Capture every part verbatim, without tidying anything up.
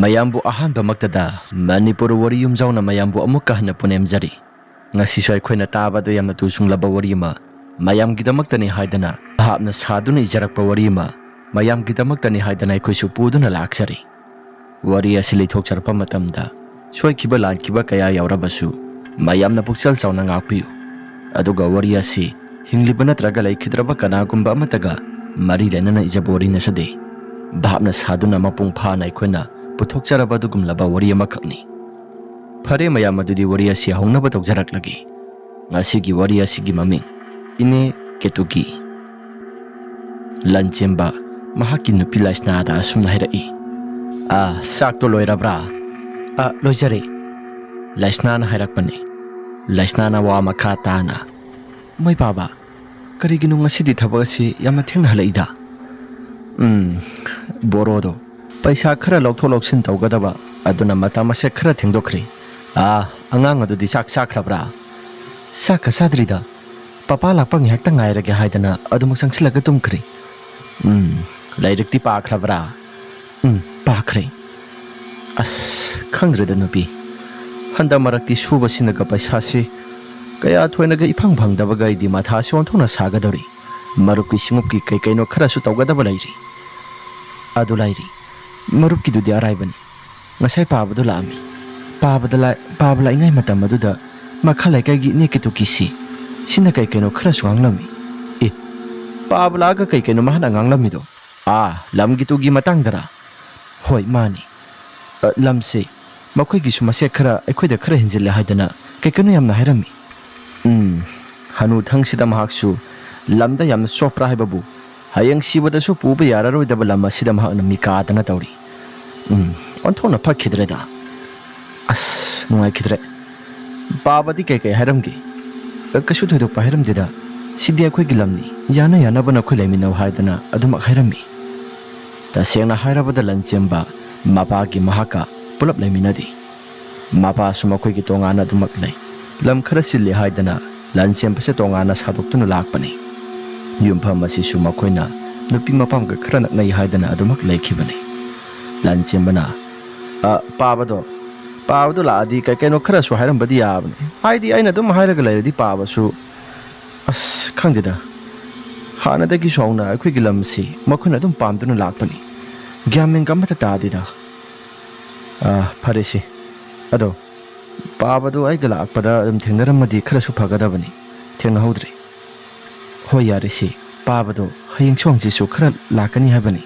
ꯃꯌꯥꯝꯕꯨ ꯑꯍꯥꯟꯕꯃꯛꯇꯗ ꯃꯅꯤꯄꯨꯔ ꯋꯥꯔꯤ ꯌꯨꯝꯖꯥꯎꯅ ꯃꯌꯥꯝꯕꯨ ꯑꯃꯨꯛꯀ ꯍꯟꯅ ꯄꯨꯅꯦꯝꯖꯔꯤ꯫ ꯉꯁꯤꯁꯨ ꯑꯩꯈꯣꯏꯅ ꯇꯥꯕꯗ ꯌꯥꯝꯅ ꯇꯨꯁꯨꯡꯂꯕ ꯋꯥꯔꯤ ꯑꯃ, ꯃꯌꯥꯝꯒꯤꯗꯃꯛꯇꯅꯤ ꯍꯥꯏꯗꯅ ꯚꯥꯞꯅ ꯁꯥꯗꯨꯅ ꯏꯖꯔꯛꯄ ꯋꯥꯔꯤ ꯑꯃ, ꯃꯌꯥꯝꯒꯤꯗꯃꯛꯇꯅꯤ ꯍꯥꯏꯗꯅ ꯑꯩꯈꯣꯏꯁꯨ ꯄꯨꯗꯨꯅ ꯂꯥꯛꯆꯔꯤ꯫ ꯋꯥꯔꯤ ꯑꯁꯤ ꯂꯩꯊꯣꯛꯆꯔꯛꯄ ꯃꯇꯝꯗ ꯁꯣꯏꯈꯤꯕ ꯂꯥꯟꯈꯤꯕ ꯀꯌꯥ ꯌꯥꯎꯔꯕꯁꯨ ꯃꯌꯥꯝꯅ ꯄꯨꯛꯆꯦꯜ ꯆꯥꯎꯅ ꯉꯥꯛꯄꯤꯌꯨ꯫ ꯑꯗꯨꯒ ꯋꯥꯔꯤ ꯑꯁꯤ ꯍꯤꯡꯂꯤꯕ ꯅꯠꯇ꯭ꯔꯒ ꯂꯩꯈꯤꯗ꯭ꯔꯕ ꯀꯅꯥꯒꯨꯝꯕ ꯑꯃꯠꯇꯒ ꯃꯔꯤ ꯂꯩꯅꯅ ꯏꯖꯕ ꯋꯥꯔꯤ ꯅꯠꯆꯗꯦ꯫ ꯚꯥꯞꯅ ꯁꯥꯗꯨꯅ ꯃꯄꯨꯡ ꯐꯥꯅ ꯑꯩꯈꯣꯏꯅ ꯄꯨꯊꯣꯛꯆꯔꯕ ꯑꯗꯨꯒꯨꯝꯂꯕ ꯋꯥꯔꯤ ꯑꯃꯈꯛꯅꯤ꯫ ꯐꯔꯦ ꯃꯌꯥꯝ, ꯑꯗꯨꯗꯤ ꯋꯥꯔꯤ ꯑꯁꯤ ꯍꯧꯅꯕ ꯇꯧꯖꯔꯛꯂꯒꯦ꯫ ꯉꯁꯤꯒꯤ ꯋꯥꯔꯤ ꯑꯁꯤꯒꯤ ꯃꯃꯤꯡ ꯏꯅꯦ ꯀꯦꯇꯨꯀꯤ꯫ ꯂꯟꯆꯦꯟꯕ ꯃꯍꯥꯛꯀꯤ ꯅꯨꯄꯤ ꯂꯥꯏꯁꯅꯥꯗ ꯑꯁꯨꯝꯅ ꯍꯥꯏꯔꯛꯏ, "ꯑꯥ, ꯆꯥꯛꯇꯣ ꯂꯣꯏꯔꯕ꯭ꯔꯥ?" "ꯑꯥ, ꯂꯣꯏꯖꯔꯦ," ꯂꯥꯏꯁꯅꯥꯅ ꯍꯥꯏꯔꯛꯄꯅꯤ꯫ ꯂꯥꯏꯁꯅꯥꯅ ꯋꯥ ꯃꯈꯥ ꯇꯥꯅ, "ꯃꯩ ꯄꯥꯕ, ꯀꯔꯤꯒꯤꯅꯣ ꯉꯁꯤꯗꯤ ꯊꯕꯛ ꯑꯁꯤ ꯌꯥꯝꯅ ꯊꯦꯡꯅ ꯍꯜꯂꯛꯏꯗ?" "ꯎꯝ, ꯕꯣꯔꯣꯗꯣ ꯄꯩꯁꯥ ꯈꯔ ꯂꯧꯊꯣꯛ ꯂꯧꯁꯤꯟ ꯇꯧꯒꯗꯕ, ꯑꯗꯨꯅ ꯃꯇꯝ ꯑꯁꯦ ꯈꯔ ꯊꯦꯡꯗꯣꯛꯈ꯭ꯔꯦ꯫ ꯑꯥ, ꯑꯉꯥꯡ ꯑꯗꯨꯗꯤ ꯆꯥꯛ ꯆꯥꯈ꯭ꯔꯕ꯭ꯔꯥ?" "ꯆꯥꯛꯀ ꯆꯥꯗ꯭ꯔꯤꯗ꯫ ꯄꯄꯥ ꯂꯥꯛꯄ ꯉꯥꯏꯍꯥꯛꯇ ꯉꯥꯏꯔꯒꯦ ꯍꯥꯏꯗꯅ ꯑꯗꯨꯃꯛ ꯆꯪꯁꯤꯜꯂꯒ ꯇꯨꯝꯈ꯭ꯔꯦ꯫" "ꯎꯝ, ꯂꯥꯏꯔꯤꯛꯇꯤ ꯄꯥꯈ꯭ꯔꯕ꯭ꯔꯥ?" "ꯎꯝ, ꯄꯥꯈ꯭ꯔꯦ꯫" "ꯑꯁ, ꯈꯪꯗ꯭ꯔꯦꯗ ꯅꯨꯄꯤ, ꯍꯟꯗꯛ ꯃꯔꯛꯇꯤ ꯁꯨꯕꯁꯤꯅꯒ ꯄꯩꯁꯥꯁꯤ ꯀꯌꯥ ꯊꯣꯏꯅꯒ ꯏꯐꯪ ꯐꯪꯗꯕꯒ ꯑꯩꯗꯤ ꯃꯊꯥꯁꯤ ꯑꯣꯟꯊꯣꯛꯅ ꯁꯥꯒꯗꯧꯔꯤ꯫ ꯃꯔꯨꯞꯀꯤ ꯁꯤꯡꯎꯞꯀꯤ ꯀꯩ ꯀꯩꯅꯣ ꯈꯔꯁꯨ ꯇꯧꯒꯗꯕ ꯂꯩꯔꯤ꯫" "ꯑꯗꯨ ꯂꯥꯏꯔꯤ, ꯃꯔꯨꯞꯀꯤꯗꯨꯗꯤ ꯑꯔꯥꯏꯕꯅꯤ꯫ ꯉꯁꯥꯏ ꯄꯥꯕꯗꯨ ꯂꯥꯛꯑꯝꯃꯤ꯫ ꯄꯥꯕꯗ ꯂꯥꯏ-, ꯄꯥꯕ ꯂꯥꯛꯏꯉꯩ ꯃꯇꯝ ꯑꯗꯨꯗ ꯃꯈꯥ ꯂꯩꯀꯥꯏꯒꯤ ꯏꯅꯦ ꯀꯦꯇꯨꯀꯤꯁꯤ ꯁꯤꯅ ꯀꯩ ꯀꯩꯅꯣ ꯈꯔꯁꯨ ꯉꯥꯡꯂꯝꯃꯤ꯫" "ꯑꯦ, ꯄꯥꯕ ꯂꯥꯛꯑꯒ ꯀꯩ ꯀꯩꯅꯣ ꯃꯍꯥꯛꯅ ꯉꯥꯡꯂꯝꯃꯤꯗꯣ? ꯑꯥ, ꯂꯝꯒꯤ ꯇꯨꯒꯤ ꯃꯇꯥꯡꯗꯔꯥ?" "ꯍꯣꯏ, ꯃꯥꯅꯤ꯫ ꯑ, ꯂꯝꯁꯦ ꯃꯈꯣꯏꯒꯤꯁꯨ ꯃꯁꯦꯛ ꯈꯔ ꯑꯩꯈꯣꯏꯗ ꯈꯔ ꯍꯦꯟꯖꯤꯜꯂꯦ ꯍꯥꯏꯗꯅ ꯀꯩ ꯀꯩꯅꯣ ꯌꯥꯝꯅ ꯍꯥꯏꯔꯝꯃꯤ꯫" "ꯎꯝ, ꯍꯅꯨꯊꯪꯁꯤꯗ ꯃꯍꯥꯛꯁꯨ ꯂꯝꯗ ꯌꯥꯝꯅ ꯆꯣꯞꯄ꯭ꯔꯥ ꯍꯥꯏꯕꯕꯨ, ꯍꯌꯦꯡ ꯁꯤꯕꯗꯁꯨ ꯄꯨꯕ ꯌꯥꯔꯔꯣꯏꯗꯕ ꯂꯝ ꯑꯁꯤꯗ ꯃꯍꯥꯛꯅ ꯃꯤꯀꯥꯗꯅ ꯇꯧꯔꯤ꯫ ꯎꯝ, ꯑꯣꯟꯊꯣꯛꯅ ꯐꯠꯈꯤꯗ꯭ꯔꯦꯗ꯫ ꯑꯁ, ꯅꯨꯡꯉꯥꯏꯈꯤꯗ꯭ꯔꯦ꯫ ꯄꯥꯕꯗꯤ ꯀꯩ ꯀꯩ ꯍꯥꯏꯔꯝꯒꯦ?" "ꯑ, ꯀꯩꯁꯨ ꯊꯣꯏꯗꯣꯛꯄ ꯍꯥꯏꯔꯝꯗꯦꯗ꯫ ꯁꯤꯗꯤ ꯑꯩꯈꯣꯏꯒꯤ ꯂꯝꯅꯤ, ꯌꯥꯅ ꯌꯥꯅꯕ ꯅꯈꯣꯏ ꯂꯩꯃꯤꯟꯅꯧ ꯍꯥꯏꯗꯅ ꯑꯗꯨꯃꯛ ꯍꯥꯏꯔꯝꯃꯤ꯫" ꯇꯁꯦꯡꯅ ꯍꯥꯏꯔꯕꯗ ꯂꯟꯆꯦꯟꯕ ꯃꯄꯥꯒꯤ ꯃꯍꯥꯛꯀ ꯄꯨꯂꯞ ꯂꯩꯃꯤꯟꯅꯗꯦ꯫ ꯃꯄꯥꯁꯨ ꯃꯈꯣꯏꯒꯤ ꯇꯣꯉꯥꯟꯅ ꯑꯗꯨꯃꯛ ꯂꯩ꯫ ꯂꯝ ꯈꯔ ꯆꯤꯜꯂꯤ ꯍꯥꯏꯗꯅ ꯂꯟꯆꯦꯟꯕꯁꯦ ꯇꯣꯉꯥꯟꯅ ꯁꯥꯗꯣꯛꯇꯨꯅ ꯂꯥꯛꯄꯅꯤ꯫ ꯌꯨꯝꯐꯝ ꯑꯁꯤꯁꯨ ꯃꯈꯣꯏꯅ ꯅꯨꯄꯤ ꯃꯄꯥꯝꯒ ꯈꯔ ꯅꯛꯅꯩ ꯍꯥꯏꯗꯅ ꯑꯗꯨꯃꯛ ꯂꯩꯈꯤꯕꯅꯤ꯫ ꯂꯟꯆꯦꯟꯕꯅ ꯑ, ꯄꯥꯕꯗꯣ, ꯄꯥꯕꯗꯣ ꯂꯥꯛꯑꯗꯤ ꯀꯩ ꯀꯩꯅꯣ ꯈꯔꯁꯨ ꯍꯥꯏꯔꯝꯕꯗꯤ ꯌꯥꯕꯅꯦ꯫ ꯍꯥꯏꯗꯤ, ꯑꯩꯅ ꯑꯗꯨꯝ ꯍꯥꯏꯔꯒ ꯂꯩꯔꯗꯤ ꯄꯥꯕꯁꯨ, ꯑꯁ, ꯈꯪꯗꯦꯗ꯫ ꯍꯥꯟꯅꯗꯒꯤꯁꯨ ꯍꯧꯅ ꯑꯩꯈꯣꯏꯒꯤ ꯂꯝꯁꯤ ꯃꯈꯣꯏꯅ ꯑꯗꯨꯝ ꯄꯥꯝꯗꯨꯅ ꯂꯥꯛꯄꯅꯤ꯫ ꯒ꯭ꯌꯥꯟ ꯃꯦꯟꯒ ꯑꯃꯠꯇ ꯇꯥꯗꯦꯗ꯫ ꯑ, ꯐꯔꯦꯁꯦ꯫ ꯑꯗꯣ, ꯄꯥꯕꯗꯣ ꯑꯩꯒ ꯂꯥꯛꯄꯗ ꯑꯗꯨꯝ ꯊꯦꯡꯅꯔꯝꯃꯗꯤ ꯈꯔꯁꯨ ꯐꯒꯗꯕꯅꯤ꯫ ꯊꯦꯡꯅꯍꯧꯗ꯭ꯔꯦ꯫ ꯍꯣꯏ, ꯌꯥꯔꯦꯁꯦ꯫ ꯄꯥꯕꯗꯣ ꯍꯌꯦꯡꯁꯨ ꯍꯪꯆꯤꯠꯁꯨ ꯈꯔ ꯂꯥꯛꯀꯅꯤ ꯍꯥꯏꯕꯅꯤ꯫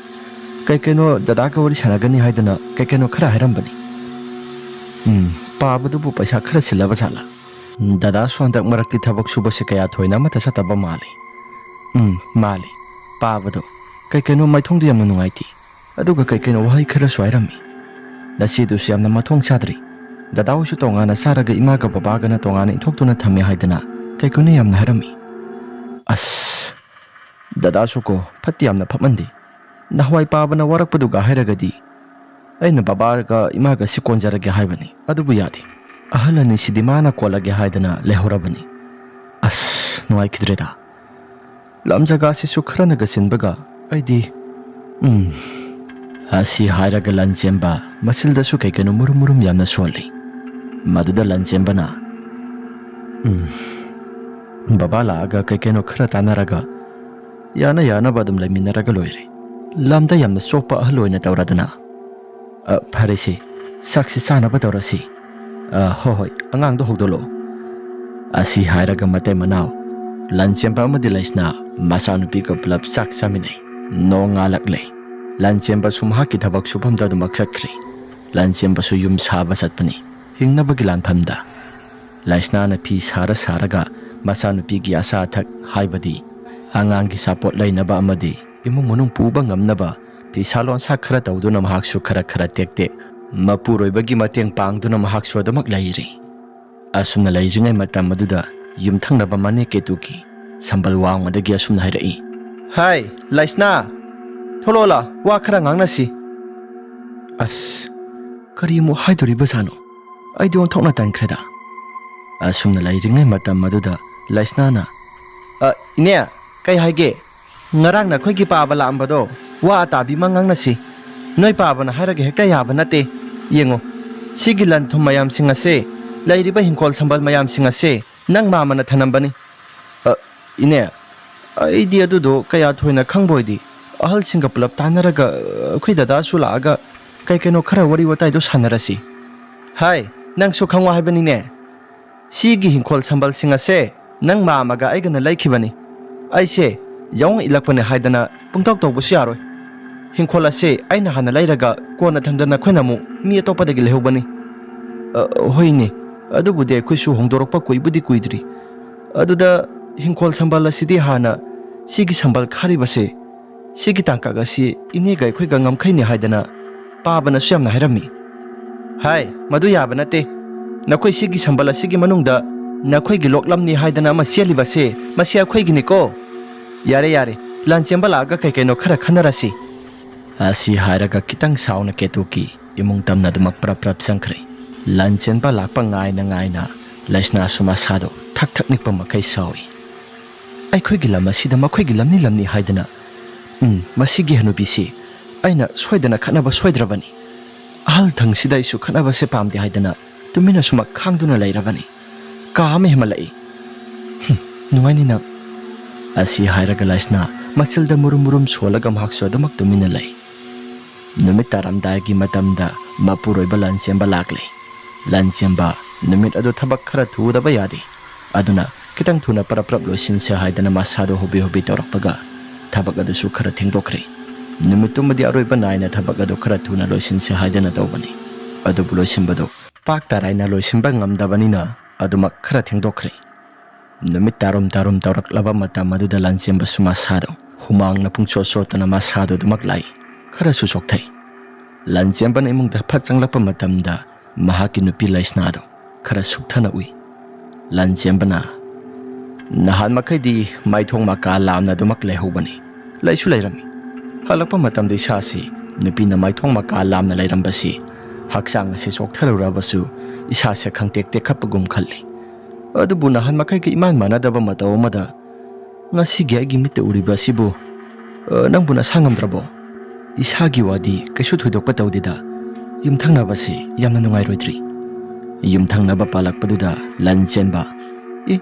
ꯀꯩ ꯀꯩꯅꯣ ꯗꯗꯥꯒ ꯋꯥꯔꯤ ꯁꯥꯟꯅꯒꯅꯤ ꯍꯥꯏꯗꯅ ꯀꯩ ꯀꯩꯅꯣ ꯈꯔ ꯍꯥꯏꯔꯝꯕꯅꯤ꯫ ꯎꯝ, ꯄꯥꯕꯗꯨꯕꯨ ꯄꯩꯁꯥ ꯈꯔ ꯆꯤꯜꯂꯕ ꯖꯥꯠꯂꯥ? ꯎꯝ, ꯗꯗꯥꯁꯨ ꯍꯟꯗꯛ ꯃꯔꯛꯇꯤ ꯊꯕꯛ ꯁꯨꯕꯁꯦ ꯀꯌꯥ ꯊꯣꯏꯅ ꯑꯃꯠꯇ ꯆꯠꯇꯕ ꯃꯥꯜꯂꯤ꯫ ꯎꯝ, ꯃꯥꯜꯂꯤ꯫ ꯄꯥꯕꯗꯣ ꯀꯩ ꯀꯩꯅꯣ ꯃꯥꯏꯊꯣꯡꯗꯨ ꯌꯥꯝꯅ ꯅꯨꯡꯉꯥꯏꯇꯦ꯫ ꯑꯗꯨꯒ ꯀꯩ ꯀꯩꯅꯣ ꯋꯥꯍꯩ ꯈꯔꯁꯨ ꯍꯥꯏꯔꯝꯃꯤ꯫ ꯅꯆꯦꯗꯨꯁꯨ ꯌꯥꯝꯅ ꯃꯊꯣꯡ ꯆꯥꯗ꯭ꯔꯤ꯫ ꯗꯗꯥ ꯍꯣꯏꯁꯨ ꯇꯣꯉꯥꯟꯅ ꯆꯥꯔꯒ ꯏꯃꯥꯒ ꯕꯕꯥꯒꯅ ꯇꯣꯉꯥꯟꯅ ꯏꯟꯊꯣꯛꯇꯨꯅ ꯊꯝꯃꯦ ꯍꯥꯏꯗꯅ ꯀꯩ ꯀꯩꯅꯣ ꯌꯥꯝꯅ ꯍꯥꯏꯔꯝꯃꯤ꯫ ꯑꯁ, ꯗꯗꯥꯁꯨ ꯀꯣ ꯐꯠꯇꯤ ꯌꯥꯝꯅ ꯐꯠꯃꯟꯗꯦ꯫ ꯅꯍꯥꯟꯋꯥꯏ ꯄꯥꯕꯅ ꯋꯥꯔꯛꯄꯗꯨꯒ ꯍꯥꯏꯔꯒꯗꯤ ꯑꯩꯅ ꯕꯕꯥꯒ ꯏꯃꯥꯒ ꯁꯤ ꯀꯣꯟꯖꯔꯒꯦ ꯍꯥꯏꯕꯅꯤ꯫ ꯑꯗꯨꯕꯨ ꯌꯥꯗꯦ꯫ ꯑꯍꯜ ꯑꯅꯤꯁꯤꯗꯤ ꯃꯥꯅ ꯀꯣꯜꯂꯒꯦ ꯍꯥꯏꯗꯅ ꯂꯩꯍꯧꯔꯕꯅꯤ꯫ ꯑꯁ, ꯅꯨꯡꯉꯥꯏꯈꯤꯗ꯭ꯔꯦꯗ꯫ ꯂꯝ ꯖꯒꯥꯁꯤꯁꯨ ꯈꯔꯅꯒ ꯆꯤꯟꯕꯒ ꯑꯩꯗꯤ, ꯎꯝ꯫ ꯑꯁꯤ ꯍꯥꯏꯔꯒ ꯂꯟꯆꯦꯟꯕ ꯃꯁꯤꯜꯗꯁꯨ ꯀꯩ ꯀꯩꯅꯣ ꯃꯨꯔꯨꯝ ꯃꯨꯔꯨꯝ ꯌꯥꯝꯅ ꯁꯣꯜꯂꯤ꯫ ꯃꯗꯨꯗ ꯂꯟꯆꯦꯟꯕꯅ, ꯎꯝ, ꯕꯕꯥ ꯂꯥꯛꯑꯒ ꯀꯩ ꯀꯩꯅꯣ ꯈꯔ ꯇꯥꯟꯅꯔꯒ ꯌꯥꯅ ꯌꯥꯅꯕ ꯑꯗꯨꯝ ꯂꯩꯃꯤꯟꯅꯔꯒ ꯂꯣꯏꯔꯦ꯫ ꯂꯝꯗ ꯌꯥꯝꯅ ꯆꯣꯞꯄ ꯑꯍꯜ ꯑꯣꯏꯅ ꯇꯧꯔꯗꯅ꯫ ꯑ, ꯐꯔꯦꯁꯦ, ꯆꯥꯛꯁꯤ ꯆꯥꯅꯕ ꯇꯧꯔꯁꯤ꯫ ꯑ, ꯍꯣꯏ, ꯍꯣꯏ, ꯑꯉꯥꯡꯗꯣ ꯍꯧꯗꯣꯛꯂꯛꯑꯣ꯫ ꯑꯁꯤ ꯍꯥꯏꯔꯒ ꯃꯇꯩ ꯃꯅꯥꯎ ꯂꯟꯆꯦꯟꯕ ꯑꯃꯗꯤ ꯂꯩꯁꯅꯥ ꯃꯆꯥꯅꯨꯄꯤꯒ ꯄꯨꯂꯞ ꯆꯥꯛ ꯆꯥꯃꯤꯟꯅꯩ꯫ ꯅꯣꯡ ꯉꯥꯜꯂꯛꯂꯦ꯫ ꯂꯟꯆꯦꯟꯕꯁꯨ ꯃꯍꯥꯛꯀꯤ ꯊꯕꯛ ꯁꯨꯐꯝꯗ ꯑꯗꯨꯃꯛ ꯆꯠꯈ꯭ꯔꯦ꯫ ꯂꯟꯆꯦꯟꯕꯁꯨ ꯌꯨꯝ ꯁꯥꯕ ꯆꯠꯄꯅꯤ, ꯍꯤꯡꯅꯕꯒꯤ ꯂꯥꯟꯐꯝꯗ꯫ ꯂꯩꯁꯅꯥꯅ ꯐꯤ ꯁꯥꯔ ꯁꯥꯔꯒ ꯃꯆꯥꯅꯨꯄꯤꯒꯤ ꯑꯆꯥ ꯑꯊꯛ, ꯍꯥꯏꯕꯗꯤ ꯑꯉꯥꯡꯒꯤ ꯁꯥꯄꯣꯠ ꯂꯩꯅꯕ ꯑꯃꯗꯤ ꯏꯃꯨꯡ ꯃꯅꯨꯡ ꯄꯨꯕ ꯉꯝꯅꯕ ꯐꯤꯁꯥ ꯂꯣꯟꯁꯥ ꯈꯔ ꯇꯧꯗꯨꯅ ꯃꯍꯥꯛꯁꯨ ꯈꯔ ꯈꯔ ꯇꯦꯛ ꯇꯦꯛ ꯃꯄꯨꯔꯣꯏꯕꯒꯤ ꯃꯇꯦꯡ ꯄꯥꯡꯗꯨꯅ ꯃꯍꯥꯛꯁꯨ ꯑꯗꯨꯃꯛ ꯂꯩꯔꯤ꯫ ꯑꯁꯨꯝꯅ ꯂꯩꯔꯤꯉꯩ ꯃꯇꯝ ꯑꯗꯨꯗ ꯌꯨꯝꯊꯪꯅꯕ ꯃꯅꯦ ꯀꯦꯇꯨꯒꯤ ꯁꯝꯕꯜ ꯋꯥꯡꯃꯗꯒꯤ ꯑꯁꯨꯝꯅ ꯍꯥꯏꯔꯛꯏ꯫ "ꯍꯥꯏ, ꯂꯩꯁꯅꯥ, ꯊꯣꯛꯂꯛꯑꯣꯂꯥ, ꯋꯥ ꯈꯔ ꯉꯥꯡꯅꯁꯤ꯫" ꯑꯁ, ꯀꯔꯤ ꯑꯃꯨꯛ ꯍꯥꯏꯗꯣꯔꯤꯕꯖꯥꯠꯅꯣ? ꯑꯩꯗꯤ ꯑꯣꯟꯊꯣꯛꯅ ꯇꯟꯈ꯭ꯔꯦꯗ꯫ ꯑꯁꯨꯝꯅ ꯂꯩꯔꯤꯉꯩ ꯃꯇꯝ ꯑꯗꯨꯗ ꯂꯩꯁꯅꯥꯅ, "ꯑ, ꯏꯅꯦ, ꯀꯩ ꯍꯥꯏꯒꯦ? ꯉꯔꯥꯡ ꯅꯈꯣꯏꯒꯤ ꯄꯥꯕ ꯂꯥꯛꯑꯝꯕꯗꯣ ꯋꯥ ꯑꯇꯥꯕꯤ ꯑꯃ ꯉꯥꯡꯅꯁꯤ꯫ ꯅꯣꯏ ꯄꯥꯕꯅ ꯍꯥꯏꯔꯒ ꯍꯦꯛꯇ ꯌꯥꯕ ꯅꯠꯇꯦ꯫ "ꯌꯦꯡꯉꯣ, ꯁꯤꯒꯤ ꯂꯟ ꯊꯨꯝ ꯃꯌꯥꯝꯁꯤꯡ ꯑꯁꯦ, ꯂꯩꯔꯤꯕ ꯍꯤꯡꯈꯣꯜ ꯁꯝꯕꯜ ꯃꯌꯥꯝꯁꯤꯡ ꯑꯁꯦ ꯅꯪ ꯃꯥꯝꯃꯅ ꯊꯅꯝꯕꯅꯤ꯫" "ꯑ, ꯏꯅꯦ, ꯑꯩꯗꯤ ꯑꯗꯨꯗꯣ ꯀꯌꯥ ꯊꯣꯏꯅ ꯈꯪꯕ ꯑꯣꯏꯗꯦ꯫ ꯑꯍꯜꯁꯤꯡꯒ ꯄꯨꯂꯞ ꯇꯥꯟꯅꯔꯒ, ꯑ, ꯑꯩꯈꯣꯏ ꯗꯗꯥꯁꯨ ꯂꯥꯛꯑꯒ ꯀꯩ ꯀꯩꯅꯣ ꯈꯔ ꯋꯥꯔꯤ ꯋꯥꯇꯥꯏꯗꯣ ꯁꯥꯟꯅꯔꯁꯤ꯫" "ꯍꯥꯏ, ꯅꯪꯁꯨ ꯈꯪꯉꯣ ꯍꯥꯏꯕꯅꯤꯅꯦ꯫ ꯁꯤꯒꯤ ꯍꯤꯡꯈꯣꯜ ꯁꯝꯕꯜꯁꯤꯡ ꯑꯁꯦ ꯅꯪ ꯃꯥꯝꯃꯒ ꯑꯩꯒꯅ ꯂꯩꯈꯤꯕꯅꯤ꯫ ꯑꯩꯁꯦ ꯌꯥꯑꯣꯡ ꯏꯜꯂꯛꯄꯅꯦ ꯍꯥꯏꯗꯅ ꯄꯨꯡꯇꯧ ꯇꯧꯕꯁꯨ ꯌꯥꯔꯣꯏ꯫ ꯍꯤꯡꯈꯣꯜ ꯑꯁꯦ ꯑꯩꯅ ꯍꯥꯟꯅ ꯂꯩꯔꯒ ꯀꯣꯟꯅ ꯊꯪꯗ ꯅꯈꯣꯏꯅ ꯑꯃꯨꯛ ꯃꯤ ꯑꯇꯣꯞꯄꯗꯒꯤ ꯂꯩꯍꯧꯕꯅꯤ꯫" "ꯑ, ꯍꯣꯏꯅꯦ, ꯑꯗꯨꯕꯨꯗꯤ ꯑꯩꯈꯣꯏꯁꯨ ꯍꯣꯡꯗꯣꯔꯛꯄ ꯀꯨꯏꯕꯨꯗꯤ ꯀꯨꯏꯗ꯭ꯔꯤ꯫ ꯑꯗꯨꯗ ꯍꯤꯡꯈꯣꯜ ꯁꯝꯕꯜ ꯑꯁꯤꯗꯤ ꯍꯥꯟꯅ ꯁꯤꯒꯤ ꯁꯝꯕꯜ ꯈꯥꯔꯤꯕꯁꯦ, ꯁꯤꯒꯤ ꯇꯥꯡꯀꯛ ꯑꯁꯤ ꯏꯅꯦꯒ ꯑꯩꯈꯣꯏꯒ ꯉꯝꯈꯩꯅꯦ ꯍꯥꯏꯗꯅ ꯄꯥꯕꯅꯁꯨ ꯌꯥꯝꯅ ꯍꯥꯏꯔꯝꯃꯤ꯫" "ꯍꯥꯏ, ꯃꯗꯨ ꯌꯥꯕ ꯅꯠꯇꯦ꯫ ꯅꯈꯣꯏ ꯁꯤꯒꯤ ꯁꯝꯕꯜ ꯑꯁꯤꯒꯤ ꯃꯅꯨꯡꯗ ꯅꯈꯣꯏꯒꯤ ꯂꯣꯛꯂꯝꯅꯤ ꯍꯥꯏꯗꯅ ꯑꯃ ꯆꯦꯜꯂꯤꯕꯁꯦ, ꯃꯁꯤ ꯑꯩꯈꯣꯏꯒꯤꯅꯤꯀꯣ꯫" "ꯌꯥꯔꯦ, ꯌꯥꯔꯦ, ꯂꯥꯟꯆꯦꯟꯕ ꯂꯥꯛꯑꯒ ꯀꯩ ꯀꯩꯅꯣ ꯈꯔ ꯈꯟꯅꯔꯁꯤ꯫" ꯑꯁꯤ ꯍꯥꯏꯔꯒ ꯈꯤꯇꯪ ꯁꯥꯎꯅ ꯀꯦꯇꯨꯀꯤ ꯏꯃꯨꯡ ꯇꯝꯅ ꯑꯗꯨꯃꯛ ꯄ꯭ꯔꯞ ꯄ꯭ꯔꯞ ꯆꯪꯈ꯭ꯔꯦ꯫ ꯂꯥꯟꯆꯦꯟꯕ ꯂꯥꯛꯄ ꯉꯥꯏꯅ ꯉꯥꯏꯅ ꯂꯩꯁꯅꯥꯁꯨ ꯃꯁꯥꯗꯣ ꯊꯛ ꯊꯛ ꯅꯤꯛꯄ ꯃꯈꯩ ꯁꯥꯎꯏ꯫ "ꯑꯩꯈꯣꯏꯒꯤ ꯂꯝ ꯑꯁꯤꯗ ꯃꯈꯣꯏꯒꯤ ꯂꯝꯅꯤ ꯂꯝꯅꯤ ꯍꯥꯏꯗꯅ, ꯎꯝ, ꯃꯁꯤꯒꯤ ꯍꯅꯨꯕꯤꯁꯤ ꯑꯩꯅ ꯁꯣꯏꯗꯅ ꯈꯠꯅꯕ ꯁꯣꯏꯗ꯭ꯔꯕꯅꯤ꯫ ꯑꯍꯜ ꯊꯪꯁꯤꯗ ꯑꯩꯁꯨ ꯈꯠꯅꯕꯁꯦ ꯄꯥꯝꯗꯦ ꯍꯥꯏꯗꯅ ꯇꯨꯃꯤꯟꯅ ꯁꯨꯃꯛ ꯈꯥꯡꯗꯨꯅ ꯂꯩꯔꯕꯅꯤ꯫ ꯀꯥ ꯑꯃ ꯍꯦꯟꯃꯜꯂꯛꯏ꯫ ꯍꯨꯝ, ꯅꯨꯡꯉꯥꯏꯅꯤ ꯅꯪ꯫" ꯑꯁꯤ ꯍꯥꯏꯔꯒ ꯂꯩꯁꯅꯥ ꯃꯆꯤꯜꯗ ꯃꯨꯔꯨꯝ ꯃꯨꯔꯨꯝ ꯁꯣꯜꯂꯒ ꯃꯍꯥꯛꯁꯨ ꯑꯗꯨꯃꯛ ꯇꯨꯃꯤꯟꯅ ꯂꯩ꯫ ꯅꯨꯃꯤꯠ ꯇꯥꯔꯝꯗꯥꯏꯒꯤ ꯃꯇꯝꯗ ꯃꯄꯨꯔꯣꯏꯕ ꯂꯥꯟꯆꯦꯟꯕ ꯂꯥꯛꯂꯦ꯫ ꯂꯥꯟꯆꯦꯟꯕ ꯅꯨꯃꯤꯠ ꯑꯗꯨ ꯊꯕꯛ ꯈꯔ ꯊꯨꯗꯕ ꯌꯥꯗꯦ꯫ ꯑꯗꯨꯅ ꯈꯤꯇꯪ ꯊꯨꯅ ꯄꯔꯞ ꯄꯔꯞ ꯂꯣꯏꯁꯤꯟꯁꯦ ꯍꯥꯏꯗꯅ ꯃꯁꯥꯗꯣ ꯍꯣꯕꯤ ꯍꯣꯕꯤ ꯇꯧꯔꯛꯄꯒ ꯊꯕꯛ ꯑꯗꯨꯁꯨ ꯈꯔ ꯊꯦꯡꯗꯣꯛꯈ꯭ꯔꯦ꯫ ꯅꯨꯃꯤꯠꯇꯨꯃꯗꯤ ꯑꯔꯣꯏꯕ ꯅꯥꯏꯅ ꯊꯕꯛ ꯑꯗꯨ ꯈꯔ ꯊꯨꯅ ꯂꯣꯏꯁꯤꯟꯁꯦ ꯍꯥꯏꯗꯅ ꯇꯧꯕꯅꯤ꯫ ꯑꯗꯨꯕꯨ ꯂꯣꯏꯁꯤꯟꯕꯗꯨ ꯄꯥꯛ ꯇꯥꯔꯥꯏꯅ ꯂꯣꯏꯁꯤꯟꯕ ꯉꯝꯗꯕꯅꯤꯅ ꯑꯗꯨꯃꯛ ꯈꯔ ꯊꯦꯡꯗꯣꯛꯈ꯭ꯔꯦ꯫ ꯅꯨꯃꯤꯠ ꯇꯥꯔꯨꯝ ꯇꯥꯔꯨꯝ ꯇꯧꯔꯛꯂꯕ ꯃꯇꯝ ꯑꯗꯨꯗ ꯂꯥꯟꯆꯦꯟꯕꯁꯨ ꯃꯁꯥꯗꯣ ꯍꯨꯃꯥꯡꯅ ꯄꯨꯡꯆꯣꯠ ꯆꯣꯠꯇꯨꯅ ꯃꯁꯥꯗꯨ ꯑꯗꯨꯃꯛ ꯂꯥꯛꯏ꯫ ꯈꯔꯁꯨ ꯆꯣꯛꯊꯩ꯫ ꯂꯥꯟꯆꯦꯟꯕꯅ ꯏꯃꯨꯡꯗ ꯐꯠ ꯆꯪꯂꯛꯄ ꯃꯇꯝꯗ ꯃꯍꯥꯛꯀꯤ ꯅꯨꯄꯤ ꯂꯩꯁꯅꯥꯗꯨ ꯈꯔ ꯁꯨꯛꯊꯅ ꯎꯏ꯫ ꯂꯥꯟꯆꯦꯟꯕꯅ, "ꯅꯍꯥꯟ ꯃꯈꯩꯗꯤ ꯃꯥꯏꯊꯣꯡ ꯃꯀꯥ ꯂꯥꯝꯅ ꯑꯗꯨꯃꯛ ꯂꯩꯍꯧꯕꯅꯤ꯫ ꯂꯩꯁꯨ ꯂꯩꯔꯝꯃꯤ꯫ ꯍꯜꯂꯛꯄ ꯃꯇꯝꯗ ꯏꯁꯥꯁꯤ ꯅꯨꯄꯤꯅ ꯃꯥꯏꯊꯣꯡ ꯃꯀꯥ ꯂꯥꯝꯅ ꯂꯩꯔꯝꯕꯁꯤ ꯍꯛꯆꯥꯡ ꯑꯁꯤ ꯆꯣꯛꯊꯔꯨꯔꯕꯁꯨ ꯏꯁꯥꯁꯦ ꯈꯪꯇꯦꯛ ꯇꯦꯛꯈꯠꯄꯒꯨꯝ ꯈꯜꯂꯤ꯫ ꯑꯗꯨꯕꯨ ꯅꯍꯥꯟ ꯃꯈꯩꯒ ꯏꯃꯥꯟ ꯃꯥꯟꯅꯗꯕ ꯃꯇꯧ ꯑꯃꯗ ꯉꯁꯤꯒꯤ ꯑꯩꯒꯤ ꯃꯤꯠꯇ ꯎꯔꯤꯕ ꯑꯁꯤꯕꯨ, ꯑ, ꯅꯪꯕꯨ ꯅꯁꯥ ꯉꯝꯗ꯭ꯔꯕꯣ?" "ꯏꯁꯥꯒꯤ ꯋꯥꯗꯤ ꯀꯩꯁꯨ ꯊꯣꯏꯗꯣꯛꯄ ꯇꯧꯗꯦꯗ꯫ ꯌꯨꯝꯊꯪꯅꯕꯁꯤ ꯌꯥꯝꯅ ꯅꯨꯡꯉꯥꯏꯔꯣꯏꯗ꯭ꯔꯤ꯫ ꯌꯨꯝꯊꯪꯅꯕ ꯄꯥꯜꯂꯛꯄꯗꯨꯗ ꯂꯟ ꯆꯦꯟꯕ, "ꯏ,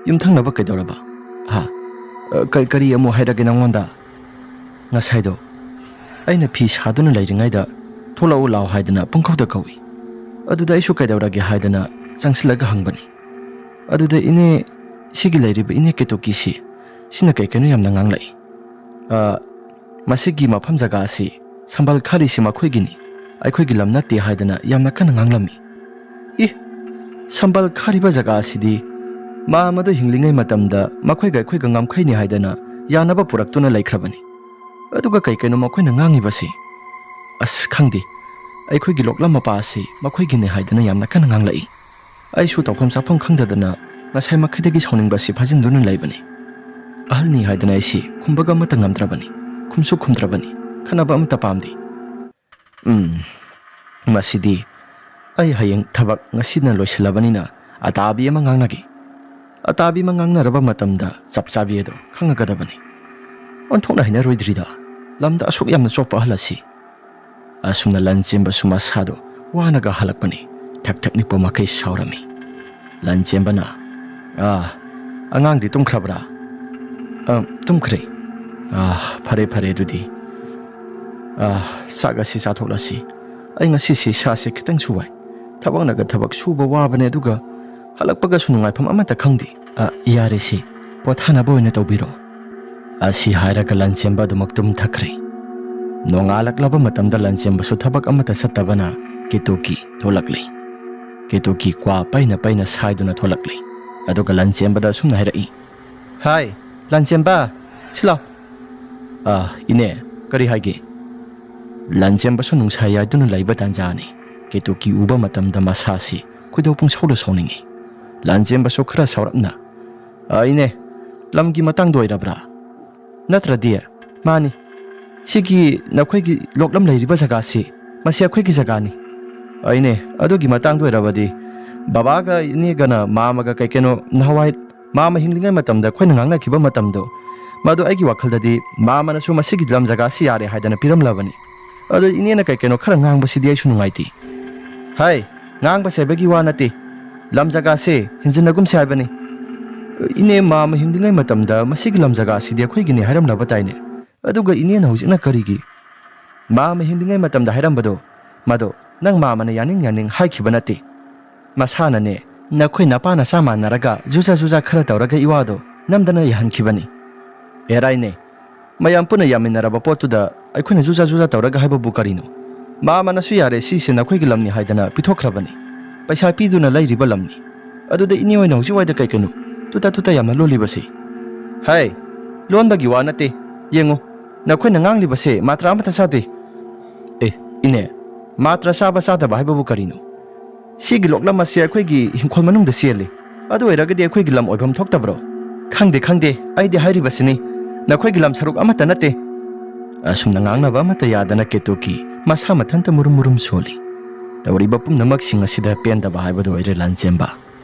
ꯌꯨꯝꯊꯪꯅꯕ ꯀꯩꯗꯧꯔꯕ? ꯍꯥ? ꯑ, ꯀ-, ꯀꯔꯤ ꯑꯃꯨꯛ ꯍꯥꯏꯔꯒꯦ ꯅꯪꯉꯣꯟꯗ? ꯉꯁꯥꯏꯗꯣ ꯑꯩꯅ ꯐꯤ ꯁꯥꯗꯨꯅ ꯂꯩꯔꯤꯉꯩꯗ ꯊꯣꯛꯂꯛꯎ ꯂꯥꯎ ꯍꯥꯏꯗꯅ ꯄꯨꯡꯀꯧꯗ ꯀꯧꯏ꯫ ꯑꯗꯨꯗ ꯑꯩꯁꯨ ꯀꯩꯗꯧꯔꯒꯦ ꯍꯥꯏꯗꯅ ꯆꯪꯁꯤꯜꯂꯒ ꯍꯪꯕꯅꯤ꯫ ꯑꯗꯨꯗ ꯏꯅꯦ, ꯁꯤꯒꯤ ꯂꯩꯔꯤꯕ ꯏꯅꯦ ꯀꯦꯇꯨꯀꯤꯁꯤ, ꯁꯤꯅ ꯀꯩ ꯀꯩꯅꯣ ꯌꯥꯝꯅ ꯉꯥꯡꯂꯛꯏ꯫ ꯑ, ꯃꯁꯤꯒꯤ ꯃꯐꯝ ꯖꯒꯥ ꯑꯁꯤ ꯁꯝꯕꯜ ꯈꯥꯔꯤꯁꯤ ꯃꯈꯣꯏꯒꯤꯅꯤ, ꯑꯩꯈꯣꯏꯒꯤ ꯂꯝ ꯅꯠꯇꯦ" ꯍꯥꯏꯗꯅ ꯌꯥꯝꯅ ꯀꯟꯅ ꯉꯥꯡꯂꯝꯃꯤ꯫ ꯏ, ꯁꯝꯕꯜ ꯈꯥꯔꯤꯕ ꯖꯒꯥ ꯑꯁꯤꯗꯤ ꯃꯥꯝꯃꯗꯨ ꯍꯤꯡꯂꯤꯉꯩ ꯃꯇꯝꯗ ꯃꯈꯣꯏꯒ ꯑꯩꯈꯣꯏꯒ ꯉꯝꯈꯩꯅꯤ ꯍꯥꯏꯗꯅ ꯌꯥꯅꯕ ꯄꯨꯔꯛꯇꯨꯅ ꯂꯩꯈ꯭ꯔꯕꯅꯤ꯫ ꯑꯗꯨꯒ ꯀꯩ ꯀꯩꯅꯣ ꯃꯈꯣꯏꯅ ꯉꯥꯡꯉꯤꯕꯁꯤ? ꯑꯁ, ꯈꯪꯗꯦ, ꯑꯩꯈꯣꯏꯒꯤ ꯂꯣꯛꯂꯝ ꯃꯄꯥ ꯑꯁꯤ ꯃꯈꯣꯏꯒꯤꯅꯤ ꯍꯥꯏꯗꯅ ꯌꯥꯝꯅ ꯀꯟꯅ ꯉꯥꯡꯂꯛꯏ꯫ ꯑꯩꯁꯨ ꯇꯧꯐꯝ ꯆꯥꯐꯝ ꯈꯪꯗꯗꯅ ꯉꯁꯥꯏ ꯃꯈꯩꯗꯒꯤ ꯁꯥꯎꯅꯤꯡꯕꯁꯤ ꯐꯥꯖꯤꯟꯗꯨꯅ ꯂꯩꯕꯅꯤ꯫ ꯑꯍꯜꯅꯤ ꯍꯥꯏꯗꯅ ꯑꯩꯁꯤ ꯈꯨꯝꯕꯒ ꯑꯃꯠꯇ ꯉꯝꯗ꯭ꯔꯕꯅꯤ, ꯈꯨꯝꯁꯨ ꯈꯨꯝꯗ꯭ꯔꯕꯅꯤ, ꯈꯟꯅꯕ ꯑꯃꯠꯇ ꯄꯥꯝꯗꯦ꯫ ꯎꯝ, ꯃꯁꯤꯗꯤ ꯑꯩ ꯍꯌꯦꯡ ꯊꯕꯛ ꯉꯁꯤꯅ ꯂꯣꯏꯁꯤꯜꯂꯕꯅꯤꯅ ꯑꯇꯥꯕꯤ ꯑꯃ ꯉꯥꯡꯅꯒꯦ꯫ ꯑꯇꯥꯕꯤ ꯑꯃ ꯉꯥꯡꯅꯔꯕ ꯃꯇꯝꯗ ꯆꯞ ꯆꯥꯕꯤ ꯑꯗꯨ ꯈꯪꯉꯒꯗꯕꯅꯤ꯫ ꯑꯣꯟꯊꯣꯛꯅ ꯍꯩꯅꯔꯣꯏꯗ꯭ꯔꯤꯗ, ꯂꯝꯗ ꯑꯁꯨꯛ ꯌꯥꯝꯅ ꯆꯣꯞꯄ ꯑꯍꯜ ꯑꯁꯤ꯫ ꯑꯁꯨꯝꯅ ꯂꯟꯆꯦꯟꯕꯁꯨ ꯃꯁꯥꯗꯣ ꯋꯥꯅꯒ ꯍꯜꯂꯛꯄꯅꯤ꯫ ꯊꯛ ꯊꯛ ꯅꯤꯛꯄ ꯃꯈꯩ ꯁꯥꯎꯔꯝꯃꯤ꯫ ꯂꯟꯆꯦꯟꯕꯅ, "ꯑꯥ, ꯑꯉꯥꯡꯗꯤ ꯇꯨꯝꯈ꯭ꯔꯕ꯭ꯔꯥ?" "ꯑ, ꯇꯨꯝꯈ꯭ꯔꯦ꯫" "ꯑꯥ, ꯐꯔꯦ ꯐꯔꯦ ꯑꯗꯨꯗꯤ꯫ ꯑꯥ, ꯆꯥꯛ ꯑꯁꯤ ꯆꯥꯊꯣꯛꯂꯁꯤ꯫ ꯑꯩ ꯉꯁꯤꯁꯤ ꯏꯁꯥꯁꯦ ꯈꯤꯇꯪꯁꯨ ꯋꯥꯏ꯫ ꯊꯕꯛꯅꯒ ꯊꯕꯛ ꯁꯨꯕ ꯋꯥꯕꯅꯦ, ꯑꯗꯨꯒ ꯍꯜꯂꯛꯄꯒꯁꯨ ꯅꯨꯡꯉꯥꯏꯐꯝ ꯑꯃꯠꯇ ꯈꯪꯗꯦ꯫ ꯑ, ꯌꯥꯔꯦꯁꯦ, ꯄꯣꯊꯥꯅꯕ ꯑꯣꯏꯅ ꯇꯧꯕꯤꯔꯣ꯫" ꯑꯁꯤ ꯍꯥꯏꯔꯒ ꯂꯟꯆꯦꯟꯕ ꯑꯗꯨꯃꯛ ꯇꯨꯝꯊꯈ꯭ꯔꯦ꯫ ꯅꯣꯡꯉꯥꯜꯂꯛꯂꯕ ꯃꯇꯝꯗ ꯂꯟꯆꯦꯟꯕꯁꯨ ꯊꯕꯛ ꯑꯃꯠꯇ ꯆꯠꯇꯕꯅ ꯀꯦꯇꯨꯀꯤ ꯊꯣꯛꯂꯛꯂꯦ꯫ ꯀꯦꯇꯨꯀꯤ ꯀ꯭ꯋꯥ ꯄꯩꯅ ꯄꯩꯅ ꯁꯥꯏꯗꯨꯅ ꯊꯣꯛꯂꯛꯂꯦ꯫ ꯑꯗꯨꯒ ꯂꯟꯆꯦꯟꯕꯗ ꯑꯁꯨꯝꯅ ꯍꯥꯏꯔꯛꯏ, "ꯍꯥꯏ, ꯂꯟꯆꯦꯟꯕ, ꯁꯤ ꯂꯥꯎ꯫" "ꯑ, ꯏꯅꯦ, ꯀꯔꯤ ꯍꯥꯏꯒꯦ?" ꯂꯟꯆꯦꯟꯕꯁꯨ ꯅꯨꯡꯁꯥ ꯌꯥꯏꯗꯨꯅ ꯂꯩꯕ ꯇꯥꯟꯖꯥꯅꯤ꯫ ꯀꯦꯇꯨꯀꯤ ꯎꯕ ꯃꯇꯝꯗ ꯃꯁꯥꯁꯤ ꯈꯣꯏꯗꯧ ꯄꯨꯡꯁꯥꯎꯗ ꯁꯥꯎꯅꯤꯡꯏ꯫ ꯂꯟꯆꯦꯟꯕꯁꯨ ꯈꯔ ꯁꯥꯎꯔꯞꯅ, "ꯑ, ꯏꯅꯦ, ꯂꯝꯒꯤ ꯃꯇꯥꯡꯗ ꯑꯣꯏꯔꯕ꯭ꯔꯥ? ꯅꯠꯇ꯭ꯔꯗꯤ?" "ꯃꯥꯅꯤ꯫ ꯁꯤꯒꯤ ꯅꯈꯣꯏꯒꯤ ꯂꯣꯛꯂꯝ ꯂꯩꯔꯤꯕ ꯖꯒꯥꯁꯤ, ꯃꯁꯤ ꯑꯩꯈꯣꯏꯒꯤ ꯖꯒꯥꯅꯤ꯫" "ꯑ, ꯏꯅꯦ, ꯑꯗꯨꯒꯤ ꯃꯇꯥꯡꯗ ꯑꯣꯏꯔꯕꯗꯤ ꯕꯕꯥꯒ ꯏꯅꯦꯒꯅ ꯃꯥꯃꯒ ꯀꯩ ꯀꯩꯅꯣ ꯅꯍꯥꯟꯋꯥꯏ ꯃꯥꯃ ꯍꯤꯡꯂꯤꯉꯩ ꯃꯇꯝꯗ ꯑꯩꯈꯣꯏꯅ ꯉꯥꯡꯅꯈꯤꯕ ꯃꯇꯝꯗꯣ, ꯃꯗꯨ ꯑꯩꯒꯤ ꯋꯥꯈꯜꯗꯗꯤ ꯃꯥꯃꯅꯁꯨ ꯃꯁꯤꯒꯤ ꯂꯝ ꯖꯒꯥꯁꯤ ꯌꯥꯔꯦ ꯍꯥꯏꯗꯅ ꯄꯤꯔꯝꯂꯕꯅꯤ꯫ ꯑꯗꯣ ꯏꯅꯦꯅ ꯀꯩ ꯀꯩꯅꯣ ꯈꯔ ꯉꯥꯡꯕꯁꯤꯗꯤ ꯑꯩꯁꯨ ꯅꯨꯡꯉꯥꯏꯇꯦ꯫ ꯍꯥꯏ, ꯉꯥꯡꯕ ꯁꯦꯕꯒꯤ ꯋꯥ ꯅꯠꯇꯦ꯫ ꯂꯝ ꯖꯒꯥꯁꯦ ꯍꯤꯡꯖꯤꯟꯅꯒꯨꯝꯁꯦ ꯍꯥꯏꯕꯅꯤ꯫ ꯏꯅꯦ, ꯃꯥꯝꯃ ꯍꯤꯡꯂꯤꯉꯩ ꯃꯇꯝꯗ ꯃꯁꯤꯒꯤ ꯂꯝ ꯖꯒꯥꯁꯤꯗꯤ ꯑꯩꯈꯣꯏꯒꯤꯅꯤ ꯍꯥꯏꯔꯝꯂꯕ ꯇꯥꯏꯅꯦ꯫ ꯑꯗꯨꯒ ꯏꯅꯦꯅ ꯍꯧꯖꯤꯛꯅ ꯀꯔꯤꯒꯤ? ꯃꯥꯝꯃ ꯍꯤꯡꯂꯤꯉꯩ ꯃꯇꯝꯗ ꯍꯥꯏꯔꯝꯕꯗꯣ, ꯃꯗꯣ ꯅꯪ ꯃꯥꯝꯃꯅ ꯌꯥꯅꯤꯡ ꯌꯥꯅꯤꯡ ꯍꯥꯏꯈꯤꯕ ꯅꯠꯇꯦ꯫ ꯃꯁꯥꯅꯅꯦ, ꯅꯈꯣꯏ ꯅꯄꯥ ꯅꯆꯥ ꯃꯥꯟꯅꯔꯒ ꯖꯨꯖꯥ ꯖꯨꯖꯥ ꯈꯔ ꯇꯧꯔꯒ ꯏꯋꯥꯗꯣ ꯅꯝꯗꯅ ꯌꯥꯍꯟꯈꯤꯕꯅꯤ꯫ ꯑꯦꯔꯥꯏꯅꯦ, ꯃꯌꯥꯝ ꯄꯨꯟꯅ ꯌꯥꯃꯤꯟꯅꯔꯕ ꯄꯣꯠꯇꯨꯗ ꯑꯩꯈꯣꯏꯅ ꯖꯨꯖꯥ ꯖꯨꯖꯥ ꯇꯧꯔꯒ ꯍꯥꯏꯕꯕꯨ ꯀꯔꯤꯅꯣ? ꯃꯥꯝꯃꯅꯁꯨ ꯌꯥꯔꯦ, ꯁꯤꯁꯦ ꯅꯈꯣꯏꯒꯤ ꯂꯝꯅꯤ ꯍꯥꯏꯗꯅ ꯄꯤꯊꯣꯛꯈ꯭ꯔꯕꯅꯤ꯫ ꯄꯩꯁꯥ ꯄꯤꯗꯨꯅ ꯂꯩꯔꯤꯕ ꯂꯝꯅꯤ꯫ ꯑꯗꯨꯗ ꯏꯅꯦ ꯍꯣꯏꯅ ꯍꯧꯖꯤꯛ ꯋꯥꯏꯗ ꯀꯩ ꯀꯩꯅꯣ ꯇꯨꯇꯥ ꯇꯨꯇꯥ ꯌꯥꯝꯅ ꯂꯣꯜꯂꯤꯕꯁꯤ? ꯍꯥꯏ, ꯂꯣꯟꯕꯒꯤ ꯋꯥ ꯅꯠꯇꯦ꯫ ꯌꯦꯡꯉꯨ, ꯅꯈꯣꯏꯅ ꯉꯥꯡꯂꯤꯕꯁꯦ ꯃꯥꯇ꯭ꯔꯥ ꯑꯃꯠꯇ ꯆꯥꯗꯦ꯫ ꯑꯦ, ꯏꯅꯦ, ꯃꯥꯇ꯭ꯔꯥ ꯆꯥꯕ ꯆꯥꯗꯕ ꯍꯥꯏꯕꯕꯨ ꯀꯔꯤꯅꯣ? ꯁꯤꯒꯤ ꯂꯣꯛꯂꯝ ꯑꯁꯤ ꯑꯩꯈꯣꯏꯒꯤ ꯏꯪꯈꯣꯜ ꯃꯅꯨꯡꯗ ꯆꯦꯜꯂꯤ꯫ ꯑꯗꯨ ꯑꯣꯏꯔꯒꯗꯤ ꯑꯩꯈꯣꯏꯒꯤ ꯂꯝ ꯑꯣꯏꯐꯝ ꯊꯣꯛꯇꯕ꯭ꯔꯣ? ꯈꯪꯗꯦ, ꯈꯪꯗꯦ, ꯑꯩꯗꯤ ꯍꯥꯏꯔꯤꯕꯁꯤꯅꯤ, ꯅꯈꯣꯏꯒꯤ ꯂꯝ ꯁꯔꯨꯛ ꯑꯃꯠꯇ ꯅꯠꯇꯦ꯫ ꯑꯁꯨꯝꯅ ꯉꯥꯡꯅꯕ ꯑꯃꯠꯇ ꯌꯥꯗꯅ ꯀꯦꯇꯨꯀꯤ ꯃꯁꯥ ꯃꯊꯟꯇ ꯃꯨꯔꯨꯝ ꯃꯨꯔꯨꯝ ꯁꯣꯜꯂꯤ꯫ ꯇꯧꯔꯤꯕ ꯄꯨꯝꯅꯃꯛꯁꯤꯡ ꯑꯁꯤꯗ ꯄꯦꯟꯗꯕ ꯍꯥꯏꯕꯗꯨ ꯑꯣꯏꯔꯦ ꯂꯥꯟꯆꯦꯟꯕ꯫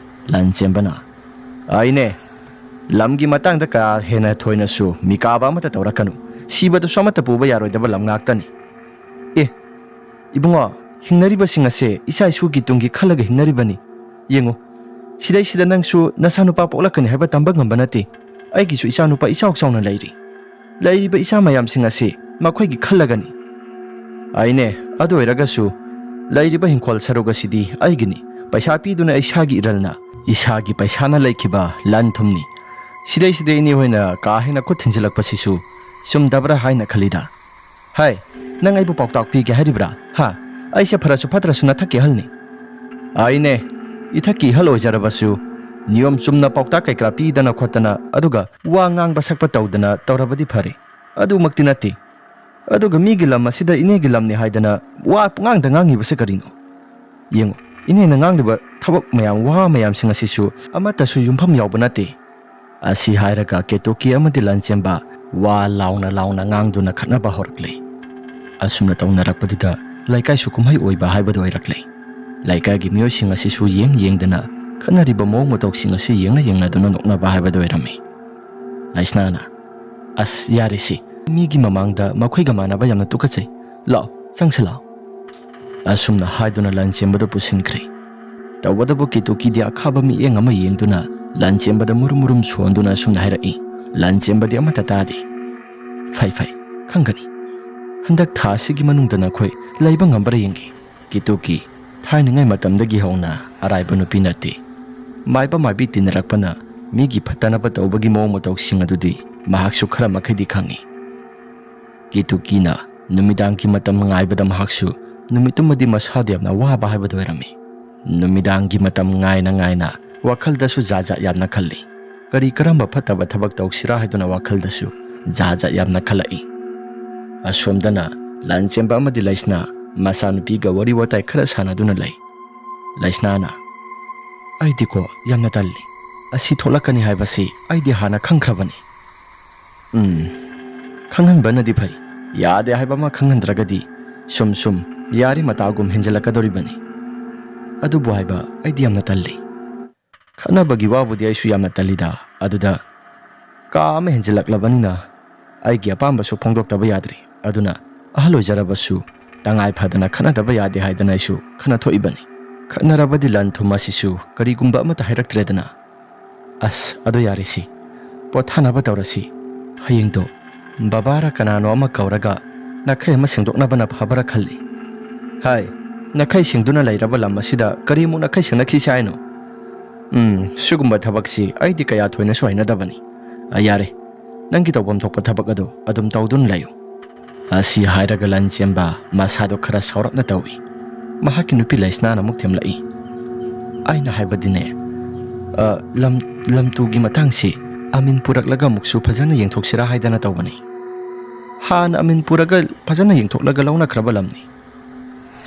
ꯂꯥꯟꯆꯦꯟꯕꯅ, "ꯑꯩꯅꯦ, ꯂꯝꯒꯤ ꯃꯇꯥꯡꯗ ꯀꯥ ꯍꯦꯟꯅ ꯊꯣꯏꯅꯁꯨ ꯃꯤꯀꯥꯕ ꯑꯃꯠꯇ ꯇꯧꯔꯛꯀꯅꯨ꯫ ꯁꯤꯕꯗꯨꯁꯨ ꯑꯃꯠꯇ ꯄꯨꯕ ꯌꯥꯔꯣꯏꯗꯕ ꯂꯝ ꯉꯥꯛꯇꯅꯤ꯫" ꯑꯦ, ꯏꯕꯨꯡꯉꯣ, ꯍꯤꯡꯅꯔꯤꯕꯁꯤꯡ ꯑꯁꯦ ꯏꯆꯥ ꯏꯁꯨꯒꯤ ꯇꯨꯡꯒꯤ ꯈꯜꯂꯒ ꯍꯤꯡꯅꯔꯤꯕꯅꯤ꯫ ꯌꯦꯡꯉꯨ, ꯁꯤꯗꯩꯁꯤꯗ ꯅꯪꯁꯨ ꯅꯆꯥꯅꯨꯄꯥ ꯄꯣꯛꯂꯛꯀꯅꯤ ꯍꯥꯏꯕ ꯇꯝꯕ ꯉꯝꯕ ꯅꯠꯇꯦ꯫ ꯑꯩꯒꯤꯁꯨ ꯏꯆꯥꯅꯨꯄꯥ ꯏꯆꯥꯎ ꯆꯥꯎꯅ ꯂꯩꯔꯤ꯫ ꯂꯩꯔꯤꯕ ꯏꯆꯥ ꯃꯌꯥꯝꯁꯤꯡ ꯑꯁꯤ ꯃꯈꯣꯏꯒꯤ ꯈꯜꯂꯒꯅꯤ꯫ ꯑꯩꯅꯦ, ꯑꯗꯨ ꯑꯣꯏꯔꯒꯁꯨ ꯂꯩꯔꯤꯕ ꯍꯤꯡꯈꯣꯜ ꯁꯔꯨꯛ ꯑꯁꯤꯗꯤ ꯑꯩꯒꯤꯅꯤ꯫ ꯄꯩꯁꯥ ꯄꯤꯗꯨꯅ ꯏꯁꯥꯒꯤ ꯏꯔꯜꯅ, ꯏꯁꯥꯒꯤ ꯄꯩꯁꯥꯅ ꯂꯩꯈꯤꯕ ꯂꯟ ꯊꯨꯝꯅꯤ꯫ ꯁꯤꯗꯩꯁꯤꯗ ꯏꯅꯦ ꯍꯣꯏꯅ ꯀꯥ ꯍꯦꯟꯅ ꯈꯨꯠ ꯊꯤꯟꯖꯤꯜꯂꯛꯄꯁꯤꯁꯨ ꯆꯨꯝꯗꯕ꯭ꯔꯥ ꯍꯥꯏꯅ ꯈꯜꯂꯤꯗ꯫ ꯍꯥꯏ, ꯅꯪ ꯑꯩꯕꯨ ꯄꯥꯎꯇꯥꯛ ꯄꯤꯒꯦ ꯍꯥꯏꯔꯤꯕ꯭ꯔꯥ? ꯍꯥ? ꯑꯩꯁꯦ ꯐꯔꯁꯨ ꯐꯠꯇ꯭ꯔꯁꯨ ꯅꯊꯛꯀꯤ ꯑꯍꯜꯅꯤ꯫ ꯑꯩꯅꯦ, ꯏꯊꯛꯀꯤ ꯑꯍꯜ ꯑꯣꯏꯖꯔꯕꯁꯨ ꯅꯤꯌꯣꯝ ꯆꯨꯝꯅ ꯄꯥꯎꯇꯥꯛ ꯀꯩꯀꯔꯥ ꯄꯤꯗꯅ ꯈꯣꯠꯇꯅ, ꯑꯗꯨꯒ ꯋꯥ ꯉꯥꯡꯕ ꯁꯛꯄ ꯇꯧꯗꯅ ꯇꯧꯔꯕꯗꯤ ꯐꯔꯦ꯫ ꯑꯗꯨꯃꯛꯇꯤ ꯅꯠꯇꯦ꯫ ꯑꯗꯨꯒ ꯃꯤꯒꯤ ꯂꯝ ꯑꯁꯤꯗ ꯏꯅꯦꯒꯤ ꯂꯝꯅꯤ ꯍꯥꯏꯗꯅ ꯋꯥ ꯄꯨꯡꯉꯥꯡꯗ ꯉꯥꯡꯉꯤꯕꯁꯦ ꯀꯔꯤꯅꯣ? ꯌꯦꯡꯉꯨ, ꯏꯅꯦꯅ ꯉꯥꯡꯂꯤꯕ ꯊꯕꯛ ꯃꯌꯥꯝ, ꯋꯥ ꯃꯌꯥꯝꯁꯤꯡ ꯑꯁꯤꯁꯨ ꯑꯃꯠꯇꯁꯨ ꯌꯨꯝꯐꯝ ꯌꯥꯎꯕ ꯅꯠꯇꯦ꯫ ꯑꯁꯤ ꯍꯥꯏꯔꯒ ꯀꯦꯇꯣꯀꯤ ꯑꯃꯗꯤ ꯂꯟꯆꯦꯟꯕ ꯋꯥ ꯂꯥꯎꯅ ꯂꯥꯎꯅ ꯉꯥꯡꯗꯨꯅ ꯈꯠꯅꯕ ꯍꯧꯔꯛꯂꯦ꯫ ꯑꯁꯨꯝꯅ ꯇꯧꯅꯔꯛꯄꯗꯨꯗ ꯂꯩꯀꯥꯏꯁꯨ ꯀꯨꯝꯍꯩ ꯑꯣꯏꯕ ꯍꯥꯏꯕꯗꯨ ꯑꯣꯏꯔꯛꯂꯦ꯫ ꯂꯩꯀꯥꯏꯒꯤ ꯃꯤꯑꯣꯏꯁꯤꯡ ꯑꯁꯤꯁꯨ ꯌꯦꯡ ꯌꯦꯡꯗꯅ ꯈꯠꯅꯔꯤꯕ ꯃꯑꯣꯡ ꯃꯇꯧꯁꯤꯡ ꯑꯁꯤ ꯌꯦꯡꯅ ꯌꯦꯡꯅꯗꯨꯅ ꯅꯣꯛꯅꯕ ꯍꯥꯏꯕꯗꯨ ꯑꯣꯏꯔꯝꯃꯤ꯫ ꯂꯩꯁꯅꯥꯅ, "ꯑꯁ, ꯌꯥꯔꯦꯁꯤ, ꯃꯤꯒꯤ ꯃꯃꯥꯡꯗ ꯃꯈꯣꯏꯒ ꯃꯥꯟꯅꯕ ꯌꯥꯝꯅ ꯇꯨꯀꯠꯆꯩ꯫ ꯂꯥꯛꯑꯣ, ꯆꯪꯁꯤꯜꯂꯛꯑꯣ꯫ ꯑꯁꯨꯝꯅ ꯍꯥꯏꯗꯨꯅ ꯂꯟꯆꯦꯟꯕꯗꯨ ꯄꯨꯁꯤꯟꯈ꯭ꯔꯦ꯫ ꯇꯧꯕꯇꯕꯨ ꯀꯦꯇꯨꯀꯤꯗꯤ ꯑꯈꯥꯕ ꯃꯤꯠꯌꯦꯡ ꯑꯃ ꯌꯦꯡꯗꯨꯅ ꯂꯟꯆꯦꯟꯕꯗ ꯃꯨꯔꯨꯝ ꯃꯨꯔꯨꯝ ꯁꯣꯟꯗꯨꯅ ꯑꯁꯨꯝꯅ ꯍꯥꯏꯔꯛꯏ, ꯂꯟꯆꯦꯟꯕꯗꯤ ꯑꯃꯠꯇ ꯇꯥꯗꯦ꯫ "ꯐꯩ, ꯐꯩ, ꯈꯪꯒꯅꯤ꯫ ꯍꯟꯗꯛ ꯊꯥ ꯑꯁꯤꯒꯤ ꯃꯅꯨꯡꯗ ꯅꯈꯣꯏ ꯂꯩꯕ ꯉꯝꯕ꯭ꯔꯥ ꯌꯦꯡꯒꯦ꯫ ꯀꯦꯇꯨꯀꯤ ꯊꯥꯏꯅꯉꯩ ꯃꯇꯝꯗꯒꯤ ꯍꯧꯅ ꯑꯔꯥꯏꯕ ꯅꯨꯄꯤ ꯅꯠꯇꯦ꯫ ꯃꯥꯏꯕ ꯃꯥꯏꯕꯤ ꯇꯤꯟꯅꯔꯛꯄꯅ ꯃꯤꯒꯤ ꯐꯠꯇꯅꯕ ꯇꯧꯕꯒꯤ ꯃꯑꯣꯡ ꯃꯇꯧꯁꯤꯡ ꯑꯗꯨꯗꯤ ꯃꯍꯥꯛꯁꯨ ꯈꯔ ꯃꯈꯩꯗꯤ ꯈꯪꯏ꯫" ꯀꯦꯇꯨꯀꯤꯅ ꯅꯨꯃꯤꯗꯥꯡꯒꯤ ꯃꯇꯝ ꯉꯥꯏꯕꯗ ꯃꯍꯥꯛꯁꯨ ꯅꯨꯃꯤꯠꯇꯨꯃꯗꯤ ꯃꯁꯥꯗ ꯌꯥꯝꯅ ꯋꯥꯕ ꯍꯥꯏꯕꯗꯨ ꯑꯣꯏꯔꯝꯃꯤ꯫ ꯅꯨꯃꯤꯗꯥꯡꯒꯤ ꯃꯇꯝ ꯉꯥꯏꯅ ꯉꯥꯏꯅ ꯋꯥꯈꯜꯗꯁꯨ ꯖꯥꯠ ꯖꯥꯠ ꯌꯥꯝꯅ ꯈꯜꯂꯤ꯫ ꯀꯔꯤ ꯀꯔꯝꯕ ꯐꯠꯇꯕ ꯊꯕꯛ ꯇꯧꯁꯤꯔꯥ ꯍꯥꯏꯗꯨꯅ ꯋꯥꯈꯜꯗꯁꯨ ꯖꯥꯠ ꯖꯥꯠ ꯌꯥꯝꯅ ꯈꯜꯂꯛꯏ꯫ ꯑꯁꯣꯝꯗꯅ ꯂꯟꯆꯦꯟꯕ ꯑꯃꯗꯤ ꯂꯩꯁꯅꯥ ꯃꯆꯥꯅꯨꯄꯤꯒ ꯋꯥꯔꯤ ꯋꯥꯇꯥꯏ ꯈꯔ ꯁꯥꯟꯅꯗꯨꯅ ꯂꯩ꯫ ꯂꯩꯁꯅꯥꯅ, "ꯑꯩꯗꯤꯀꯣ ꯌꯥꯝꯅ ꯇꯜꯂꯤ꯫ ꯑꯁꯤ ꯊꯣꯛꯂꯛꯀꯅꯤ ꯍꯥꯏꯕꯁꯤ ꯑꯩꯗꯤ ꯍꯥꯟꯅ ꯈꯪꯈ꯭ꯔꯕꯅꯤ꯫" "ꯎꯝ, ꯈꯪꯍꯟꯕꯅꯗꯤ ꯐꯩ꯫ ꯌꯥꯗꯦ ꯍꯥꯏꯕ ꯑꯃ ꯈꯪꯍꯟꯗ꯭ꯔꯒꯗꯤ ꯁꯨꯝ ꯁꯨꯝ ꯌꯥꯔꯤ ꯃꯇꯥꯒꯨꯝ ꯍꯦꯟꯖꯜꯂꯛꯀꯗꯧꯔꯤꯕꯅꯤ꯫ ꯑꯗꯨꯕꯨ ꯍꯥꯏꯕ ꯑꯩꯗꯤ ꯌꯥꯝꯅ ꯇꯜꯂꯤ꯫ ꯈꯠꯅꯕꯒꯤ ꯋꯥꯕꯨꯗꯤ ꯑꯩꯁꯨ ꯌꯥꯝꯅ ꯇꯜꯂꯤꯗ꯫ ꯑꯗꯨꯗ ꯀꯥ ꯑꯃ ꯍꯦꯟꯖꯜꯂꯛꯂꯕꯅꯤꯅ ꯑꯩꯒꯤ ꯑꯄꯥꯝꯕꯁꯨ ꯐꯣꯡꯗꯣꯛꯇꯕ ꯌꯥꯗ꯭ꯔꯤ꯫ ꯑꯗꯨꯅ ꯑꯍꯜ ꯑꯣꯏꯖꯔꯕꯁꯨ ꯇꯉꯥꯏ ꯐꯗꯅ ꯈꯠꯅꯗꯕ ꯌꯥꯗꯦ ꯍꯥꯏꯗꯅ ꯑꯩꯁꯨ ꯈꯠꯅ ꯊꯣꯛꯏꯕꯅꯤ꯫ ꯈꯠꯅꯔꯕꯗꯤ ꯂꯟ ꯊꯨꯝ ꯑꯁꯤꯁꯨ ꯀꯔꯤꯒꯨꯝꯕ ꯑꯃꯠꯇ ꯍꯥꯏꯔꯛꯇ꯭ꯔꯦꯗꯅ꯫" "ꯑꯁ, ꯑꯗꯨ ꯌꯥꯔꯦꯁꯤ, ꯄꯣꯊꯥꯅꯕ ꯇꯧꯔꯁꯤ꯫ ꯍꯌꯦꯡꯗꯣ ꯕꯕꯥꯔ ꯀꯅꯥꯅꯣ ꯑꯃ ꯀꯧꯔꯒ ꯅꯥꯈꯩ ꯑꯃ ꯁꯦꯡꯗꯣꯛꯅꯕꯅ ꯐꯕ꯭ꯔꯥ ꯈꯜꯂꯤ꯫" "ꯍꯥꯏ, ꯅꯥꯈꯩ ꯁꯦꯡꯗꯨꯅ ꯂꯩꯔꯕ ꯂꯝ ꯑꯁꯤꯗ ꯀꯔꯤꯃꯨꯛ ꯅꯥꯈꯩ ꯁꯦꯡꯅꯈꯤꯁꯤ ꯍꯥꯏꯅꯣ?" "ꯎꯝ, ꯁꯤꯒꯨꯝꯕ ꯊꯕꯛꯁꯤ ꯑꯩꯗꯤ ꯀꯌꯥ ꯊꯣꯏꯅꯁꯨ ꯍꯩꯅꯗꯕꯅꯤ꯫ ꯑ, ꯌꯥꯔꯦ, ꯅꯪꯒꯤ ꯇꯧꯐꯝ ꯊꯣꯛꯄ ꯊꯕꯛ ꯑꯗꯨ ꯑꯗꯨꯝ ꯇꯧꯗꯨꯅ ꯂꯩꯌꯨ꯫" ꯑꯁꯤ ꯍꯥꯏꯔꯒ ꯂꯟꯆꯦꯟꯕ ꯃꯁꯥꯗꯣ ꯈꯔ ꯁꯥꯎꯔꯞꯅ ꯇꯧꯏ꯫ ꯃꯍꯥꯛꯀꯤ ꯅꯨꯄꯤ ꯂꯩꯁꯅꯥꯅ ꯑꯃꯨꯛ ꯊꯦꯝꯂꯛꯏ꯫ "ꯑꯩꯅ ꯍꯥꯏꯕꯗꯤꯅꯦ, ꯑ, ꯂꯝ, ꯂꯝꯇꯨꯒꯤ ꯃꯇꯥꯡꯁꯤ ꯑꯃꯤꯟ ꯄꯨꯔꯛꯂꯒ ꯑꯃꯨꯛꯁꯨ ꯐꯖꯅ ꯌꯦꯡꯊꯣꯛꯁꯤꯔꯥ ꯍꯥꯏꯗꯅ ꯇꯧꯕꯅꯤ꯫ ꯍꯥꯟꯅ ꯑꯃꯤꯟ ꯄꯨꯔꯒ ꯐꯖꯅ ꯌꯦꯡꯊꯣꯛꯂꯒ ꯂꯧꯅꯈ꯭ꯔꯕ ꯂꯝꯅꯤ꯫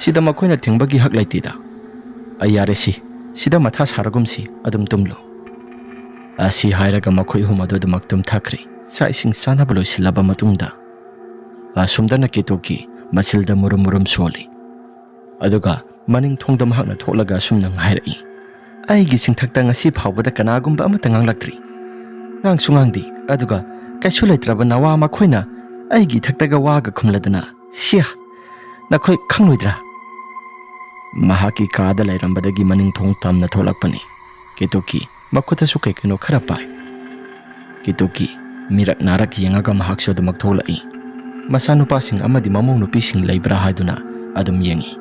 ꯁꯤꯗ ꯃꯈꯣꯏꯅ ꯊꯤꯡꯕꯒꯤ ꯍꯛ ꯂꯩꯇꯦꯗ꯫ ꯑꯩ ꯌꯥꯔꯦ ꯁꯤ, ꯁꯤꯗ ꯃꯊꯥ ꯁꯥꯔꯒꯨꯝꯁꯤ, ꯑꯗꯨꯝ ꯇꯨꯝꯂꯨ꯫" ꯑꯁꯤ ꯍꯥꯏꯔꯒ ꯃꯈꯣꯏ ꯑꯍꯨꯝ ꯑꯗꯨ ꯑꯗꯨꯃꯛ ꯇꯨꯝꯊꯈ꯭ꯔꯦ꯫ ꯆꯥꯛ ꯏꯁꯤꯡ ꯆꯥꯅꯕ ꯂꯣꯏꯁꯤꯜꯂꯕ ꯃꯇꯨꯡꯗ ꯑꯁꯣꯝꯗꯅ ꯀꯦꯇꯨꯀꯤ ꯃꯆꯤꯜꯗ ꯃꯨꯔꯨꯝ ꯃꯨꯔꯨꯝ ꯁꯣꯜꯂꯤ꯫ ꯑꯗꯨꯒ ꯃꯅꯤꯡ ꯊꯣꯡꯗ ꯃꯍꯥꯛꯅ ꯊꯣꯛꯂꯒ ꯑꯁꯨꯝꯅ ꯍꯥꯏꯔꯛꯏ, "ꯑꯩꯒꯤ ꯆꯤꯡꯊꯛꯇ ꯉꯁꯤ ꯐꯥꯎꯕꯗ ꯀꯅꯥꯒꯨꯝꯕ ꯑꯃꯠꯇ ꯉꯥꯡꯂꯛꯇ꯭ꯔꯤ꯫ ꯉꯥꯡꯁꯨ ꯉꯥꯡꯗꯦ, ꯑꯗꯨꯒ ꯀꯩꯁꯨ ꯂꯩꯇ꯭ꯔꯕ ꯅꯋꯥ ꯃꯈꯣꯏꯅ ꯑꯩꯒꯤ ꯏꯊꯛꯇꯒ ꯋꯥꯒ ꯈꯨꯝꯂꯗꯅ, ꯁꯤꯌꯥ! ꯅꯈꯣꯏ ꯈꯪꯂꯣꯏꯗ꯭ꯔꯥ? ꯃꯍꯥꯛꯀꯤ ꯀꯥꯗ ꯂꯩꯔꯝꯕꯗꯒꯤ ꯃꯅꯤꯡ ꯊꯣꯡ ꯇꯝꯅ ꯊꯣꯛꯂꯛꯄꯅꯤ꯫ ꯀꯤꯇꯨꯀꯤ ꯃꯈꯨꯠꯇꯁꯨ ꯀꯩ ꯀꯩꯅꯣ ꯈꯔ ꯄꯥꯏ꯫ ꯀꯤꯇꯨꯀꯤ ꯃꯤꯔꯛ ꯅꯥꯔꯛ ꯌꯦꯡꯉꯒ ꯃꯍꯥꯛꯁꯨ ꯑꯗꯨꯃꯛ ꯊꯣꯛꯂꯛꯏ꯫ ꯃꯆꯥꯅꯨꯄꯥꯁꯤꯡ ꯑꯃꯗꯤ ꯃꯃꯧ ꯅꯨꯄꯤꯁꯤꯡ ꯂꯩꯕ꯭ꯔꯥ ꯍꯥꯏꯗꯨꯅ ꯑꯗꯨꯝ ꯌꯦꯡꯏ꯫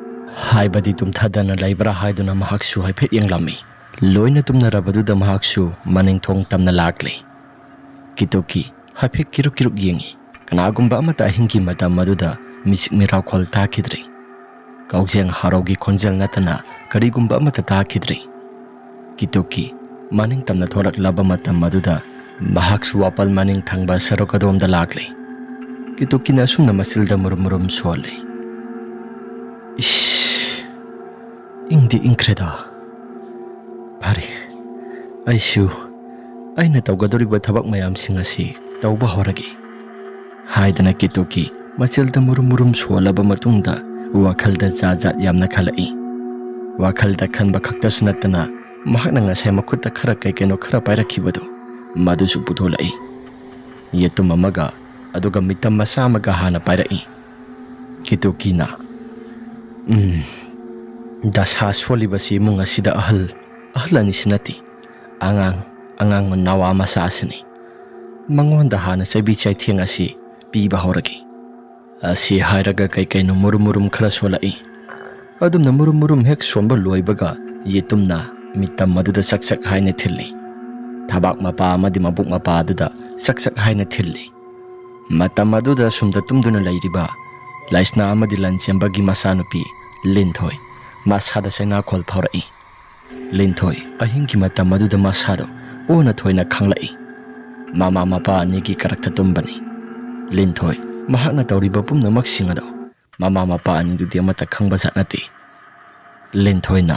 ꯍꯥꯏꯕꯗꯤ ꯇꯨꯝꯊꯗꯅ ꯂꯩꯕ꯭ꯔꯥ ꯍꯥꯏꯗꯨꯅ ꯃꯍꯥꯛꯁꯨ ꯍꯥꯏꯐꯦꯠ ꯌꯦꯡꯂꯝꯃꯤ꯫ ꯂꯣꯏꯅ ꯇꯨꯝꯅꯔꯕꯗꯨꯗ ꯃꯍꯥꯛꯁꯨ ꯃꯅꯤꯡ ꯊꯣꯡ ꯇꯝꯅ ꯂꯥꯛꯂꯦ꯫ ꯀꯤꯇꯨꯀꯤ ꯍꯥꯏꯐꯦꯠ ꯀꯤꯔꯨꯛ ꯀꯤꯔꯨꯛ ꯌꯦꯡꯏ꯫ ꯀꯅꯥꯒꯨꯝꯕ ꯑꯃꯠꯇ ꯑꯍꯤꯡꯒꯤ ꯃꯇꯝ ꯑꯗꯨꯗ ꯃꯤꯆꯤꯛ ꯃꯤꯔꯥꯎꯈꯣꯜ ꯇꯥꯈꯤꯗ꯭ꯔꯦ꯫ ꯀꯥꯎꯖꯦꯡ ꯍꯔꯥꯎꯒꯤ ꯈꯣꯟꯖꯦꯜ ꯅꯠꯇꯅ ꯀꯔꯤꯒꯨꯝꯕ ꯑꯃꯠꯇ ꯇꯥꯈꯤꯗ꯭ꯔꯦ꯫ ꯀꯤꯇꯨꯀꯤ ꯃꯅꯤꯡ ꯇꯝꯅ ꯊꯣꯔꯛꯂꯕ ꯃꯇꯝ ꯑꯗꯨꯗ ꯃꯍꯥꯛꯁꯨ ꯋꯥꯄꯜ ꯃꯅꯤꯡ ꯊꯪꯕ ꯁꯔꯨꯛ ꯑꯗꯣꯝꯗ ꯂꯥꯛꯂꯦ꯫ ꯀꯤꯇꯨꯀꯤꯅ ꯑꯁꯨꯝꯅ ꯃꯆꯤꯜꯗ ꯃꯨꯔꯨꯝ ꯃꯨꯔꯨꯝ ꯁꯣꯜꯂꯦ꯫ ꯏꯁ, ꯏꯪꯗꯤ ꯏꯪꯈ꯭ꯔꯦꯗ꯫ ꯐꯔꯦ, ꯑꯩꯁꯨ ꯑꯩꯅ ꯇꯧꯒꯗꯧꯔꯤꯕ ꯊꯕꯛ ꯃꯌꯥꯝꯁꯤꯡ ꯑꯁꯤ ꯇꯧꯕ ꯍꯧꯔꯒꯦ꯫ ꯍꯥꯏꯗꯅ ꯀꯤꯇꯨꯀꯤ ꯃꯆꯤꯜꯗ ꯃꯨꯔꯨꯝ ꯃꯨꯔꯨꯝ ꯁꯣꯜꯂꯕ ꯃꯇꯨꯡꯗ ꯋꯥꯈꯜꯗ ꯖꯥꯠ ꯖꯥꯠ ꯌꯥꯝꯅ ꯈꯜꯂꯛꯏ꯫ ꯋꯥꯈꯜꯗ ꯈꯟꯕ ꯈꯛꯇꯁꯨ ꯅꯠꯇꯅ ꯃꯍꯥꯛꯅ ꯉꯁꯥꯏ ꯃꯈꯨꯠꯇ ꯈꯔ ꯀꯩ ꯀꯩꯅꯣ ꯈꯔ ꯄꯥꯏꯔꯛꯈꯤꯕꯗꯨ ꯃꯗꯨꯁꯨ ꯄꯨꯊꯣꯛꯂꯛꯏ꯫ ꯌꯦꯇꯨꯝ ꯑꯃꯒ ꯑꯗꯨꯒ ꯃꯤꯇꯝ ꯃꯆꯥ ꯑꯃꯒ ꯍꯥꯟꯅ ꯄꯥꯏꯔꯛꯏ꯫ ꯀꯤꯇꯨꯀꯤꯅ, "ꯎꯝ, ꯗꯁꯥ ꯁꯣꯜꯂꯤꯕꯁꯤ ꯏꯃꯨꯡ ꯑꯁꯤꯗ ꯑꯍꯜ, ꯑꯍꯜ ꯑꯅꯤꯁꯤ ꯅꯠꯇꯦ, ꯑꯉꯥꯡ, ꯑꯉꯥꯡ ꯅꯋꯥ ꯃꯆꯥ ꯑꯁꯤꯅꯤ꯫ ꯃꯉꯣꯟꯗ ꯍꯥꯟꯅ ꯆꯩꯕꯤ ꯆꯩꯊꯦꯡ ꯑꯁꯤ ꯄꯤꯕ ꯍꯧꯔꯒꯦ"꯫ ꯑꯁꯤ ꯍꯥꯏꯔꯒ ꯀꯩ ꯀꯩꯅꯣ ꯃꯨꯔꯨꯝ ꯃꯨꯔꯨꯝ ꯈꯔ ꯁꯣꯜꯂꯛꯏ꯫ ꯑꯗꯨꯝꯅ ꯃꯨꯔꯨꯝ ꯃꯨꯔꯨꯝ ꯍꯦꯛ ꯁꯣꯟꯕ ꯂꯣꯏꯕꯒ ꯌꯦꯇꯨꯝꯅ ꯃꯤꯇꯝ ꯑꯗꯨꯗ ꯆꯛ ꯆꯛ ꯍꯥꯏꯅ ꯊꯤꯜꯂꯤ꯫ ꯊꯕꯥꯛ ꯃꯄꯥ ꯑꯃꯗꯤ ꯃꯕꯨꯛ ꯃꯄꯥ ꯑꯗꯨꯗ ꯆꯛ ꯆꯛ ꯍꯥꯏꯅ ꯊꯤꯜꯂꯤ꯫ ꯃꯇꯝ ꯑꯗꯨꯗ ꯁꯨꯝꯗ ꯇꯨꯝꯗꯨꯅ ꯂꯩꯔꯤꯕ ꯂꯩꯁꯅꯥ ꯑꯃꯗꯤ ꯂꯟꯆꯦꯟꯕꯒꯤ ꯃꯆꯥꯅꯨꯄꯤ ꯂꯤꯟꯊꯣꯏ ꯃꯁꯥꯗ ꯆꯩꯅꯥꯈꯣꯜ ꯐꯥꯎꯔꯛꯏ꯫ ꯂꯤꯟꯊꯣꯏ ꯑꯍꯤꯡꯒꯤ ꯃꯇꯝ ꯑꯗꯨꯗ ꯃꯁꯥꯗꯣ ꯑꯣꯟꯅ ꯊꯣꯏꯅ ꯈꯪꯂꯛꯏ꯫ ꯃꯃꯥ ꯃꯄꯥ ꯑꯅꯤꯒꯤ ꯀꯔꯛꯇ ꯇꯨꯝꯕꯅꯤ꯫ ꯂꯤꯟꯊꯣꯏ ꯃꯍꯥꯛꯅ ꯇꯧꯔꯤꯕ ꯄꯨꯝꯅꯃꯛꯁꯤꯡ ꯑꯗꯣ ꯃꯃꯥ ꯃꯄꯥ ꯑꯅꯤꯗꯨꯗꯤ ꯑꯃꯠꯇ ꯈꯪꯕꯖꯥꯠ ꯅꯠꯇꯦ꯫ ꯂꯤꯟꯊꯣꯏꯅ,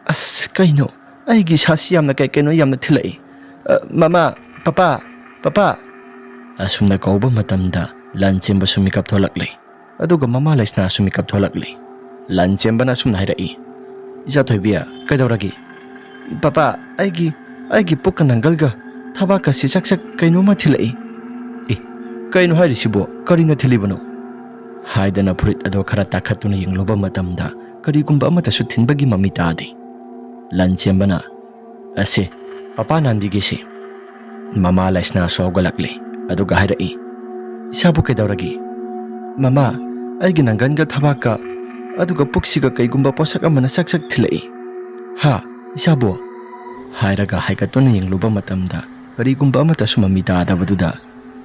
"ꯑꯁ, ꯀꯩꯅꯣ? ꯑꯩꯒꯤ ꯏꯁꯥꯁꯤ ꯌꯥꯝꯅ ꯀꯩ ꯀꯩꯅꯣ ꯌꯥꯝꯅ ꯊꯤꯜꯂꯛꯏ꯫ ꯑ, ꯃꯃꯥ, ꯄꯄꯥ, ꯄꯄꯥ!" ꯑꯁꯨꯝꯅ ꯀꯧꯕ ꯃꯇꯝꯗ ꯂꯟꯆꯦꯟꯕꯁꯨ ꯃꯤꯀꯞ ꯊꯣꯛꯂꯛꯂꯦ꯫ ꯑꯗꯨꯒ ꯃꯃꯥ ꯂꯩꯁꯅꯥꯁꯨ ꯃꯤꯀꯞ ꯊꯣꯛꯂꯛꯂꯦ꯫ ꯂꯟꯆꯦꯟꯕꯅ ꯑꯁꯨꯝꯅ ꯍꯥꯏꯔꯛꯏ, "ꯏꯆꯥꯊꯣꯏꯕꯤ, ꯀꯩꯗꯧꯔꯒꯦ?" "ꯄꯄꯥ, ꯑꯩꯒꯤ, ꯑꯩꯒꯤ ꯄꯨꯛꯀ ꯅꯪꯒꯜꯒ ꯊꯕꯥꯛꯀꯁꯤ ꯆꯛ ꯆꯛ ꯀꯩꯅꯣꯝꯃ ꯊꯤꯜꯂꯛꯏ꯫" "ꯑꯦ, ꯀꯩꯅꯣ ꯍꯥꯏꯔꯤꯁꯤꯕꯣ? ꯀꯔꯤꯅ ꯊꯤꯜꯂꯤꯕꯅꯣ?" ꯍꯥꯏꯗꯅ ꯐꯨꯔꯤꯠ ꯑꯗꯣ ꯈꯔ ꯇꯥꯈꯠꯇꯨꯅ ꯌꯦꯡꯂꯨꯕ ꯃꯇꯝꯗ ꯀꯔꯤꯒꯨꯝꯕ ꯑꯃꯠꯇꯁꯨ ꯊꯤꯟꯕꯒꯤ ꯃꯃꯤ ꯇꯥꯗꯦ꯫ ꯂꯟꯆꯦꯟꯕꯅ, "ꯑꯁꯦ, ꯄꯄꯥ ꯅꯥꯟꯕꯤꯒꯦꯁꯦ꯫" ꯃꯃꯥ ꯂꯩꯁꯅꯥꯁꯨ ꯍꯧꯒꯠꯂꯛꯂꯦ꯫ ꯑꯗꯨꯒ ꯍꯥꯏꯔꯛꯏ, "ꯏꯁꯥꯕꯨ ꯀꯩꯗꯧꯔꯒꯦ?" "ꯃꯃꯥ, ꯑꯩꯒꯤ ꯅꯪꯒꯟꯒ ꯊꯕꯥꯛꯀ ꯑꯗꯨꯒ ꯄꯨꯛꯁꯤꯒ ꯀꯩꯒꯨꯝꯕ ꯄꯣꯠꯁꯛ ꯑꯃꯅ ꯆꯛ ꯆꯛ ꯊꯤꯜꯂꯛꯏ꯫" "ꯍꯥ? ꯏꯁꯥꯕꯨ?" ꯍꯥꯏꯔꯒ ꯍꯥꯏꯒꯠꯇꯨꯅ ꯌꯦꯡꯂꯨꯕ ꯃꯇꯝꯗ ꯀꯔꯤꯒꯨꯝꯕ ꯑꯃꯠꯇꯁꯨ ꯃꯃꯤ ꯇꯥꯗꯕꯗꯨꯗ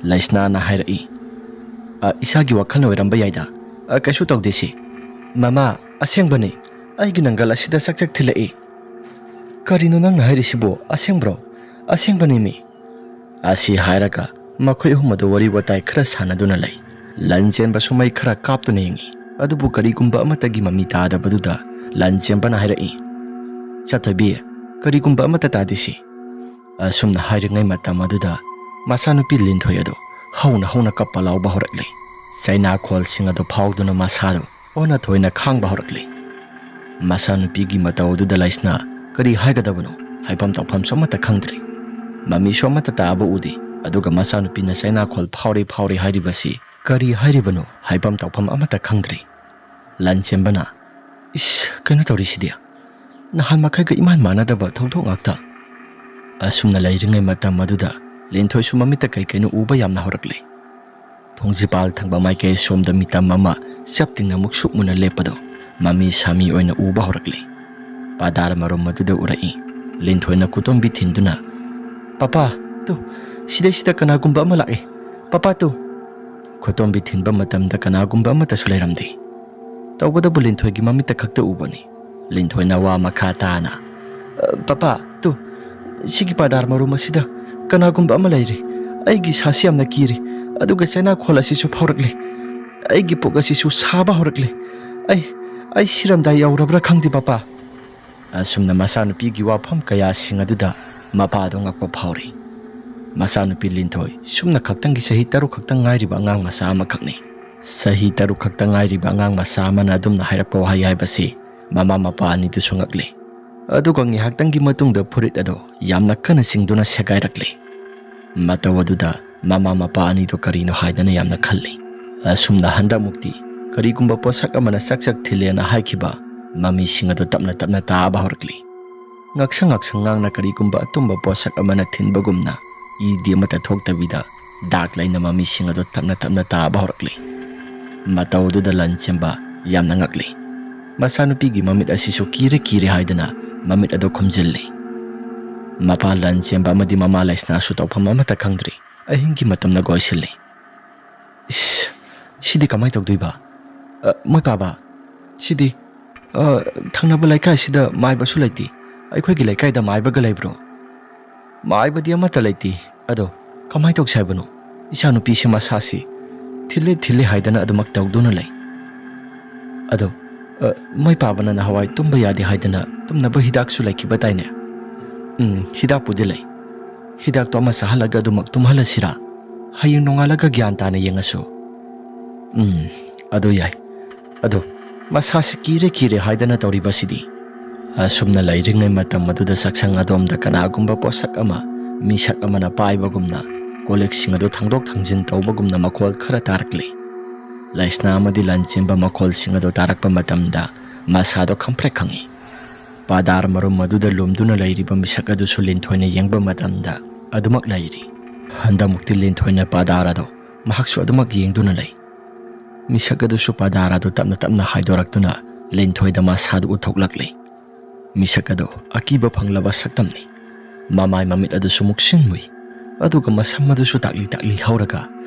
ꯂꯩꯁꯅꯥꯅ ꯍꯥꯏꯔꯛꯏ, "ꯑ, ꯏꯁꯥꯒꯤ ꯋꯥꯈꯜꯅ ꯑꯣꯏꯔꯝꯕ ꯌꯥꯏꯗ꯫ ꯑ, ꯀꯩꯁꯨ ꯇꯧꯗꯦ ꯁꯤ꯫" "ꯃꯃꯥ, ꯑꯁꯦꯡꯕꯅꯤ꯫ ꯑꯩꯒꯤ ꯅꯪꯒꯜ ꯑꯁꯤꯗ ꯆꯛ ꯆꯛ ꯊꯤꯜꯂꯛꯏ꯫" "ꯀꯔꯤꯅꯣ ꯅꯪꯅ ꯍꯥꯏꯔꯤꯁꯤꯕꯣ? ꯑꯁꯦꯡꯕ꯭ꯔꯣ?" "ꯑꯁꯦꯡꯕꯅꯤꯃꯤ꯫" ꯑꯁꯤ ꯍꯥꯏꯔꯒ ꯃꯈꯣꯏ ꯑꯍꯨꯝ ꯑꯗꯨ ꯋꯥꯔꯤ ꯋꯥꯇꯥꯏ ꯈꯔ ꯁꯥꯟꯅꯗꯨꯅ ꯂꯩ꯫ ꯂꯟꯆꯦꯟꯕꯁꯨ ꯃꯩ ꯈꯔ ꯀꯥꯞꯇꯨꯅ ꯌꯦꯡꯉꯤ꯫ ꯑꯗꯨꯕꯨ ꯀꯔꯤꯒꯨꯝꯕ ꯑꯃꯠꯇꯒꯤ ꯃꯃꯤ ꯇꯥꯗꯕꯗꯨꯗ ꯂꯟꯆꯦꯟꯕꯅ ꯍꯥꯏꯔꯛꯏ, "ꯆꯠꯊꯕꯤ, ꯀꯔꯤꯒꯨꯝꯕ ꯑꯃꯠꯇ ꯇꯥꯗꯦ ꯁꯤ꯫" ꯑꯁꯨꯝꯅ ꯍꯥꯏꯔꯤꯉꯩ ꯃꯇꯝ ꯑꯗꯨꯗ ꯃꯆꯥꯅꯨꯄꯤ ꯂꯤꯟꯊꯣꯏ ꯑꯗꯨ ꯍꯧꯅ ꯍꯧꯅ ꯀꯞꯄ ꯂꯥꯎꯕ ꯍꯧꯔꯛꯂꯦ꯫ ꯆꯩꯅꯥꯈꯣꯜꯁꯤꯡ ꯑꯗꯨ ꯐꯥꯎꯗꯨꯅ ꯃꯁꯥꯗꯨ ꯑꯣꯟꯅ ꯊꯣꯏꯅ ꯈꯥꯡꯕ ꯍꯧꯔꯛꯂꯦ꯫ ꯃꯆꯥꯅꯨꯄꯤꯒꯤ ꯃꯇꯧ ꯑꯗꯨꯗ ꯂꯩꯁꯅꯥ ꯀꯔꯤ ꯍꯥꯏꯒꯗꯕꯅꯣ ꯍꯥꯏꯐꯝ ꯇꯧꯐꯝꯁꯨ ꯑꯃꯠꯇ ꯈꯪꯗ꯭ꯔꯦ꯫ ꯃꯃꯤꯁꯨ ꯑꯃꯠꯇ ꯇꯥꯕ ꯎꯗꯦ꯫ ꯑꯗꯨꯒ ꯃꯆꯥꯅꯨꯄꯤꯅ ꯆꯩꯅꯥꯈꯣꯜ ꯐꯥꯎꯔꯦ ꯐꯥꯎꯔꯦ ꯍꯥꯏꯔꯤꯕꯁꯤ ꯀꯔꯤ ꯍꯥꯏꯔꯤꯕꯅꯣ ꯍꯥꯏꯐꯝ ꯇꯧꯐꯝ ꯑꯃꯠꯇ ꯈꯪꯗ꯭ꯔꯦ꯫ ꯂꯟꯆꯦꯟꯕꯅ, "ꯏꯁ, ꯀꯩꯅꯣ ꯇꯧꯔꯤꯁꯤꯗꯤ? ꯅꯍꯥꯟ ꯃꯈꯩꯒ ꯏꯃꯥꯟ ꯃꯥꯟꯅꯗꯕ ꯊꯧꯗꯣꯛ ꯉꯥꯛꯇ꯫" ꯑꯁꯨꯝꯅ ꯂꯩꯔꯤꯉꯩ ꯃꯇꯝ ꯑꯗꯨꯗ ꯂꯤꯟꯊꯣꯏꯁꯨ ꯃꯃꯤꯠꯇ ꯀꯩ ꯀꯩꯅꯣ ꯎꯕ ꯌꯥꯝꯅ ꯍꯧꯔꯛꯂꯦ꯫ ꯊꯣꯡꯖꯤꯄꯥꯜ ꯊꯪꯕ ꯃꯥꯏꯀꯩ ꯁꯣꯝꯗ ꯃꯤꯇꯝ ꯑꯃ ꯆꯞ ꯇꯤꯡꯅ ꯃꯨꯛꯁꯨꯛ ꯃꯨꯅ ꯂꯦꯞꯄꯗꯣ ꯃꯃꯤ ꯁꯥꯃꯤ ꯑꯣꯏꯅ ꯎꯕ ꯍꯧꯔꯛꯂꯦ꯫ ꯄꯥꯗꯥꯔ ꯃꯔꯨꯝ ꯑꯗꯨꯗ ꯎꯔꯛꯏ꯫ ꯂꯤꯟꯊꯣꯏꯅ ꯈꯨꯇꯣꯝꯕꯤ ꯊꯤꯟꯗꯨꯅ, "ꯄꯥꯄꯥ, ꯇꯨ, ꯁꯤꯗꯩꯁꯤꯗ ꯀꯅꯥꯒꯨꯝꯕ ꯑꯃ ꯂꯥꯛꯑꯦ꯫ Papa, two!" ꯈꯨꯇꯣꯝꯕꯤ ꯊꯤꯟꯕ ꯃꯇꯝꯗ ꯀꯅꯥꯒꯨꯝꯕ ꯑꯃꯠꯇꯁꯨ ꯂꯩꯔꯝꯗꯦ꯫ ꯇꯧꯕꯇꯕꯨ ꯂꯤꯟꯊꯣꯏꯒꯤ ꯃꯃꯤꯠꯇ ꯈꯛꯇ ꯎꯕꯅꯤ꯫ ꯂꯤꯟꯊꯣꯏꯅ ꯋꯥ ꯃꯈꯥ ꯇꯥꯅ, "ꯑ, ꯄꯥꯄꯥ, ꯇꯨ, ꯁꯤꯒꯤ ꯄꯥꯗꯥꯔ ꯃꯔꯨꯝ ꯑꯁꯤꯗ ꯀꯅꯥꯒꯨꯝꯕ ꯑꯃ ꯂꯩꯔꯦ꯫ ꯑꯩꯒꯤ ꯏꯁꯥꯁꯤ ꯌꯥꯝꯅ ꯀꯤꯔꯦ, ꯑꯗꯨꯒ ꯆꯩꯅꯥꯈꯣꯜ ꯑꯁꯤꯁꯨ ꯐꯥꯎꯔꯛꯂꯦ꯫ ꯑꯩꯒꯤ ꯄꯨꯛ ꯑꯁꯤꯁꯨ ꯁꯥꯕ ꯍꯧꯔꯛꯂꯦ꯫ ꯑꯩ, ꯑꯩ ꯁꯤꯔꯝꯗꯥꯏ ꯌꯧꯔꯕ꯭ꯔꯥ ꯈꯪꯗꯦ, ꯄꯥꯄꯥ꯫" ꯑꯁꯨꯝꯅ ꯃꯆꯥꯅꯨꯄꯤꯒꯤ ꯋꯥꯐꯝ ꯀꯌꯥꯁꯤꯡ ꯑꯗꯨꯗ ꯃꯄꯥꯗꯣ ꯉꯛꯄ ꯐꯥꯎꯔꯤ꯫ ꯃꯆꯥꯅꯨꯄꯤ ꯂꯤꯟꯊꯣꯏ ꯁꯨꯝꯅ ꯈꯛꯇꯪꯒꯤ ꯆꯍꯤ ꯇꯔꯨꯛ ꯈꯛꯇꯪ ꯉꯥꯏꯔꯤꯕ ꯑꯉꯥꯡ ꯃꯆꯥ ꯑꯃꯈꯛꯅꯤ꯫ ꯆꯍꯤ ꯇꯔꯨꯛ ꯈꯛꯇ ꯉꯥꯏꯔꯤꯕ ꯑꯉꯥꯡ ꯃꯆꯥ ꯑꯃꯅ ꯑꯗꯨꯝꯅ ꯍꯥꯏꯔꯛꯄ ꯋꯥꯍꯩ ꯍꯥꯏꯕꯁꯤ ꯃꯃꯥ ꯃꯄꯥ ꯑꯅꯤꯗꯨꯁꯨ ꯉꯛꯂꯤ꯫ ꯑꯗꯨꯒ ꯉꯥꯏꯍꯥꯛꯇꯪꯒꯤ ꯃꯇꯨꯡꯗ ꯐꯨꯔꯤꯠ ꯑꯗꯨ ꯌꯥꯝꯅ ꯀꯟꯅ ꯆꯤꯡꯗꯨꯅ ꯁꯦꯒꯥꯏꯔꯛꯂꯤ꯫ ꯃꯇꯧ ꯑꯗꯨꯗ ꯃꯃꯥ ꯃꯄꯥ ꯑꯅꯤꯗꯨ ꯀꯔꯤꯅꯣ ꯍꯥꯏꯗꯅ ꯌꯥꯝꯅ ꯈꯜꯂꯤ꯫ ꯑꯁꯨꯝꯅ ꯍꯟꯗꯛꯃꯨꯛꯇꯤ ꯀꯔꯤꯒꯨꯝꯕ ꯄꯣꯠꯁꯛ ꯑꯃꯅ ꯆꯛ ꯆꯛ ꯊꯤꯜꯂꯦꯅ ꯍꯥꯏꯈꯤꯕ ꯃꯃꯤꯁꯤꯡ ꯑꯗꯨ ꯇꯞꯅ ꯇꯞꯅ ꯇꯥꯕ ꯍꯧꯔꯛꯂꯤ꯫ ꯉꯛꯁꯪ ꯉꯛꯁꯪ ꯉꯥꯡꯅ ꯀꯔꯤꯒꯨꯝꯕ ꯑꯇꯨꯝꯕ ꯄꯣꯠꯁꯛ ꯑꯃꯅ ꯊꯤꯟꯕꯒꯨꯝꯅ ꯏꯗꯤ ꯑꯃꯠꯇ ꯊꯣꯛꯇꯕꯤꯗ ꯗꯥꯛ ꯂꯩꯅ ꯃꯃꯤꯁꯤꯡ ꯑꯗꯨ ꯇꯞꯅ ꯇꯞꯅ ꯇꯥꯕ ꯍꯧꯔꯛꯂꯤ꯫ ꯃꯇꯧ ꯑꯗꯨꯗ ꯂꯟꯆꯦꯟꯕ ꯌꯥꯝꯅ ꯉꯛꯂꯤ꯫ ꯃꯆꯥꯅꯨꯄꯤꯒꯤ ꯃꯃꯤꯠ ꯑꯁꯤꯁꯨ ꯀꯤꯔꯦ ꯀꯤꯔꯦ ꯍꯥꯏꯗꯅ ꯃꯃꯤꯠ ꯑꯗꯨ ꯈꯨꯝꯖꯤꯜꯂꯤ꯫ ꯃꯄꯥ ꯂꯟꯆꯦꯟꯕ ꯑꯃꯗꯤ ꯃꯃꯥ ꯂꯩꯁꯅꯥꯁꯨ ꯇꯧꯐꯝ ꯑꯃꯠꯇ ꯈꯪꯗ꯭ꯔꯤ꯫ ꯑꯍꯤꯡꯒꯤ ꯃꯇꯝꯅ ꯀꯣꯏꯁꯤꯜꯂꯤ꯫ "ꯏꯁ, ꯁꯤꯗꯤ ꯀꯃꯥꯏ ꯇꯧꯗꯣꯏꯕ? ꯑ, ꯃꯣꯏ ꯄꯥꯕ, ꯁꯤꯗꯤ, ꯑ, ꯊꯪꯅꯕ ꯂꯩꯀꯥꯏꯁꯤꯗ ꯃꯥꯏꯕꯁꯨ ꯂꯩꯇꯦ꯫ ꯑꯩꯈꯣꯏꯒꯤ ꯂꯩꯀꯥꯏꯗ ꯃꯥꯏꯕꯒ ꯂꯩꯕ꯭ꯔꯣ?" "ꯃꯥꯏꯕꯗꯤ ꯑꯃꯠꯇ ꯂꯩꯇꯦ꯫ ꯑꯗꯣ ꯀꯃꯥꯏ ꯇꯧꯁꯦ ꯍꯥꯏꯕꯅꯣ? ꯏꯆꯥꯅꯨꯄꯤꯁꯤ ꯃꯁꯥꯁꯤ ꯊꯤꯜꯂꯦ ꯊꯤꯜꯂꯦ ꯍꯥꯏꯗꯅ ꯑꯗꯨꯃꯛ ꯇꯧꯗꯨꯅ ꯂꯩ꯫ ꯑꯗꯣ, ꯑ, ꯃꯣꯏ ꯄꯥꯕꯅ ꯅꯍꯥꯟꯋꯥꯏ ꯇꯨꯝꯕ ꯌꯥꯗꯦ ꯍꯥꯏꯗꯅ ꯇꯨꯝꯅꯕ ꯍꯤꯗꯥꯛꯁꯨ ꯂꯩꯈꯤꯕ ꯇꯥꯏꯅꯦ?" "ꯎꯝ, ꯍꯤꯗꯥꯛꯄꯨꯗꯤ ꯂꯩ꯫ ꯍꯤꯗꯥꯛꯇꯣ ꯑꯃ ꯆꯥꯍꯜꯂꯒ ꯑꯗꯨꯃꯛ ꯇꯨꯝꯍꯜꯂꯁꯤꯔꯥ? ꯍꯌꯦꯡ ꯅꯣꯡꯉꯥꯜꯂꯒ ꯒ꯭ꯌꯥꯟ ꯇꯥꯅ ꯌꯦꯡꯉꯁꯨ꯫" "ꯎꯝ, ꯑꯗꯨ ꯌꯥꯏ꯫ ꯑꯗꯣ ꯃꯁꯥꯁꯤ ꯀꯤꯔꯦ ꯀꯤꯔꯦ ꯍꯥꯏꯗꯅ ꯇꯧꯔꯤꯕꯁꯤꯗꯤ?" ꯑꯁꯨꯝꯅ ꯂꯩꯔꯤꯉꯩ ꯃꯇꯝ ꯑꯗꯨꯗ ꯆꯥꯛꯁꯪ ꯑꯗꯣꯝꯗ ꯀꯅꯥꯒꯨꯝꯕ ꯄꯣꯠꯁꯛ ꯑꯃ, ꯃꯤꯁꯛ ꯑꯃꯅ ꯄꯥꯏꯕꯒꯨꯝꯅ ꯀꯣꯜꯂꯤꯛꯁꯤꯡ ꯑꯗꯨ ꯊꯥꯡꯗꯣꯛ ꯊꯥꯡꯖꯤꯟ ꯇꯧꯕꯒꯨꯝꯅ ꯃꯈꯣꯜ ꯈꯔ ꯇꯥꯔꯛꯂꯤ꯫ ꯂꯩꯁꯅꯥ ꯑꯃꯗꯤ ꯂꯟꯆꯦꯟꯕ ꯃꯈꯣꯜꯁꯤꯡ ꯑꯗꯨ ꯇꯥꯔꯛꯄ ꯃꯇꯝꯗ ꯃꯁꯥꯗꯣ ꯈꯝꯐ꯭ꯔꯦꯛ ꯈꯪꯉꯤ꯫ ꯄꯥꯗꯥꯔ ꯃꯔꯨꯝ ꯑꯗꯨꯗ ꯂꯨꯝꯗꯨꯅ ꯂꯩꯔꯤꯕ ꯃꯤꯁꯛ ꯑꯗꯨꯁꯨ ꯂꯤꯟꯊꯣꯏꯅ ꯌꯦꯡꯕ ꯃꯇꯝꯗ ꯑꯗꯨꯃꯛ ꯂꯩꯔꯤ꯫ ꯍꯟꯗꯛꯃꯨꯛꯇꯤ ꯂꯤꯟꯊꯣꯏꯅ ꯄꯥꯗꯥꯔ ꯑꯗꯣ ꯃꯍꯥꯛꯁꯨ ꯑꯗꯨꯃꯛ ꯌꯦꯡꯗꯨꯅ ꯂꯩ꯫ ꯃꯤꯁꯛ ꯑꯗꯨꯁꯨ ꯄꯥꯗꯥꯔ ꯑꯗꯨ ꯇꯞꯅ ꯇꯞꯅ ꯍꯥꯏꯗꯣꯔꯛꯇꯨꯅ ꯂꯤꯟꯊꯣꯏꯗ ꯃꯁꯥꯗꯨ ꯎꯠꯊꯣꯛꯂꯛꯂꯤ꯫ ꯃꯤꯁꯛ ꯑꯗꯨ ꯑꯀꯤꯕ ꯐꯪꯂꯕ ꯁꯛꯇꯝꯅꯤ꯫ ꯃꯃꯥꯏ ꯃꯃꯤꯠ ꯑꯗꯨꯁꯨ ꯃꯨꯛꯁꯤꯟ ꯃꯨꯏ꯫ ꯑꯗꯨꯒ ꯃꯁꯝ ꯑꯗꯨꯁꯨ ꯇꯥꯛꯂꯤ ꯇꯥꯛꯂꯤ ꯍꯧꯔꯒ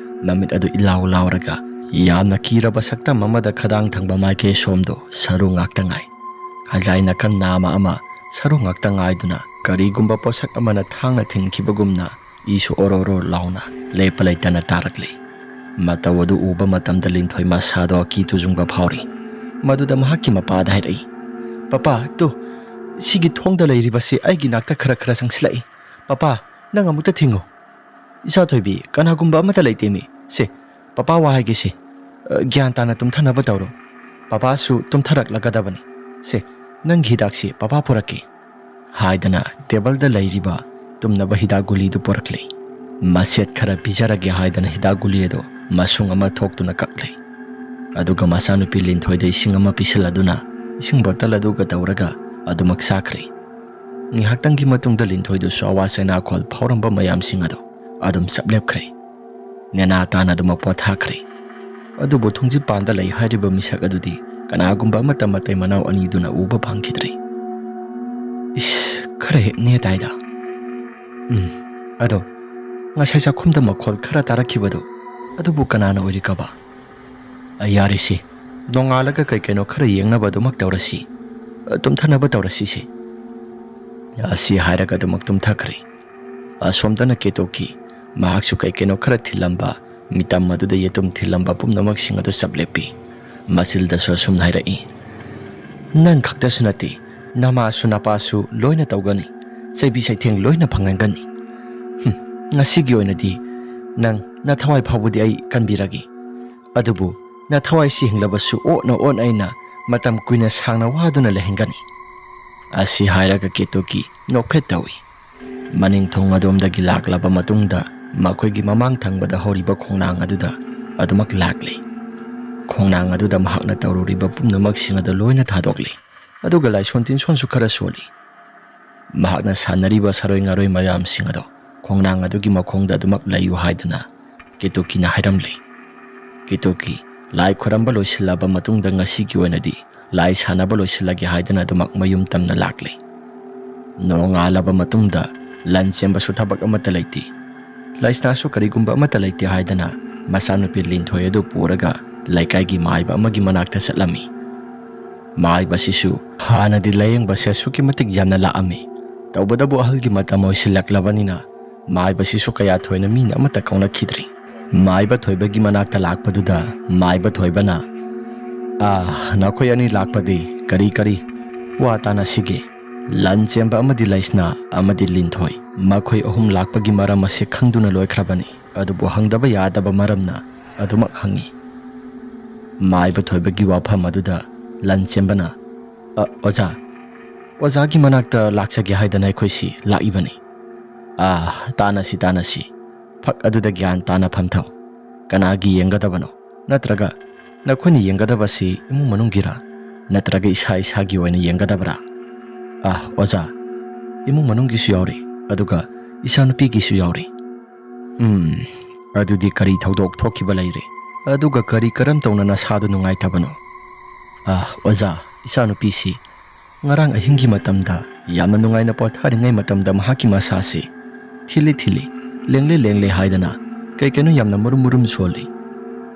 ꯃꯃꯤꯠ ꯑꯗꯨ ꯏꯂꯥꯎ ꯂꯥꯎꯔꯒ ꯌꯥꯝꯅ ꯀꯤꯔꯕ ꯁꯛꯇꯝ ꯑꯃꯗ ꯈꯗꯥꯡ ꯊꯪꯕ ꯃꯥꯏꯀꯩ ꯁꯣꯝꯗꯣ ꯁꯔꯨ ꯉꯥꯛꯇ ꯉꯥꯏ꯫ ꯈꯖꯥꯏ ꯅꯥꯀꯟ ꯅꯥꯝꯃ ꯑꯃ ꯁꯔꯨ ꯉꯥꯛꯇ ꯉꯥꯏꯗꯨꯅ ꯀꯔꯤꯒꯨꯝꯕ ꯄꯣꯠꯁꯛ ꯑꯃꯅ ꯊꯥꯡꯅ ꯊꯤꯟꯈꯤꯕꯒꯨꯝꯅ ꯏꯁꯨ ꯑꯣꯔꯣ ꯑꯣꯔꯣ ꯂꯥꯎꯅ ꯂꯦꯞꯄ ꯂꯩꯇꯅ ꯇꯥꯔꯛꯂꯤ꯫ ꯃꯇꯧ ꯑꯗꯨ ꯎꯕ ꯃꯇꯝꯗ ꯂꯤꯟꯊꯣꯏ ꯃꯁꯥꯗꯣ ꯑꯀꯤ ꯇꯨꯖꯨꯡꯕ ꯐꯥꯎꯔꯤ꯫ ꯃꯗꯨꯗ ꯃꯍꯥꯛꯀꯤ ꯃꯄꯥꯗ ꯍꯥꯏꯔꯛꯏ, "ꯄꯄꯥ, ꯇꯨ, ꯁꯤꯒꯤ ꯊꯣꯡꯗ ꯂꯩꯔꯤꯕꯁꯤ ꯑꯩꯒꯤ ꯅꯥꯛꯇ ꯈꯔ ꯈꯔ ꯆꯪꯁꯤꯜꯂꯛꯏ꯫ ꯄꯄꯥ, ꯅꯪ ꯑꯃꯨꯛꯇ ꯊꯤꯡꯉꯨ꯫ ꯏꯆꯥ ꯊꯣꯏꯕꯤ, ꯀꯅꯥꯒꯨꯝꯕ ꯑꯃꯠꯇ ꯂꯩꯇꯦꯃꯤ꯫ ꯁꯦ, ꯄꯄꯥ ꯋꯥ ꯍꯥꯏꯒꯦꯁꯦ꯫ ꯑ, ꯒ꯭ꯌꯥꯟ ꯇꯥꯅ ꯇꯨꯝꯊꯅꯕ ꯇꯧꯔꯣ꯫ ꯄꯄꯥꯁꯨ ꯇꯨꯝꯊꯔꯛꯂꯒꯗꯕꯅꯤ꯫ ꯁꯦ, ꯅꯪꯒꯤ ꯍꯤꯗꯥꯛꯁꯤ ꯄꯄꯥ ꯄꯨꯔꯛꯀꯦ꯫" ꯍꯥꯏꯗꯅ ꯇꯦꯕꯜꯗ ꯂꯩꯔꯤꯕ ꯇꯨꯝꯅꯕ ꯍꯤꯗꯥꯛ ꯒꯨꯂꯤꯗꯨ ꯄꯨꯔꯛꯂꯦ꯫ ꯃꯆꯦꯠ ꯈꯔ ꯄꯤꯖꯔꯒꯦ ꯍꯥꯏꯗꯅ ꯍꯤꯗꯥꯛ ꯒꯨꯂꯤ ꯑꯗꯨ ꯃꯁꯨꯡ ꯑꯃ ꯊꯣꯛꯇꯨꯅ ꯀꯛꯂꯦ꯫ ꯑꯗꯨꯒ ꯃꯆꯥꯅꯨꯄꯤ ꯂꯤꯟꯊꯣꯏꯗ ꯏꯁꯤꯡ ꯑꯃ ꯄꯤꯁꯤꯜꯂꯗꯨꯅ ꯏꯁꯤꯡ ꯕꯣꯇꯜ ꯑꯗꯨꯒ ꯇꯧꯔꯒ ꯑꯗꯨꯃꯛ ꯆꯥꯈ꯭ꯔꯦ꯫ ꯉꯥꯏꯍꯥꯛꯇꯪꯒꯤ ꯃꯇꯨꯡꯗ ꯂꯤꯟꯊꯣꯏꯗꯨꯁꯨ ꯑꯋꯥ ꯆꯩꯅꯥꯈꯣꯜ ꯐꯥꯎꯔꯝꯕ ꯃꯌꯥꯝꯁꯤꯡ ꯑꯗꯨ ꯑꯗꯨꯝ ꯆꯞꯂꯦꯞꯈ꯭ꯔꯦ꯫ ꯅꯦꯅꯥ ꯇꯥꯅ ꯑꯗꯨꯃꯛ ꯄꯣꯊꯥꯈ꯭ꯔꯦ꯫ ꯑꯗꯨꯕꯨ ꯊꯣꯡꯖꯤꯟ ꯄꯥꯟꯗ ꯂꯩ ꯍꯥꯏꯔꯤꯕ ꯃꯤꯁꯛ ꯑꯗꯨꯗꯤ ꯀꯅꯥꯒꯨꯝꯕ ꯑꯃꯠꯇ ꯃꯇꯩ ꯃꯅꯥꯎ ꯑꯅꯤꯗꯨꯅ ꯎꯕ ꯐꯪꯈꯤꯗ꯭ꯔꯦ꯫ "ꯏꯁ, ꯈꯔ ꯍꯦꯛ ꯅꯦ ꯇꯥꯏꯗ꯫ ꯎꯝ, ꯑꯗꯣ ꯉꯁꯥꯏ ꯆꯥꯛꯈꯨꯝꯗ ꯃꯈꯣꯜ ꯈꯔ ꯇꯥꯔꯛꯈꯤꯕꯗꯣ, ꯑꯗꯨꯕꯨ ꯀꯅꯥꯅ ꯑꯣꯏꯔꯤꯀꯕ? ꯑ, ꯌꯥꯔꯦꯁꯦ, ꯅꯣꯡꯉꯥꯜꯂꯒ ꯀꯩ ꯀꯩꯅꯣ ꯈꯔ ꯌꯦꯡꯅꯕ ꯑꯗꯨꯃꯛ ꯇꯧꯔꯁꯤ꯫ ꯑ, ꯇꯨꯝꯊꯅꯕ ꯇꯧꯔꯁꯤꯁꯦ"꯫ ꯑꯁꯤ ꯍꯥꯏꯔꯒ ꯑꯗꯨꯃꯛ ꯇꯨꯝꯊꯈ꯭ꯔꯦ꯫ ꯑꯁꯣꯝꯗꯅ ꯀꯦꯇꯣꯀꯤ, ꯃꯍꯥꯛꯁꯨ ꯀꯩ ꯀꯩꯅꯣ ꯈꯔ ꯊꯤꯜꯂꯝꯕ, ꯃꯤꯇꯝ ꯑꯗꯨꯗ ꯌꯦꯇꯨꯝ ꯊꯤꯜꯂꯝꯕ ꯄꯨꯝꯅꯃꯛꯁꯤꯡ ꯑꯗꯨ ꯆꯞ ꯂꯦꯞꯄꯤ꯫ ꯃꯆꯤꯜꯗꯁꯨ ꯑꯁꯨꯝꯅ ꯍꯥꯏꯔꯛꯏ, "ꯅꯪ ꯈꯛꯇꯁꯨ ꯅꯠꯇꯦ, ꯅꯃꯥꯁꯨ ꯅꯄꯥꯁꯨ ꯂꯣꯏꯅ ꯇꯧꯒꯅꯤ, ꯆꯩꯕꯤ ꯆꯩꯊꯦꯡ ꯂꯣꯏꯅ ꯐꯪꯍꯟꯒꯅꯤ꯫ ꯍꯨꯝ, ꯉꯁꯤꯒꯤ ꯑꯣꯏꯅꯗꯤ ꯅꯪ ꯅꯊꯋꯥꯏ ꯐꯥꯎꯕꯗꯤ ꯑꯩ ꯀꯟꯕꯤꯔꯒꯦ꯫ ꯑꯗꯨꯕꯨ ꯅꯊꯋꯥꯏꯁꯤ ꯍꯤꯡꯂꯕꯁꯨ ꯑꯣꯠꯅ ꯑꯣꯠꯅ ꯑꯩꯅ ꯃꯇꯝ ꯀꯨꯏꯅ ꯁꯥꯡꯅ ꯋꯥꯗꯨꯅ ꯂꯩꯍꯟꯒꯅꯤ"꯫ ꯑꯁꯤ ꯍꯥꯏꯔꯒ ꯀꯦꯇꯣꯀꯤ ꯅꯣꯛꯐꯦꯠ ꯇꯧꯏ꯫ ꯃꯅꯤꯡ ꯊꯣꯡ ꯑꯗꯣꯝꯗꯒꯤ ꯂꯥꯛꯂꯕ ꯃꯇꯨꯡꯗ ꯃꯈꯣꯏꯒꯤ ꯃꯃꯥꯡ ꯊꯪꯕꯗ ꯍꯧꯔꯤꯕ ꯈꯣꯡꯅꯥꯡ ꯑꯗꯨꯗ ꯑꯗꯨꯃꯛ ꯂꯥꯛꯂꯦ꯫ ꯈꯣꯡꯅꯥꯡ ꯑꯗꯨꯗ ꯃꯍꯥꯛꯅ ꯇꯧꯔꯨꯔꯤꯕ ꯄꯨꯝꯅꯃꯛꯁꯤꯡ ꯑꯗꯨ ꯂꯣꯏꯅ ꯊꯥꯗꯣꯛꯂꯦ꯫ ꯑꯗꯨꯒ ꯂꯥꯏꯁꯣꯟ ꯇꯤꯟꯁꯣꯟꯁꯨ ꯈꯔ ꯁꯣꯜꯂꯤ꯫ ꯃꯍꯥꯛꯅ ꯁꯥꯟꯅꯔꯤꯕ ꯁꯥꯔꯣꯏ ꯉꯥꯔꯣꯏ ꯃꯌꯥꯝꯁꯤꯡ ꯑꯗꯣ ꯈꯣꯡꯅꯥꯡ ꯑꯗꯨꯒꯤ ꯃꯈꯣꯡꯗ ꯑꯗꯨꯃꯛ ꯂꯩꯌꯨ ꯍꯥꯏꯗꯅ ꯀꯦꯇꯣꯀꯤꯅ ꯍꯥꯏꯔꯝꯂꯦ꯫ ꯀꯦꯇꯣꯀꯤ ꯂꯥꯏ ꯈꯣꯏꯔꯝꯕ ꯂꯣꯏꯁꯤꯜꯂꯕ ꯃꯇꯨꯡꯗ ꯉꯁꯤꯒꯤ ꯑꯣꯏꯅꯗꯤ ꯂꯥꯏ ꯁꯥꯟꯅꯕ ꯂꯣꯏꯁꯤꯜꯂꯒꯦ ꯍꯥꯏꯗꯅ ꯑꯗꯨꯃꯛ ꯃꯌꯨꯝ ꯇꯝꯅ ꯂꯥꯛꯂꯦ꯫ ꯅꯣꯡꯉꯥꯜꯂꯕ ꯃꯇꯨꯡꯗ ꯂꯟ ꯆꯦꯟꯕꯁꯨ ꯊꯕꯛ ꯑꯃꯠꯇ ꯂꯩꯇꯦ꯫ ꯂꯩꯁꯅꯥꯁꯨ ꯀꯔꯤꯒꯨꯝꯕ ꯑꯃꯠꯇ ꯂꯩꯇꯦ ꯍꯥꯏꯗꯅ ꯃꯆꯥꯅꯨꯄꯤ ꯂꯤꯟꯊꯣꯏ ꯑꯗꯨ ꯄꯨꯔꯒ ꯂꯩꯀꯥꯏꯒꯤ ꯃꯥꯏꯕ ꯑꯃꯒꯤ ꯃꯅꯥꯛꯇ ꯆꯠꯂꯝꯃꯤ꯫ ꯃꯥꯏꯕꯁꯤꯁꯨ ꯍꯥꯟꯅꯗꯤ ꯂꯥꯌꯦꯡꯕꯁꯦ ꯑꯁꯨꯛꯀꯤ ꯃꯇꯤꯛ ꯌꯥꯝꯅ ꯂꯥꯛꯑꯝꯃꯤ꯫ ꯇꯧꯕꯇꯕꯨ ꯑꯍꯜꯒꯤ ꯃꯇꯝ ꯑꯣꯏꯁꯤꯜꯂꯛꯂꯕꯅꯤꯅ ꯃꯥꯏꯕꯁꯤꯁꯨ ꯀꯌꯥ ꯊꯣꯏꯅ ꯃꯤꯅ ꯑꯃꯠꯇ ꯀꯧꯅꯈꯤꯗ꯭ꯔꯤ꯫ ꯃꯥꯏꯕ ꯊꯣꯏꯕꯒꯤ ꯃꯅꯥꯛꯇ ꯂꯥꯛꯄꯗꯨꯗ ꯃꯥꯏꯕ ꯊꯣꯏꯕꯅ, "ꯑꯥ, ꯅꯈꯣꯏ ꯑꯅꯤ ꯂꯥꯛꯄꯗꯤ ꯀꯔꯤ ꯀꯔꯤ ꯋꯥ ꯇꯥꯅꯁꯤꯒꯦ? ꯂꯟ ꯆꯦꯟꯕ ꯑꯃꯗꯤ ꯂꯩꯁꯅꯥ ꯑꯃꯗꯤ ꯂꯤꯟꯊꯣꯏ, ꯃꯈꯣꯏ ꯑꯍꯨꯝ ꯂꯥꯛꯄꯒꯤ ꯃꯔꯝ ꯑꯁꯤ ꯈꯪꯗꯨꯅ ꯂꯣꯏꯈ꯭ꯔꯕꯅꯤ, ꯑꯗꯨꯕꯨ ꯍꯪꯗꯕ ꯌꯥꯗꯕ ꯃꯔꯝꯅ ꯑꯗꯨꯃꯛ ꯍꯪꯉꯤ"꯫ ꯃꯥꯏꯕ ꯊꯣꯏꯕꯒꯤ ꯋꯥꯐꯝ ꯑꯗꯨꯗ ꯂꯟ ꯆꯦꯟꯕꯅ, "ꯑ, ꯑꯣꯖꯥ, ꯑꯣꯖꯥꯒꯤ ꯃꯅꯥꯛꯇ ꯂꯥꯛꯆꯒꯦ ꯍꯥꯏꯗꯅ ꯑꯩꯈꯣꯏꯁꯤ ꯂꯥꯛꯏꯕꯅꯤ"꯫ "ꯑꯥ, ꯇꯥꯅꯁꯤ, ꯇꯥꯅꯁꯤ꯫ ꯐꯛ ꯑꯗꯨꯗ ꯒ꯭ꯌꯥꯟ ꯇꯥꯅ ꯐꯝꯊꯧ"꯫ ꯀꯅꯥꯒꯤ ꯌꯦꯡꯒꯗꯕꯅꯣ? ꯅꯠꯇ꯭ꯔꯒ ꯅꯈꯣꯏꯅ ꯌꯦꯡꯒꯗꯕꯁꯤ ꯏꯃꯨꯡ ꯃꯅꯨꯡꯒꯤꯔꯥ? ꯅꯠꯇ꯭ꯔꯒ ꯏꯁꯥ ꯏꯁꯥꯒꯤ ꯑꯣꯏꯅ ꯌꯦꯡꯒꯗꯕꯔꯥ? ꯑꯥ, ꯑꯣꯖꯥ, ꯏꯃꯨꯡ ꯃꯅꯨꯡꯒꯤꯁꯨ ꯌꯥꯎꯔꯤ, ꯑꯗꯨꯒ ꯏꯆꯥꯅꯨꯄꯤꯒꯤꯁꯨ ꯌꯥꯎꯔꯤ꯫ ꯎꯝ, ꯑꯗꯨꯗꯤ ꯀꯔꯤ ꯊꯧꯗꯣꯛ ꯊꯣꯛꯈꯤꯕ ꯂꯩꯔꯦ? ꯑꯗꯨꯒ ꯀꯔꯤ ꯀꯔꯝ ꯇꯧꯅ ꯅꯁꯥꯗꯨ ꯅꯨꯡꯉꯥꯏꯇꯕꯅꯣ? ꯑꯥ, ꯑꯣꯖꯥ, ꯏꯆꯥꯅꯨꯄꯤꯁꯤ ꯉꯔꯥꯡ ꯑꯍꯤꯡꯒꯤ ꯃꯇꯝꯗ ꯌꯥꯝꯅ ꯅꯨꯡꯉꯥꯏꯅ ꯄꯣꯊꯥꯔꯤꯉꯩ ꯃꯇꯝꯗ ꯃꯍꯥꯛꯀꯤ ꯃꯁꯥꯁꯤ ꯊꯤꯜꯂꯤ ꯊꯤꯜꯂꯤ, ꯂꯦꯡꯂꯦ ꯂꯦꯡꯂꯦ ꯍꯥꯏꯗꯅ ꯀꯩ ꯀꯩꯅꯣ ꯌꯥꯝꯅ ꯃꯔꯨꯝ ꯃꯔꯨꯝ ꯁꯣꯜꯂꯤ꯫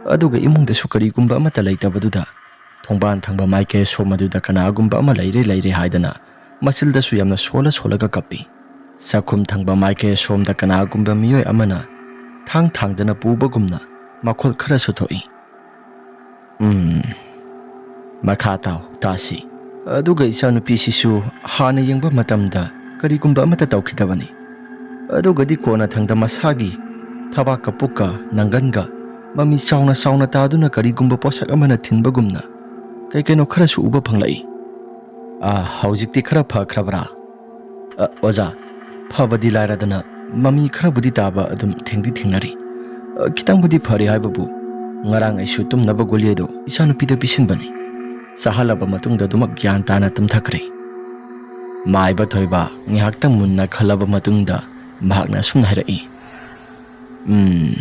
ꯑꯗꯨꯒ ꯏꯃꯨꯡꯗꯁꯨ ꯀꯔꯤꯒꯨꯝꯕ ꯑꯃꯠꯇ ꯂꯩꯇꯕꯗꯨꯗ ꯊꯣꯡꯕꯥꯟ ꯊꯪꯕ ꯃꯥꯏꯀꯩ ꯑꯁꯣꯝ ꯑꯗꯨꯗ ꯀꯅꯥꯒꯨꯝꯕ ꯑꯃ ꯂꯩꯔꯦ ꯂꯩꯔꯦ ꯍꯥꯏꯗꯅ ꯃꯆꯤꯜꯗꯁꯨ ꯌꯥꯝꯅ ꯁꯣꯜꯂ ꯁꯣꯜꯂꯒ ꯀꯞꯄꯤ꯫ ꯆꯥꯛꯈꯨꯝ ꯊꯪꯕ ꯃꯥꯏꯀꯩ ꯑꯁꯣꯝꯗ ꯀꯅꯥꯒꯨꯝꯕ ꯃꯤꯑꯣꯏ ꯑꯃꯅ ꯊꯥꯡ ꯊꯥꯡꯗꯅ ꯄꯨꯕꯒꯨꯝꯅ ꯃꯈꯣꯜ ꯈꯔꯁꯨ ꯊꯣꯛꯏ꯫ ꯎꯝ, ꯃꯈꯥ ꯇꯥꯎ, ꯇꯥꯁꯤ꯫ ꯑꯗꯨꯒ ꯏꯆꯥꯅꯨꯄꯤꯁꯤꯁꯨ ꯍꯥꯟꯅ ꯌꯦꯡꯕ ꯃꯇꯝꯗ ꯀꯔꯤꯒꯨꯝꯕ ꯑꯃꯠꯇ ꯇꯧꯈꯤꯗꯕꯅꯤ꯫ ꯑꯗꯨꯒꯗꯤ ꯀꯣꯟꯅꯊꯪꯗ ꯃꯁꯥꯒꯤ ꯊꯕꯥꯛꯀ ꯄꯨꯛꯀ ꯅꯪꯒꯟꯒ ꯃꯃꯤ ꯆꯥꯎꯅ ꯆꯥꯎꯅ ꯇꯥꯗꯨꯅ ꯀꯔꯤꯒꯨꯝꯕ ꯄꯣꯠꯁꯛ ꯑꯃꯅ ꯊꯤꯟꯕꯒꯨꯝꯅ ꯀꯩ ꯀꯩꯅꯣ ꯈꯔꯁꯨ ꯎꯕ ꯐꯪꯂꯛꯏ꯫ ꯑꯥ, ꯍꯧꯖꯤꯛꯇꯤ ꯈꯔ ꯐꯈ꯭ꯔꯕ꯭ꯔꯥ? ꯑ, ꯑꯣꯖꯥ, ꯐꯕꯗꯤ ꯂꯥꯏꯔꯗꯅ ꯃꯃꯤ ꯈꯔꯕꯨꯗꯤ ꯇꯥꯕ ꯑꯗꯨꯝ ꯊꯦꯡꯗꯤ ꯊꯦꯡꯅꯔꯤ꯫ ꯑ, ꯈꯤꯇꯪꯕꯨꯗꯤ ꯐꯔꯤ ꯍꯥꯏꯕꯕꯨ ꯉꯔꯥꯡ ꯑꯩꯁꯨ ꯇꯨꯝꯅꯕ ꯒꯨꯂꯤ ꯑꯗꯨ ꯏꯆꯥꯅꯨꯄꯤꯗ ꯄꯤꯁꯤꯟꯕꯅꯤ꯫ ꯆꯥꯍꯜꯂꯕ ꯃꯇꯨꯡꯗ ꯑꯗꯨꯃꯛ ꯒ꯭ꯌꯥꯟ ꯇꯥꯅ ꯇꯨꯝꯊꯈ꯭ꯔꯦ꯫ ꯃꯥꯏꯕ ꯊꯣꯏꯕ ꯉꯥꯏꯍꯥꯛꯇꯪ ꯃꯨꯟꯅ ꯈꯜꯂꯕ ꯃꯇꯨꯡꯗ ꯃꯍꯥꯛꯅ ꯑꯁꯨꯝꯅ ꯍꯥꯏꯔꯛꯏ, "ꯎꯝ,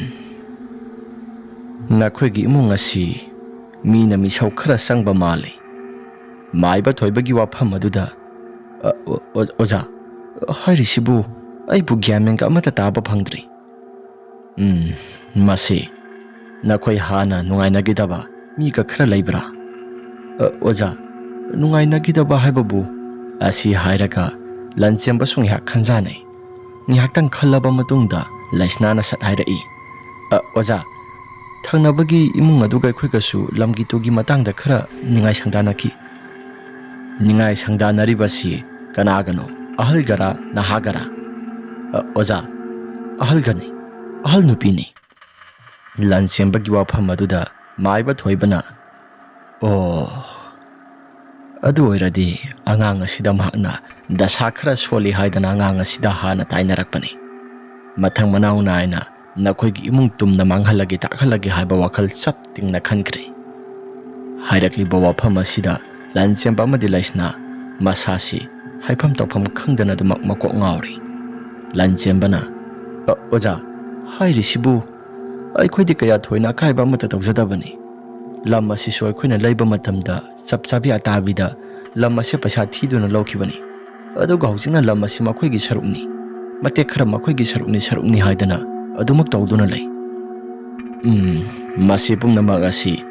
ꯅꯈꯣꯏꯒꯤ ꯏꯃꯨꯡ ꯑꯁꯤ ꯃꯤꯅ ꯃꯤꯁꯧ ꯈꯔ ꯆꯪꯕ ꯃꯥꯜꯂꯤ꯫ ꯃꯥꯏꯕ ꯊꯣꯏꯕꯒꯤ ꯋꯥꯐꯝ ꯑꯗꯨꯗ, ꯑ, ꯑꯣ-, ꯑꯣ-, ꯑꯣꯖꯥ, ꯍꯥꯏꯔꯤꯁꯤꯕꯨ ꯑꯩꯕꯨ ꯒ꯭ꯌꯥꯟ ꯃꯦꯟꯒ ꯑꯃꯠꯇ ꯇꯥꯕ ꯐꯪꯗ꯭ꯔꯤ꯫ ꯎꯝ, ꯃꯁꯤ ꯅꯈꯣꯏ ꯍꯥꯟꯅ ꯅꯨꯡꯉꯥꯏꯅꯈꯤꯗꯕ ꯃꯤꯒ ꯈꯔ ꯂꯩꯕ꯭ꯔꯥ?" "ꯑ, ꯑꯣꯖꯥ, ꯅꯨꯡꯉꯥꯏꯅꯈꯤꯗꯕ ꯍꯥꯏꯕꯕꯨ?" ꯑꯁꯤ ꯍꯥꯏꯔꯒ ꯂꯟꯆꯦꯝꯕꯁꯨ ꯉꯥꯏꯍꯥꯛ ꯈꯟꯖꯥꯟꯅꯩ꯫ ꯉꯥꯏꯍꯥꯛꯇꯪ ꯈꯜꯂꯕ ꯃꯇꯨꯡꯗ ꯂꯩꯁꯅꯥꯅ ꯁꯠ ꯍꯥꯏꯔꯛꯏ, "ꯑ, ꯑꯣꯖꯥ, ꯊꯪꯅꯕꯒꯤ ꯏꯃꯨꯡ ꯑꯗꯨꯒ ꯑꯩꯈꯣꯏꯒꯁꯨ ꯂꯝꯒꯤ ꯇꯨꯒꯤ ꯃꯇꯥꯡꯗ ꯈꯔ ꯅꯤꯡꯉꯥꯏ ꯁꯪꯗꯥꯅꯈꯤ꯫" "ꯅꯤꯡꯉꯥꯏ ꯁꯪꯗꯥꯅꯔꯤꯕꯁꯤ ꯀꯅꯥꯒꯅꯣ? ꯑꯍꯜꯒꯔꯥ, ꯅꯍꯥꯒꯔꯥ?" "ꯑ, ꯑꯣꯖꯥ, ꯑꯍꯜꯒꯅꯤ, ꯑꯍꯜ ꯅꯨꯄꯤꯅꯤ꯫" ꯂꯟꯆꯦꯝꯕꯒꯤ ꯋꯥꯐꯝ ꯑꯗꯨꯗ ꯃꯥꯏꯕ ꯊꯣꯏꯕꯅ, "ꯑꯣ, ꯑꯗꯨ ꯑꯣꯏꯔꯗꯤ ꯑꯉꯥꯡ ꯑꯁꯤꯗ ꯃꯍꯥꯛꯅ ꯗꯁꯥ ꯈꯔ ꯁꯣꯜꯂꯤ ꯍꯥꯏꯗꯅ ꯑꯉꯥꯡ ꯑꯁꯤꯗ ꯍꯥꯟꯅ ꯇꯥꯏꯅꯔꯛꯄꯅꯤ꯫ ꯃꯊꯪ ꯃꯅꯥꯎ ꯅꯥꯏꯅ ꯅꯈꯣꯏꯒꯤ ꯏꯃꯨꯡ ꯇꯨꯝꯅ ꯃꯥꯡꯍꯜꯂꯒꯦ ꯇꯥꯛꯍꯜꯂꯒꯦ ꯍꯥꯏꯕ ꯋꯥꯈꯜ ꯆꯞ ꯇꯤꯡꯅ ꯈꯟꯈ꯭ꯔꯦ꯫ ꯍꯥꯏꯔꯛꯂꯤꯕ ꯋꯥꯐꯝ ꯑꯁꯤꯗ ꯂꯟꯆꯦꯟꯕ ꯑꯃꯗꯤ ꯂꯩꯁꯅꯥ ꯃꯁꯥꯁꯤ ꯍꯥꯏꯐꯝ ꯇꯧꯐꯝ ꯈꯪꯗꯅ ꯑꯗꯨꯃꯛ ꯃꯀꯣꯛ ꯉꯥꯎꯔꯤ꯫ ꯂꯟꯆꯦꯟꯕꯅ, "ꯑ, ꯑꯣꯖꯥ, ꯍꯥꯏꯔꯤꯁꯤꯕꯨ ꯑꯩꯈꯣꯏꯗꯤ ꯀꯌꯥ ꯊꯣꯏꯅ ꯑꯀꯥꯏꯕ ꯑꯃꯠꯇ ꯇꯧꯖꯗꯕꯅꯤ꯫ ꯂꯝ ꯑꯁꯤꯁꯨ ꯑꯩꯈꯣꯏꯅ ꯂꯩꯕ ꯃꯇꯝꯗ ꯆꯞ ꯆꯥꯕꯤ ꯑꯇꯥꯕꯤꯗ ꯂꯝ ꯑꯁꯦ ꯄꯩꯁꯥ ꯊꯤꯗꯨꯅ ꯂꯧꯈꯤꯕꯅꯤ꯫ ꯑꯗꯨꯒ ꯍꯧꯖꯤꯛꯅ ꯂꯝ ꯑꯁꯤ ꯃꯈꯣꯏꯒꯤ ꯁꯔꯨꯛꯅꯤ, ꯃꯇꯦꯛ ꯈꯔ ꯃꯈꯣꯏꯒꯤ ꯁꯔꯨꯛꯅꯤ, ꯁꯔꯨꯛꯅꯤ ꯍꯥꯏꯗꯅ ꯑꯗꯨꯃꯛ ꯇꯧꯗꯨꯅ ꯂꯩ꯫ ꯎꯝ, ꯃꯁꯤ ꯄꯨꯝꯅꯃꯛ ꯑꯁꯤ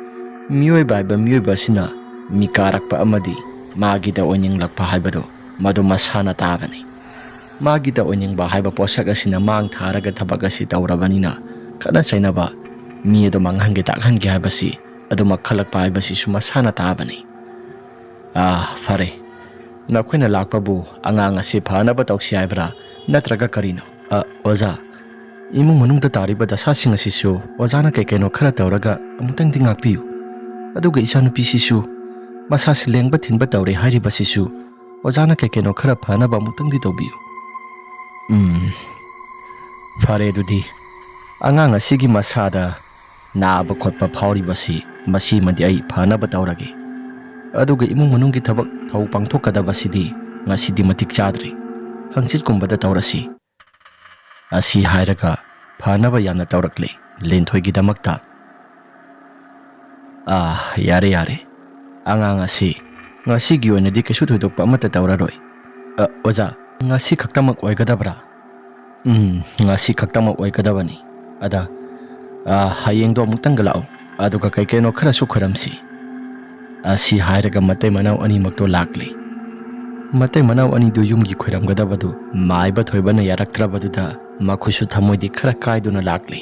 ꯃꯤꯑꯣꯏꯕ ꯍꯥꯏꯕ ꯃꯤꯑꯣꯏꯕ ꯑꯁꯤꯅ ꯃꯤꯀꯥꯔꯛꯄ ꯑꯃꯗꯤ ꯃꯥꯒꯤꯗ ꯑꯣꯏꯅꯤꯡꯂꯛꯄ ꯍꯥꯏꯕꯗꯨ ꯃꯗꯨ ꯃꯁꯥꯅ ꯇꯥꯕꯅꯤ꯫ ꯃꯥꯒꯤꯗ ꯑꯣꯏꯅꯤꯡꯕ ꯍꯥꯏꯕ ꯄꯣꯠꯁꯛ ꯑꯁꯤꯅ ꯃꯥꯡ ꯊꯥꯔꯒ ꯊꯕꯛ ꯑꯁꯤ ꯇꯧꯔꯕꯅꯤꯅ, ꯈꯠꯅ ꯆꯩꯅꯕ, ꯃꯤ ꯑꯗꯨ ꯃꯥꯡꯍꯟꯒꯦ ꯇꯥꯛꯍꯟꯒꯦ ꯍꯥꯏꯕꯁꯤ ꯑꯗꯨꯃꯛ ꯈꯜꯂꯛꯄ ꯍꯥꯏꯕꯁꯤꯁꯨ ꯃꯁꯥꯅ ꯇꯥꯕꯅꯤ꯫ ꯑꯥ, ꯐꯔꯦ꯫ ꯅꯈꯣꯏꯅ ꯂꯥꯛꯄꯕꯨ ꯑꯉꯥꯡ ꯑꯁꯤ ꯐꯅꯕ ꯇꯧꯁꯤ ꯍꯥꯏꯕ꯭ꯔꯥ, ꯅꯠꯇ꯭ꯔꯒ ꯀꯔꯤꯅꯣ? ꯑ, ꯑꯣꯖꯥ, ꯏꯃꯨꯡ ꯃꯅꯨꯡꯗ ꯇꯥꯔꯤꯕ ꯗꯁꯥꯁꯤꯡ ꯑꯁꯤꯁꯨ ꯑꯣꯖꯥꯅ ꯀꯩ ꯀꯩꯅꯣ ꯈꯔ ꯇꯧꯔꯒ ꯑꯃꯨꯛꯇꯪꯗꯤ ꯉꯥꯛꯄꯤꯌꯨ꯫ ꯑꯗꯨꯒ ꯏꯆꯥꯅꯨꯄꯤꯁꯤꯁꯨ ꯃꯁꯥꯁꯤ ꯂꯦꯡꯕ ꯊꯤꯟꯕ ꯇꯧꯔꯦ ꯍꯥꯏꯔꯤꯕꯁꯤꯁꯨ ꯑꯣꯖꯥꯅ ꯀꯩ ꯀꯩꯅꯣ ꯈꯔ ꯐꯅꯕ ꯑꯃꯨꯛꯇꯪꯗꯤ ꯇꯧꯕꯤꯌꯨ꯫ ꯎꯝ, ꯐꯔꯦ ꯑꯗꯨꯗꯤ꯫ ꯑꯉꯥꯡ ꯑꯁꯤꯒꯤ ꯃꯁꯥꯗ ꯅꯥꯕ ꯈꯣꯠꯄ ꯐꯥꯎꯔꯤꯕꯁꯤ ꯃꯁꯤꯃꯗꯤ ꯑꯩ ꯐꯅꯕ ꯇꯧꯔꯒꯦ꯫ ꯑꯗꯨꯒ ꯏꯃꯨꯡ ꯃꯅꯨꯡꯒꯤ ꯊꯕꯛ ꯊꯧ ꯄꯥꯡꯊꯣꯛꯀꯗꯕꯁꯤꯗꯤ ꯉꯁꯤꯗꯤ ꯃꯇꯤꯛ ꯆꯥꯗ꯭ꯔꯤ꯫ ꯍꯪꯆꯤꯠꯀꯨꯝꯕꯗ ꯇꯧꯔꯁꯤ꯫ ꯑꯁꯤ ꯍꯥꯏꯔꯒ ꯐꯅꯕ ꯌꯥꯝꯅ ꯇꯧꯔꯛꯂꯦ ꯂꯤꯟꯊꯣꯏꯒꯤꯗꯃꯛꯇ꯫ ꯑꯥ, ꯌꯥꯔꯦ, ꯌꯥꯔꯦ꯫ ꯑꯉꯥꯡ ꯑꯁꯤ ꯉꯁꯤꯒꯤ ꯑꯣꯏꯅꯗꯤ ꯀꯩꯁꯨ ꯊꯣꯏꯗꯣꯛꯄ ꯑꯃꯠꯇ ꯇꯧꯔꯔꯣꯏ꯫ ꯑ, ꯑꯣꯖꯥ, ꯉꯁꯤ ꯈꯛꯇꯃꯛ ꯑꯣꯏꯒꯗꯕ꯭ꯔꯥ? ꯎꯝ, ꯉꯁꯤ ꯈꯛꯇꯃꯛ ꯑꯣꯏꯒꯗꯕꯅꯤ꯫ ꯑꯗ, ꯑ, ꯍꯌꯦꯡꯗꯣ ꯑꯃꯨꯛꯇꯪꯒ ꯂꯥꯛꯎ꯫ ꯑꯗꯨꯒ ꯀꯩ ꯀꯩꯅꯣ ꯈꯔꯁꯨ ꯈꯣꯏꯔꯝꯁꯤ꯫ ꯑꯁꯤ ꯍꯥꯏꯔꯒ ꯃꯇꯩ ꯃꯅꯥꯎ ꯑꯅꯤꯃꯛꯇꯣ ꯂꯥꯛꯂꯦ꯫ ꯃꯇꯩ ꯃꯅꯥꯎ ꯑꯅꯤꯗꯨ ꯌꯨꯝꯒꯤ ꯈꯣꯏꯔꯝꯒꯗꯕꯗꯨ ꯃꯥꯏꯕ ꯊꯣꯏꯕꯅ ꯌꯥꯔꯛꯇ꯭ꯔꯕꯗꯨꯗ ꯃꯈꯣꯏꯁꯨ ꯊꯃꯣꯏꯗꯤ ꯈꯔ ꯀꯥꯏꯗꯨꯅ ꯂꯥꯛꯂꯤ꯫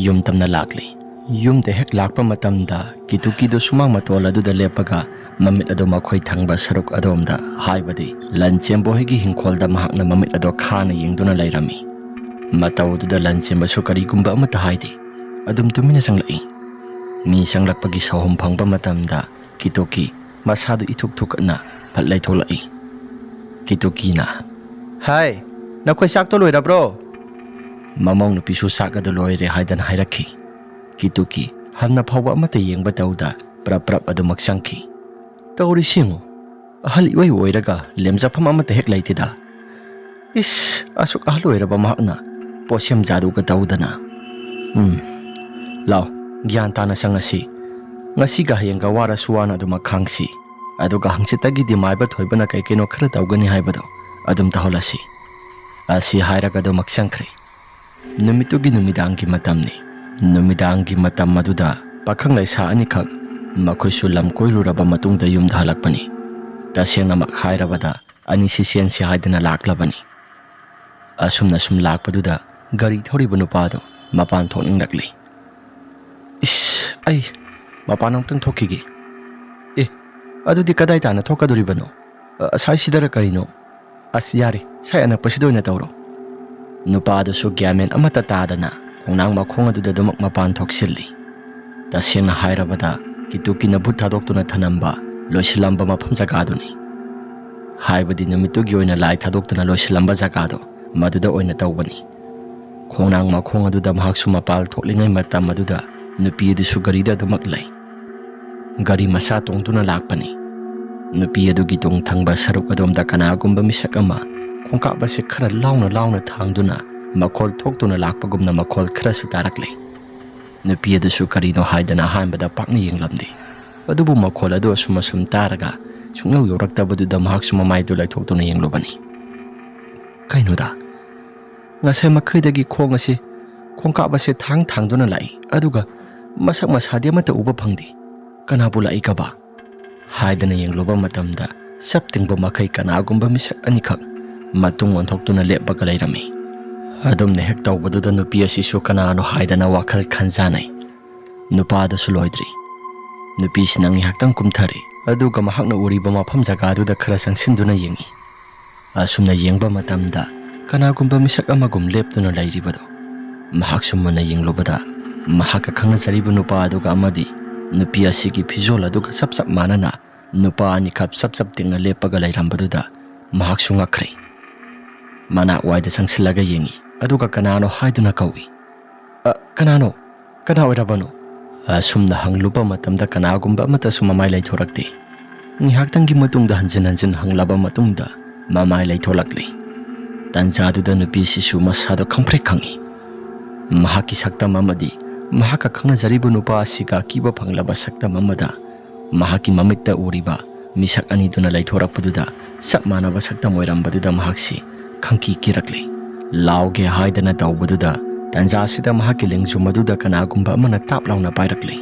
ꯌꯨꯝ ꯇꯝꯅ ꯂꯥꯛꯂꯤ꯫ ꯌꯨꯝꯗ ꯍꯦꯛ ꯂꯥꯛꯄ ꯃꯇꯝꯗ ꯀꯤꯇꯨꯀꯤꯗꯨ ꯁꯨꯃꯥꯡ ꯃꯇꯣꯜ ꯑꯗꯨꯗ ꯂꯦꯞꯄꯒ ꯃꯃꯤꯠ ꯑꯗꯨ ꯃꯈꯣꯏ ꯊꯪꯕ ꯁꯔꯨꯛ ꯑꯗꯣꯝꯗ, ꯍꯥꯏꯕꯗꯤ ꯂꯟꯆꯦꯝꯕ ꯍꯣꯏꯒꯤ ꯍꯤꯡꯈꯣꯜꯗ ꯃꯍꯥꯛꯅ ꯃꯃꯤꯠ ꯑꯗꯨ ꯈꯥꯅ ꯌꯦꯡꯗꯨꯅ ꯂꯩꯔꯝꯃꯤ꯫ ꯃꯇꯧ ꯑꯗꯨꯗ ꯂꯟꯆꯦꯝꯕꯁꯨ ꯀꯔꯤꯒꯨꯝꯕ ꯑꯃꯠꯇ ꯍꯥꯏꯗꯦ꯫ ꯑꯗꯨꯝ ꯇꯨꯃꯤꯟꯅ ꯆꯪꯂꯛꯏ꯫ ꯃꯤ ꯆꯪꯂꯛꯄꯒꯤ ꯁꯥꯎꯍꯨꯝ ꯐꯪꯕ ꯃꯇꯝꯗ ꯀꯤꯇꯣꯀꯤ ꯃꯁꯥꯗꯨ ꯏꯊꯨꯛ ꯊꯨꯛꯀꯠꯅ ꯐꯠ ꯂꯩꯊꯣꯛꯂꯛꯏ꯫ ꯀꯤꯇꯣꯀꯤꯅ, "ꯍꯥꯏ, ꯅꯈꯣꯏ ꯆꯥꯛꯇꯣ ꯂꯣꯏꯔꯕ꯭ꯔꯣ?" ꯃꯃꯧ ꯅꯨꯄꯤꯁꯨ ꯆꯥꯛ ꯑꯗꯨ ꯂꯣꯏꯔꯦ ꯍꯥꯏꯗꯅ ꯍꯥꯏꯔꯛꯈꯤ꯫ ꯀꯤꯇꯨꯀꯤ ꯍꯟꯅ ꯐꯥꯎꯕ ꯑꯃꯠꯇ ꯌꯦꯡꯕ ꯇꯧꯗ ꯄ꯭ꯔꯞ ꯄ꯭ꯔꯞ ꯑꯗꯨꯃꯛ ꯆꯪꯈꯤ꯫ "ꯇꯧꯔꯤꯁꯤ ꯌꯦꯡꯉꯨ, ꯑꯍꯜ ꯏꯑꯣꯏ ꯑꯣꯏꯔꯒ ꯂꯦꯝꯖꯐꯝ ꯑꯃꯠꯇ ꯍꯦꯛ ꯂꯩꯇꯦꯗ꯫ ꯏꯁ, ꯑꯁꯨꯛ ꯑꯍꯜ ꯑꯣꯏꯔꯕ ꯃꯍꯥꯛꯅ ꯄꯣꯠꯁꯦꯝ ꯖꯥꯗꯨꯒ ꯇꯧꯗꯅ꯫ ꯎꯝ, ꯂꯥꯎ, ꯒ꯭ꯌꯥꯟ ꯇꯥꯅ ꯆꯪꯉꯁꯤ꯫ ꯉꯁꯤꯒ ꯍꯌꯦꯡꯒ ꯋꯥꯔꯁꯨ ꯋꯥꯅ ꯑꯗꯨꯃꯛ ꯈꯥꯡꯁꯤ꯫ ꯑꯗꯨꯒ ꯍꯪꯆꯤꯠꯇꯒꯤꯗꯤ ꯃꯥꯏꯕ ꯊꯣꯏꯕꯅ ꯀꯩ ꯀꯩꯅꯣ ꯈꯔ ꯇꯧꯒꯅꯤ ꯍꯥꯏꯕꯗꯣ ꯑꯗꯨꯝ ꯇꯧꯍꯜꯂꯁꯤ"꯫ ꯑꯁꯤ ꯍꯥꯏꯔꯒ ꯑꯗꯨꯃꯛ ꯆꯪꯈ꯭ꯔꯦ꯫ ꯅꯨꯃꯤꯠꯇꯨꯒꯤ ꯅꯨꯃꯤꯗꯥꯡꯒꯤ ꯃꯇꯝꯅꯤ꯫ ꯅꯨꯃꯤꯗꯥꯡꯒꯤ ꯃꯇꯝ ꯑꯗꯨꯗ ꯄꯥꯈꯪ ꯂꯩꯁꯥ ꯑꯅꯤꯈꯛ, ꯃꯈꯣꯏꯁꯨ ꯂꯝ ꯀꯣꯏꯔꯨꯔꯕ ꯃꯇꯨꯡꯗ ꯌꯨꯝꯗ ꯍꯜꯂꯛꯄꯅꯤ꯫ ꯇꯁꯦꯡꯅꯃꯛ ꯍꯥꯏꯔꯕꯗ, ꯑꯅꯤꯁꯤ ꯆꯦꯟꯁꯤ ꯍꯥꯏꯗꯅ ꯂꯥꯛꯂꯕꯅꯤ꯫ ꯑꯁꯨꯝꯅ ꯁꯨꯝ ꯂꯥꯛꯄꯗꯨꯗ ꯒꯥꯔꯤ ꯊꯧꯔꯤꯕ ꯅꯨꯄꯥꯗꯨ ꯃꯄꯥꯟ ꯊꯣꯛꯅꯤꯡꯂꯛꯂꯤ꯫ "ꯏꯁ, ꯑꯩ ꯃꯄꯥꯟ ꯑꯃꯨꯛꯇꯪ ꯊꯣꯛꯈꯤꯒꯦ"꯫ "ꯑꯦ, ꯑꯗꯨꯗꯤ ꯀꯗꯥꯏ ꯇꯥꯟꯅ ꯊꯣꯛꯀꯗꯣꯔꯤꯕꯅꯣ? ꯑ, ꯑꯁꯥꯏꯁꯤꯗꯔ ꯀꯔꯤꯅꯣ? ꯑꯁ, ꯌꯥꯔꯦ, ꯁꯥꯏ ꯑꯅꯛꯄꯁꯤꯗ ꯑꯣꯏꯅ ꯇꯧꯔꯣ"꯫ ꯅꯨꯄꯥꯗꯨꯁꯨ ꯒ꯭ꯌꯥꯟ ꯃꯦꯟ ꯑꯃꯠꯇ ꯇꯥꯗꯅ ꯈꯣꯡꯅꯥꯡ ꯃꯈꯣꯡ ꯑꯗꯨꯗ ꯑꯗꯨꯃꯛ ꯃꯄꯥꯟ ꯊꯣꯛꯆꯤꯜꯂꯤ꯫ ꯇꯁꯦꯡꯅ ꯍꯥꯏꯔꯕꯗ, ꯀꯤꯇꯨꯀꯤꯅ ꯚꯨꯠ ꯊꯥꯗꯣꯛꯇꯨꯅ ꯊꯅꯝꯕ ꯂꯣꯏꯁꯤꯜꯂꯝꯕ ꯃꯐꯝ ꯖꯒꯥꯗꯨꯅꯤ꯫ ꯍꯥꯏꯕꯗꯤ ꯅꯨꯃꯤꯠꯇꯨꯒꯤ ꯑꯣꯏꯅ ꯂꯥꯏ ꯊꯥꯗꯣꯛꯇꯨꯅ ꯂꯣꯏꯁꯤꯜꯂꯝꯕ ꯖꯒꯥꯗꯣ ꯃꯗꯨꯗ ꯑꯣꯏꯅ ꯇꯧꯕꯅꯤ꯫ ꯈꯣꯡꯅꯥꯡ ꯃꯈꯣꯡ ꯑꯗꯨꯗ ꯃꯍꯥꯛꯁꯨ ꯃꯄꯥꯜ ꯊꯣꯛꯂꯤꯉꯩ ꯃꯇꯝ ꯑꯗꯨꯗ ꯅꯨꯄꯤ ꯑꯗꯨꯁꯨ ꯒꯥꯔꯤꯗ ꯑꯗꯨꯃꯛ ꯂꯩ꯫ ꯒꯥꯔꯤ ꯃꯆꯥ ꯇꯣꯡꯗꯨꯅ ꯂꯥꯛꯄꯅꯤ꯫ ꯅꯨꯄꯤ ꯑꯗꯨꯒꯤ ꯇꯨꯡ ꯊꯪꯕ ꯁꯔꯨꯛ ꯑꯗꯣꯝꯗ ꯀꯅꯥꯒꯨꯝꯕ ꯃꯤꯁꯛ ꯑꯃ ꯈꯣꯡꯀꯥꯞ ꯑꯁꯤ ꯈꯔ ꯂꯥꯎꯅ ꯂꯥꯎꯅ ꯊꯥꯡꯗꯨꯅ ꯃꯈꯣꯜ ꯊꯣꯛꯇꯨꯅ ꯂꯥꯛꯄꯒꯨꯝꯅ ꯃꯈꯣꯜ ꯈꯔꯁꯨ ꯇꯥꯔꯛꯂꯦ꯫ ꯅꯨꯄꯤ ꯑꯗꯨꯁꯨ ꯀꯔꯤꯅꯣ ꯍꯥꯏꯗꯅ ꯑꯍꯥꯟꯕꯗ ꯄꯥꯛꯅ ꯌꯦꯡꯂꯝꯗꯦ꯫ ꯑꯗꯨꯕꯨ ꯃꯈꯣꯜ ꯑꯗꯨ ꯑꯁꯨꯝ ꯑꯁꯨꯝ ꯇꯥꯔꯒ ꯁꯨꯡꯌꯧ ꯌꯧꯔꯛꯇꯕꯗꯨꯗ ꯃꯍꯥꯛꯁꯨ ꯃꯃꯥꯏꯗꯨ ꯂꯩꯊꯣꯛꯇꯨꯅ ꯌꯦꯡꯂꯨꯕꯅꯤ꯫ "ꯀꯩꯅꯣꯗ, ꯉꯁꯥꯏ ꯃꯈꯩꯗꯒꯤ ꯈꯣꯡ ꯑꯁꯤ, ꯈꯣꯡꯀꯥꯞ ꯑꯁꯤ ꯊꯥꯡ ꯊꯥꯡꯗꯨꯅ ꯂꯥꯛꯏ, ꯑꯗꯨꯒ ꯃꯁꯛ ꯃꯁꯥꯗꯤ ꯑꯃꯠꯇ ꯎꯕ ꯐꯪꯗꯦ꯫ ꯀꯅꯥꯕꯨ ꯂꯥꯛꯏꯒꯕ?" ꯍꯥꯏꯗꯅ ꯌꯦꯡꯂꯨꯕ ꯃꯇꯝꯗ ꯆꯞ ꯇꯤꯡꯕ ꯃꯈꯩ ꯀꯅꯥꯒꯨꯝꯕ ꯃꯤꯁꯛ ꯑꯅꯤꯈꯛ ꯃꯇꯨꯡ ꯑꯣꯟꯊꯣꯛꯇꯨꯅ ꯂꯦꯞꯄꯒ ꯂꯩꯔꯝꯃꯤ꯫ ꯑꯗꯨꯝꯅ ꯍꯦꯛ ꯇꯧꯕꯗꯨꯗ ꯅꯨꯄꯤ ꯑꯁꯤꯁꯨ ꯀꯅꯥꯅꯣ ꯍꯥꯏꯗꯅ ꯋꯥꯈꯜ ꯈꯟꯖꯥꯅꯩ꯫ ꯅꯨꯄꯥꯗꯨꯁꯨ ꯂꯣꯏꯗ꯭ꯔꯤ꯫ ꯅꯨꯄꯤꯁꯤꯅ ꯉꯥꯏꯍꯥꯛꯇꯪ ꯀꯨꯝꯊꯔꯦ, ꯑꯗꯨꯒ ꯃꯍꯥꯛꯅ ꯎꯔꯤꯕ ꯃꯐꯝ ꯖꯒꯥꯗꯨꯗ ꯈꯔ ꯆꯪꯁꯤꯟꯗꯨꯅ ꯌꯦꯡꯉꯤ꯫ ꯑꯁꯨꯝꯅ ꯌꯦꯡꯕ ꯃꯇꯝꯗ ꯀꯅꯥꯒꯨꯝꯕ ꯃꯤꯁꯛ ꯑꯃꯒꯨꯝ ꯂꯦꯞꯇꯨꯅ ꯂꯩꯔꯤꯕꯗꯣ ꯃꯍꯥꯛꯁꯨ ꯃꯨꯟꯅ ꯌꯦꯡꯂꯨꯕꯗ, ꯃꯍꯥꯛꯀ ꯈꯪꯅꯖꯔꯤꯕ ꯅꯨꯄꯥ ꯑꯗꯨꯒ ꯑꯃꯗꯤ ꯅꯨꯄꯤ ꯑꯁꯤꯒꯤ ꯐꯤꯖꯣꯜ ꯑꯗꯨꯒ ꯆꯞ ꯆꯞ ꯃꯥꯟꯅꯅ ꯅꯨꯄꯥ ꯑꯅꯤꯈꯛ ꯆꯞ ꯆꯞ ꯇꯤꯡꯅ ꯂꯦꯞꯄꯒ ꯂꯩꯔꯝꯕꯗꯨꯗ ꯃꯍꯥꯛꯁꯨ ꯉꯛꯈ꯭ꯔꯦ꯫ ꯃꯅꯥꯛ ꯋꯥꯏꯗ ꯆꯪꯁꯤꯜꯂꯒ ꯌꯦꯡꯉꯤ꯫ ꯑꯗꯨꯒ ꯀꯅꯥꯅꯣ ꯍꯥꯏꯗꯨꯅ ꯀꯧꯏ꯫ "ꯑ, ꯀꯅꯥꯅꯣ? ꯀꯅꯥ ꯑꯣꯏꯔꯕꯅꯣ?" ꯑꯁꯨꯝꯅ ꯍꯪꯂꯨꯕ ꯃꯇꯝꯗ ꯀꯅꯥꯒꯨꯝꯕ ꯑꯃꯠꯇꯁꯨ ꯃꯃꯥꯏ ꯂꯩꯊꯣꯔꯛꯇꯦ꯫ ꯉꯥꯏꯍꯥꯛꯇꯪꯒꯤ ꯃꯇꯨꯡꯗ ꯍꯟꯖꯤꯟ ꯍꯟꯖꯤꯟ ꯍꯪꯂꯕ ꯃꯇꯨꯡꯗ ꯃꯃꯥꯏ ꯂꯩꯊꯣꯛꯂꯛꯂꯤ꯫ ꯇꯟꯖꯥꯗꯨꯗ ꯅꯨꯄꯤꯁꯤꯁꯨ ꯃꯁꯥꯗꯣ ꯈꯪꯄ꯭ꯔꯦꯛ ꯈꯪꯏ꯫ ꯃꯍꯥꯛꯀꯤ ꯁꯛꯇꯝ ꯑꯃꯗꯤ ꯃꯍꯥꯛꯀ ꯈꯪꯅꯖꯔꯤꯕ ꯅꯨꯄꯥ ꯑꯁꯤꯒ ꯑꯀꯤꯕ ꯐꯪꯂꯕ ꯁꯛꯇꯝ ꯑꯃꯗ ꯃꯍꯥꯛꯀꯤ ꯃꯃꯤꯠꯇ ꯎꯔꯤꯕ ꯃꯤꯁꯛ ꯑꯅꯤꯗꯨꯅ ꯂꯩꯊꯣꯔꯛꯄꯗꯨꯗ ꯆꯞ ꯃꯥꯟꯅꯕ ꯁꯛꯇꯝ ꯑꯣꯏꯔꯝꯕꯗꯨꯗ ꯃꯍꯥꯛꯁꯤ ꯈꯪꯀꯤ ꯀꯤꯔꯛꯂꯤ꯫ ꯂꯥꯎꯒꯦ ꯍꯥꯏꯗꯅ ꯇꯧꯕꯗꯨꯗ ꯇꯟꯖꯥꯁꯤꯗ ꯃꯍꯥꯛꯀꯤ ꯂꯦꯡꯖꯨꯝ ꯑꯗꯨꯗ ꯀꯅꯥꯒꯨꯝꯕ ꯑꯃꯅ ꯇꯥꯞ ꯂꯥꯎꯅ ꯄꯥꯏꯔꯛꯂꯤ꯫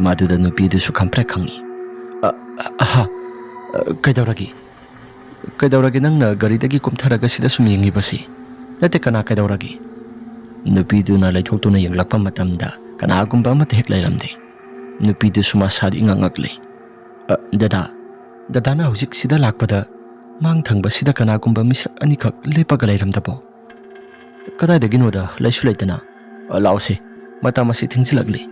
ꯃꯗꯨꯗ ꯅꯨꯄꯤꯗꯨꯁꯨ ꯈꯪꯄ꯭ꯔꯦꯛ ꯈꯪꯏ꯫ "ꯑ, ꯑ, ꯑꯍꯥ, ꯑ, ꯀꯩꯗꯧꯔꯒꯦ? ꯀꯩꯗꯧꯔꯒꯦ ꯅꯪꯅ ꯒꯥꯔꯤꯗꯒꯤ ꯀꯨꯝꯊꯔꯒ ꯁꯤꯗ ꯁꯨꯝ ꯌꯦꯡꯉꯤꯕꯁꯤ? ꯅꯠꯇꯦ, ꯀꯅꯥ ꯀꯩꯗꯧꯔꯒꯦ?" ꯅꯨꯄꯤꯗꯨꯅ ꯂꯩꯊꯣꯛꯇꯨꯅ ꯌꯦꯡꯂꯛꯄ ꯃꯇꯝꯗ ꯀꯅꯥꯒꯨꯝꯕ ꯑꯃꯠꯇ ꯍꯦꯛ ꯂꯩꯔꯝꯗꯦ꯫ ꯅꯨꯄꯤꯗꯨꯁꯨ ꯃꯁꯥꯗꯤ ꯏꯉꯛ ꯉꯛꯂꯦ꯫ "ꯑ, ꯗꯗꯥ, ꯗꯗꯥꯅ ꯍꯧꯖꯤꯛ ꯁꯤꯗ ꯂꯥꯛꯄꯗ ꯃꯥꯡ ꯊꯪꯕꯁꯤꯗ ꯀꯅꯥꯒꯨꯝꯕ ꯃꯤꯁꯛ ꯑꯅꯤꯈꯛ ꯂꯦꯞꯄꯒ ꯂꯩꯔꯝꯗꯕꯣ? ꯀꯗꯥꯏꯗꯒꯤꯅꯣꯗ ꯂꯩꯁꯨ ꯂꯩꯇꯅ꯫ ꯑ, ꯂꯥꯛꯑꯣꯁꯦ, ꯃꯇꯝ ꯑꯁꯤ ꯊꯦꯡꯖꯤꯜꯂꯛꯂꯤ꯫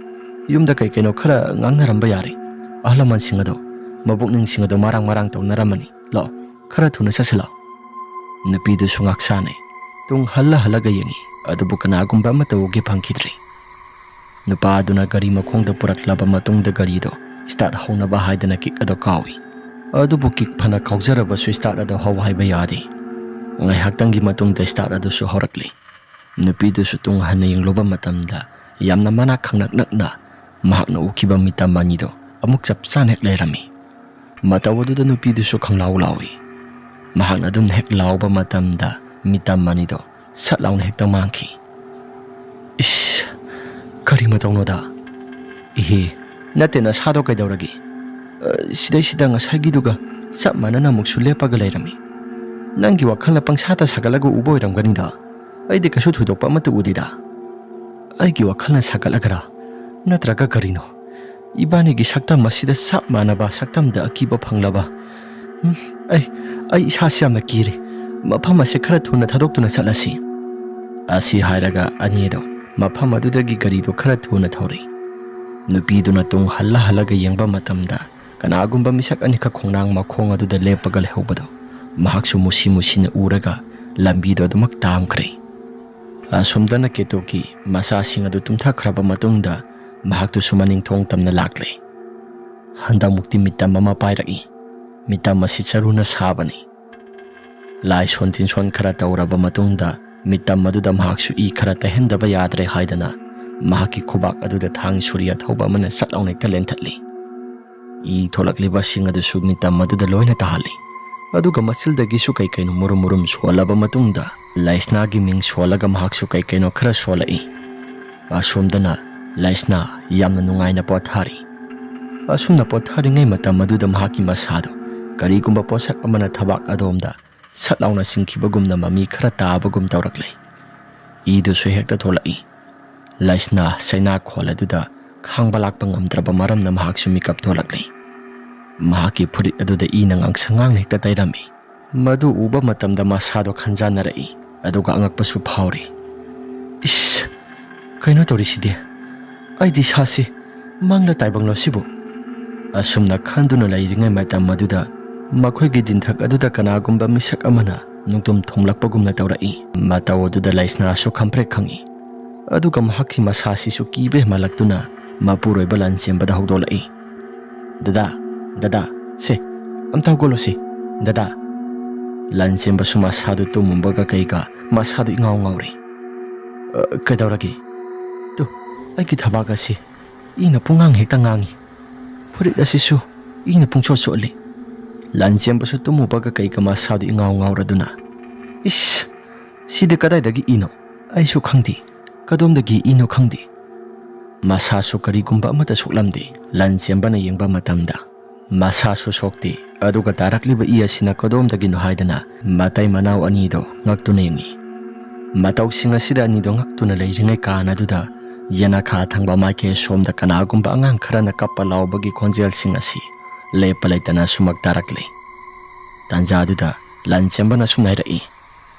ꯌꯨꯝꯗ ꯀꯩ ꯀꯩꯅꯣ ꯈꯔ ꯉꯥꯡꯅꯔꯝꯕ ꯌꯥꯔꯦ꯫ ꯑꯍꯜ ꯂꯃꯟꯁꯤꯡ ꯑꯗꯣ, ꯃꯕꯨꯛꯅꯤꯡꯁꯤꯡ ꯑꯗꯣ ꯃꯔꯥꯡ ꯃꯔꯥꯡ ꯇꯧꯅꯔꯝꯃꯅꯤ꯫ ꯂꯥꯛꯑꯣ, ꯈꯔ ꯊꯨꯅ ꯆꯠꯁꯤ ꯂꯥꯛꯑꯣ꯫" ꯅꯨꯄꯤꯗꯨꯁꯨ ꯉꯥꯛ ꯁꯥꯅꯩ꯫ ꯇꯨꯡ ꯍꯜꯂ ꯍꯜꯂꯒ ꯌꯦꯡꯉꯤ, ꯑꯗꯨꯕꯨ ꯀꯅꯥꯒꯨꯝꯕ ꯑꯃꯠꯇ ꯎꯒꯦ ꯐꯪꯈꯤꯗ꯭ꯔꯦ꯫ ꯅꯨꯄꯥ ꯑꯗꯨꯅ ꯒꯥꯔꯤ ꯃꯈꯣꯡꯗ ꯄꯨꯔꯛꯂꯕ ꯃꯇꯨꯡꯗ ꯒꯥꯔꯤꯗꯣ ꯁ꯭ꯇꯥꯔꯠ ꯍꯧꯅꯕ ꯍꯥꯏꯗꯅ ꯀꯤꯛ ꯑꯗꯣ ꯀꯥꯎꯏ꯫ ꯑꯗꯨꯕꯨ ꯀꯤꯛ ꯐꯅ ꯀꯥꯎꯖꯔꯕꯁꯨ ꯁ꯭ꯇꯥꯔꯠ ꯑꯗꯣ ꯍꯧ ꯍꯥꯏꯕ ꯌꯥꯗꯦ꯫ ꯉꯥꯏꯍꯥꯛꯇꯪꯒꯤ ꯃꯇꯨꯡꯗ ꯁ꯭ꯇꯥꯔꯠ ꯑꯗꯨꯁꯨ ꯍꯧꯔꯛꯂꯤ꯫ ꯅꯨꯄꯤꯗꯨꯁꯨ ꯇꯨꯡ ꯍꯟꯅ ꯌꯦꯡꯂꯨꯕ ꯃꯇꯝꯗ ꯌꯥꯝꯅ ꯃꯅꯥꯛ ꯈꯪꯅꯛ ꯅꯛꯅ ꯃꯍꯥꯛꯅ ꯎꯈꯤꯕ ꯃꯤꯇꯝ ꯑꯅꯤꯗꯣ ꯑꯃꯨꯛ ꯆꯞ ꯆꯥꯅ ꯍꯦꯛ ꯂꯩꯔꯝꯃꯤ꯫ ꯃꯇꯧ ꯑꯗꯨꯗ ꯅꯨꯄꯤꯗꯨꯁꯨ ꯈꯪꯂꯥꯎ ꯂꯥꯎꯏ꯫ ꯃꯍꯥꯛꯅ ꯑꯗꯨꯝ ꯍꯦꯛ ꯂꯥꯎꯕ ꯃꯇꯝꯗ ꯃꯤꯇꯝ ꯑꯅꯤꯗꯣ ꯁꯠ ꯂꯥꯎꯅ ꯍꯦꯛꯇ ꯃꯥꯡꯈꯤ꯫ "ꯏꯁ, ꯀꯔꯤ ꯃꯇꯧꯅꯣꯗ? ꯏꯍꯦ, ꯅꯠꯇꯦ, ꯅꯁꯥꯗꯣ ꯀꯩꯗꯧꯔꯒꯦ? ꯑ, ꯁꯤꯗꯩꯁꯤꯗ ꯉꯁꯥꯏꯒꯤꯗꯨꯒ ꯆꯞ ꯃꯥꯟꯅꯅ ꯑꯃꯨꯛꯁꯨ ꯂꯦꯞꯄꯒ ꯂꯩꯔꯝꯃꯤ꯫ ꯅꯪꯒꯤ ꯋꯥꯈꯜꯅ ꯄꯪꯁꯥꯗ ꯁꯥꯒꯠꯂꯒ ꯎꯕ ꯑꯣꯏꯔꯝꯒꯅꯤꯗ꯫ ꯑꯩꯗꯤ ꯀꯩꯁꯨ ꯊꯣꯏꯗꯣꯛꯄ ꯑꯃꯠꯇ ꯎꯗꯦꯗ꯫ ꯑꯩꯒꯤ ꯋꯥꯈꯜꯅ ꯁꯥꯒꯠꯂꯒꯔꯥ? ꯅꯠꯇ꯭ꯔꯒ ꯀꯔꯤꯅꯣ? ꯏꯕꯥꯅꯤꯒꯤ ꯁꯛꯇꯝ ꯑꯁꯤꯗ ꯆꯞ ꯃꯥꯟꯅꯕ ꯁꯛꯇꯝꯗ ꯑꯀꯤꯕ ꯐꯪꯂꯕ꯫ ꯎꯝ, ꯑꯩ, ꯑꯩ ꯏꯁꯥꯁꯤ ꯌꯥꯝꯅ ꯀꯤꯔꯦ꯫ ꯃꯐꯝ ꯑꯁꯤ ꯈꯔ ꯊꯨꯅ ꯊꯥꯗꯣꯛꯇꯨꯅ ꯆꯠꯂꯁꯤ꯫" ꯑꯁꯤ ꯍꯥꯏꯔꯒ ꯑꯅꯤꯗꯣ ꯃꯐꯝ ꯑꯗꯨꯗꯒꯤ ꯒꯥꯔꯤꯗꯣ ꯈꯔ ꯊꯨꯅ ꯊꯧꯔꯛꯏ꯫ ꯅꯨꯄꯤꯗꯨꯅ ꯇꯨꯡ ꯍꯜꯂ ꯍꯜꯂꯒ ꯌꯦꯡꯕ ꯃꯇꯝꯗ ꯀꯅꯥꯒꯨꯝꯕ ꯃꯤꯁꯛ ꯑꯅꯤꯈꯛ ꯈꯣꯡꯅꯥꯡ ꯃꯈꯣꯡ ꯑꯗꯨꯗ ꯂꯦꯞꯄꯒ ꯂꯩꯍꯧꯕꯗꯣ ꯃꯍꯥꯛꯁꯨ ꯃꯨꯁꯤ ꯃꯨꯁꯤꯅ ꯎꯔꯒ ꯂꯝꯕꯤꯗꯣ ꯑꯗꯨꯃꯛ ꯇꯥꯝꯈ꯭ꯔꯦ꯫ ꯑꯁꯨꯝꯗꯅ ꯀꯦꯇꯨꯀꯤ ꯃꯆꯥꯁꯤꯡ ꯑꯗꯨ ꯇꯨꯝꯊꯈ꯭ꯔꯕ ꯃꯇꯨꯡꯗ ꯃꯍꯥꯛꯇꯨꯁꯨ ꯃꯅꯤꯡ ꯊꯣꯡ ꯇꯝꯅ ꯂꯥꯛꯂꯦ꯫ ꯍꯟꯗꯛꯃꯨꯛꯇꯤ ꯃꯤꯇꯝ ꯑꯃ ꯄꯥꯏꯔꯛꯏ꯫ ꯃꯤꯇꯝ ꯑꯁꯤ ꯆꯔꯨꯅ ꯁꯥꯕꯅꯤ꯫ ꯂꯥꯏꯁꯣꯟ ꯇꯤꯟꯁꯣꯟ ꯈꯔ ꯇꯧꯔꯕ ꯃꯇꯨꯡꯗ ꯃꯤꯇꯝ ꯑꯗꯨꯗ ꯃꯍꯥꯛꯁꯨ ꯏ ꯈꯔ ꯇꯩꯍꯟꯗꯕ ꯌꯥꯗ꯭ꯔꯦ ꯍꯥꯏꯗꯅ ꯃꯍꯥꯛꯀꯤ ꯈꯨꯕꯥꯛ ꯑꯗꯨꯗ ꯊꯥꯡ ꯁꯨꯔꯤ ꯑꯊꯧꯕ ꯑꯃꯅ ꯁꯠ ꯂꯥꯎꯅ ꯍꯦꯛꯇ ꯂꯦꯟꯊꯠꯂꯤ꯫ ꯏ ꯊꯣꯛꯂꯛꯂꯤꯕꯁꯤꯡ ꯑꯗꯨꯁꯨ ꯃꯤꯇꯝ ꯑꯗꯨꯗ ꯂꯣꯏꯅ ꯇꯥꯍꯜꯂꯤ꯫ ꯑꯗꯨꯒ ꯃꯆꯤꯜꯗꯒꯤꯁꯨ ꯀꯩ ꯀꯩꯅꯣ ꯃꯨꯔꯨꯝ ꯃꯨꯔꯨꯝ ꯁꯣꯜꯂꯕ ꯃꯇꯨꯡꯗ ꯂꯩꯁꯅꯥꯒꯤ ꯃꯤꯡ ꯁꯣꯜꯂꯒ ꯃꯍꯥꯛꯁꯨ ꯀꯩ ꯀꯩꯅꯣ ꯈꯔ ꯁꯣꯜꯂꯛꯏ꯫ ꯑꯁꯣꯝꯗꯅ ꯂꯩꯁꯅꯥ ꯌꯥꯝꯅ ꯅꯨꯡꯉꯥꯏꯅ ꯄꯣꯊꯥꯔꯤ꯫ ꯑꯁꯨꯝꯅ ꯄꯣꯊꯥꯔꯤꯉꯩ ꯃꯇꯝ ꯑꯗꯨꯗ ꯃꯍꯥꯛꯀꯤ ꯃꯁꯥꯗꯨ ꯀꯔꯤꯒꯨꯝꯕ ꯄꯣꯠꯁꯛ ꯑꯃꯅ ꯊꯕꯥꯛ ꯑꯗꯣꯝꯗ ꯁꯠ ꯂꯥꯎꯅ ꯁꯤꯡꯈꯤꯕꯒꯨꯝꯅ ꯃꯃꯤ ꯈꯔ ꯇꯥꯕꯒꯨꯝ ꯇꯧꯔꯛꯂꯦ꯫ ꯏꯗꯨꯁꯨ ꯍꯦꯛꯇ ꯊꯣꯛꯂꯛꯏ꯫ ꯂꯩꯁꯅꯥ ꯆꯩꯅꯥꯈꯣꯜ ꯑꯗꯨꯗ ꯈꯥꯡꯕ ꯂꯥꯛꯄ ꯉꯝꯗ꯭ꯔꯕ ꯃꯔꯝꯅ ꯃꯍꯥꯛꯁꯨ ꯃꯤꯀꯞ ꯊꯣꯛꯂꯛꯂꯦ꯫ ꯃꯍꯥꯛꯀꯤ ꯐꯨꯔꯤꯠ ꯑꯗꯨꯗ ꯏꯅ ꯉꯥꯡꯁꯪ ꯉꯥꯡꯅ ꯍꯦꯛꯇ ꯇꯩꯔꯝꯃꯤ꯫ ꯃꯗꯨ ꯎꯕ ꯃꯇꯝꯗ ꯃꯁꯥꯗꯣ ꯈꯟꯖꯥꯟꯅꯔꯛꯏ, ꯑꯗꯨꯒ ꯑꯉꯛꯄꯁꯨ ꯐꯥꯎꯔꯤ꯫ "ꯏꯁ, ꯀꯩꯅꯣ ꯇꯧꯔꯤꯁꯤꯗꯤ? ꯑꯩꯗꯤ ꯏꯁꯥꯁꯤ ꯃꯪꯂ ꯇꯥꯏꯕꯪꯂꯣ ꯁꯤꯕꯨ?" ꯑꯁꯨꯝꯅ ꯈꯟꯗꯨꯅ ꯂꯩꯔꯤꯉꯩ ꯃꯇꯝ ꯑꯗꯨꯗ ꯃꯈꯣꯏꯒꯤ ꯗꯤꯟꯊꯛ ꯑꯗꯨꯗ ꯀꯅꯥꯒꯨꯝꯕ ꯃꯤꯁꯛ ꯑꯃꯅ ꯅꯨꯡꯇꯨꯝ ꯊꯣꯝꯂꯛꯄꯒꯨꯝꯅ ꯇꯧꯔꯛꯏ꯫ ꯃꯇꯧ ꯑꯗꯨꯗ ꯂꯩꯁꯅꯥꯁꯨ ꯈꯝꯄ꯭ꯔꯦꯛ ꯈꯪꯏ꯫ ꯑꯗꯨꯒ ꯃꯍꯥꯛꯀꯤ ꯃꯁꯥꯁꯤꯁꯨ ꯀꯤꯕ ꯍꯦꯟꯃꯜꯂꯛꯇꯨꯅ ꯃꯄꯨꯔꯣꯏꯕ ꯂꯥꯟꯆꯦꯟꯕꯗ ꯍꯧꯗꯣꯛꯂꯛꯏ꯫ "ꯗꯗꯥ, ꯗꯗꯥ, ꯁꯦ, ꯑꯝꯇ ꯍꯧꯒꯠꯂꯣ ꯁꯦ, ꯗꯗꯥ!" ꯂꯥꯟꯆꯦꯟꯕꯁꯨ ꯃꯁꯥꯗꯨ ꯇꯨꯝꯃꯨꯕꯒ ꯀꯩꯒ ꯃꯁꯥꯗꯨ ꯏꯉꯥꯎ ꯉꯥꯎꯔꯤ꯫ "ꯑ, ꯀꯩꯗꯧꯔꯒꯦ? ꯇꯨ, ꯑꯩꯒꯤ ꯊꯕꯥꯛ ꯑꯁꯤ ꯏꯅ ꯄꯨꯡꯉꯥꯡ ꯍꯦꯛꯇ ꯉꯥꯡꯉꯤ꯫ ꯐꯨꯔꯤꯠ ꯑꯁꯤꯁꯨ ꯏꯅ ꯄꯨꯡꯆꯣꯠ ꯆꯣꯠꯂꯤ꯫" ꯂꯥꯟꯆꯦꯟꯕꯁꯨ ꯇꯨꯝꯃꯨꯕꯒ ꯀꯩꯒ ꯃꯁꯥꯗꯨ ꯏꯉꯥꯎ ꯉꯥꯎꯔꯗꯨꯅ, "ꯏꯁ! ꯁꯤꯗꯤ ꯀꯗꯥꯏꯗꯒꯤ ꯏꯅꯣ? ꯑꯩꯁꯨ ꯈꯪꯗꯦ꯫ ꯀꯗꯣꯝꯗꯒꯤ ꯏꯅꯣ ꯈꯪꯗꯦ꯫" ꯃꯁꯥꯁꯨ ꯀꯔꯤꯒꯨꯝꯕ ꯑꯃꯠꯇ ꯁꯣꯛꯂꯝꯗꯦ꯫ ꯂꯥꯟꯆꯦꯟꯕꯅ ꯌꯦꯡꯕ ꯃꯇꯝꯗ ꯃꯁꯥꯁꯨ ꯁꯣꯛꯇꯦ꯫ ꯑꯗꯨꯒ ꯇꯥꯔꯛꯂꯤꯕ ꯏ ꯑꯁꯤꯅ ꯀꯗꯣꯝꯗꯒꯤꯅꯣ ꯍꯥꯏꯗꯅ ꯃꯇꯩ ꯃꯅꯥꯎ ꯑꯅꯤꯗꯣ ꯉꯛꯇꯨꯅ ꯌꯦꯡꯉꯤ꯫ ꯃꯇꯧꯁꯤꯡ ꯑꯁꯤꯗ ꯑꯅꯤꯗꯣ ꯉꯛꯇꯨꯅ ꯂꯩꯔꯤꯉꯩ ꯀꯥꯟ ꯑꯗꯨꯗ ꯌꯦꯅꯈꯥ ꯊꯪꯕ ꯃꯥꯏꯀꯩ ꯁꯣꯝꯗ ꯀꯅꯥꯒꯨꯝꯕ ꯑꯉꯥꯡ ꯈꯔꯅ ꯀꯞꯄ ꯂꯥꯎꯕꯒꯤ ꯈꯣꯟꯖꯦꯜꯁꯤꯡ ꯑꯁꯤ ꯂꯦꯞꯄ ꯂꯩꯇꯅ ꯁꯨꯃꯛ ꯇꯥꯔꯛꯂꯦ꯫ ꯇꯥꯟꯖꯥꯗꯨꯗ ꯂꯥꯟꯆꯦꯟꯕꯅ ꯑꯁꯨꯝꯅ ꯍꯥꯏꯔꯛꯏ,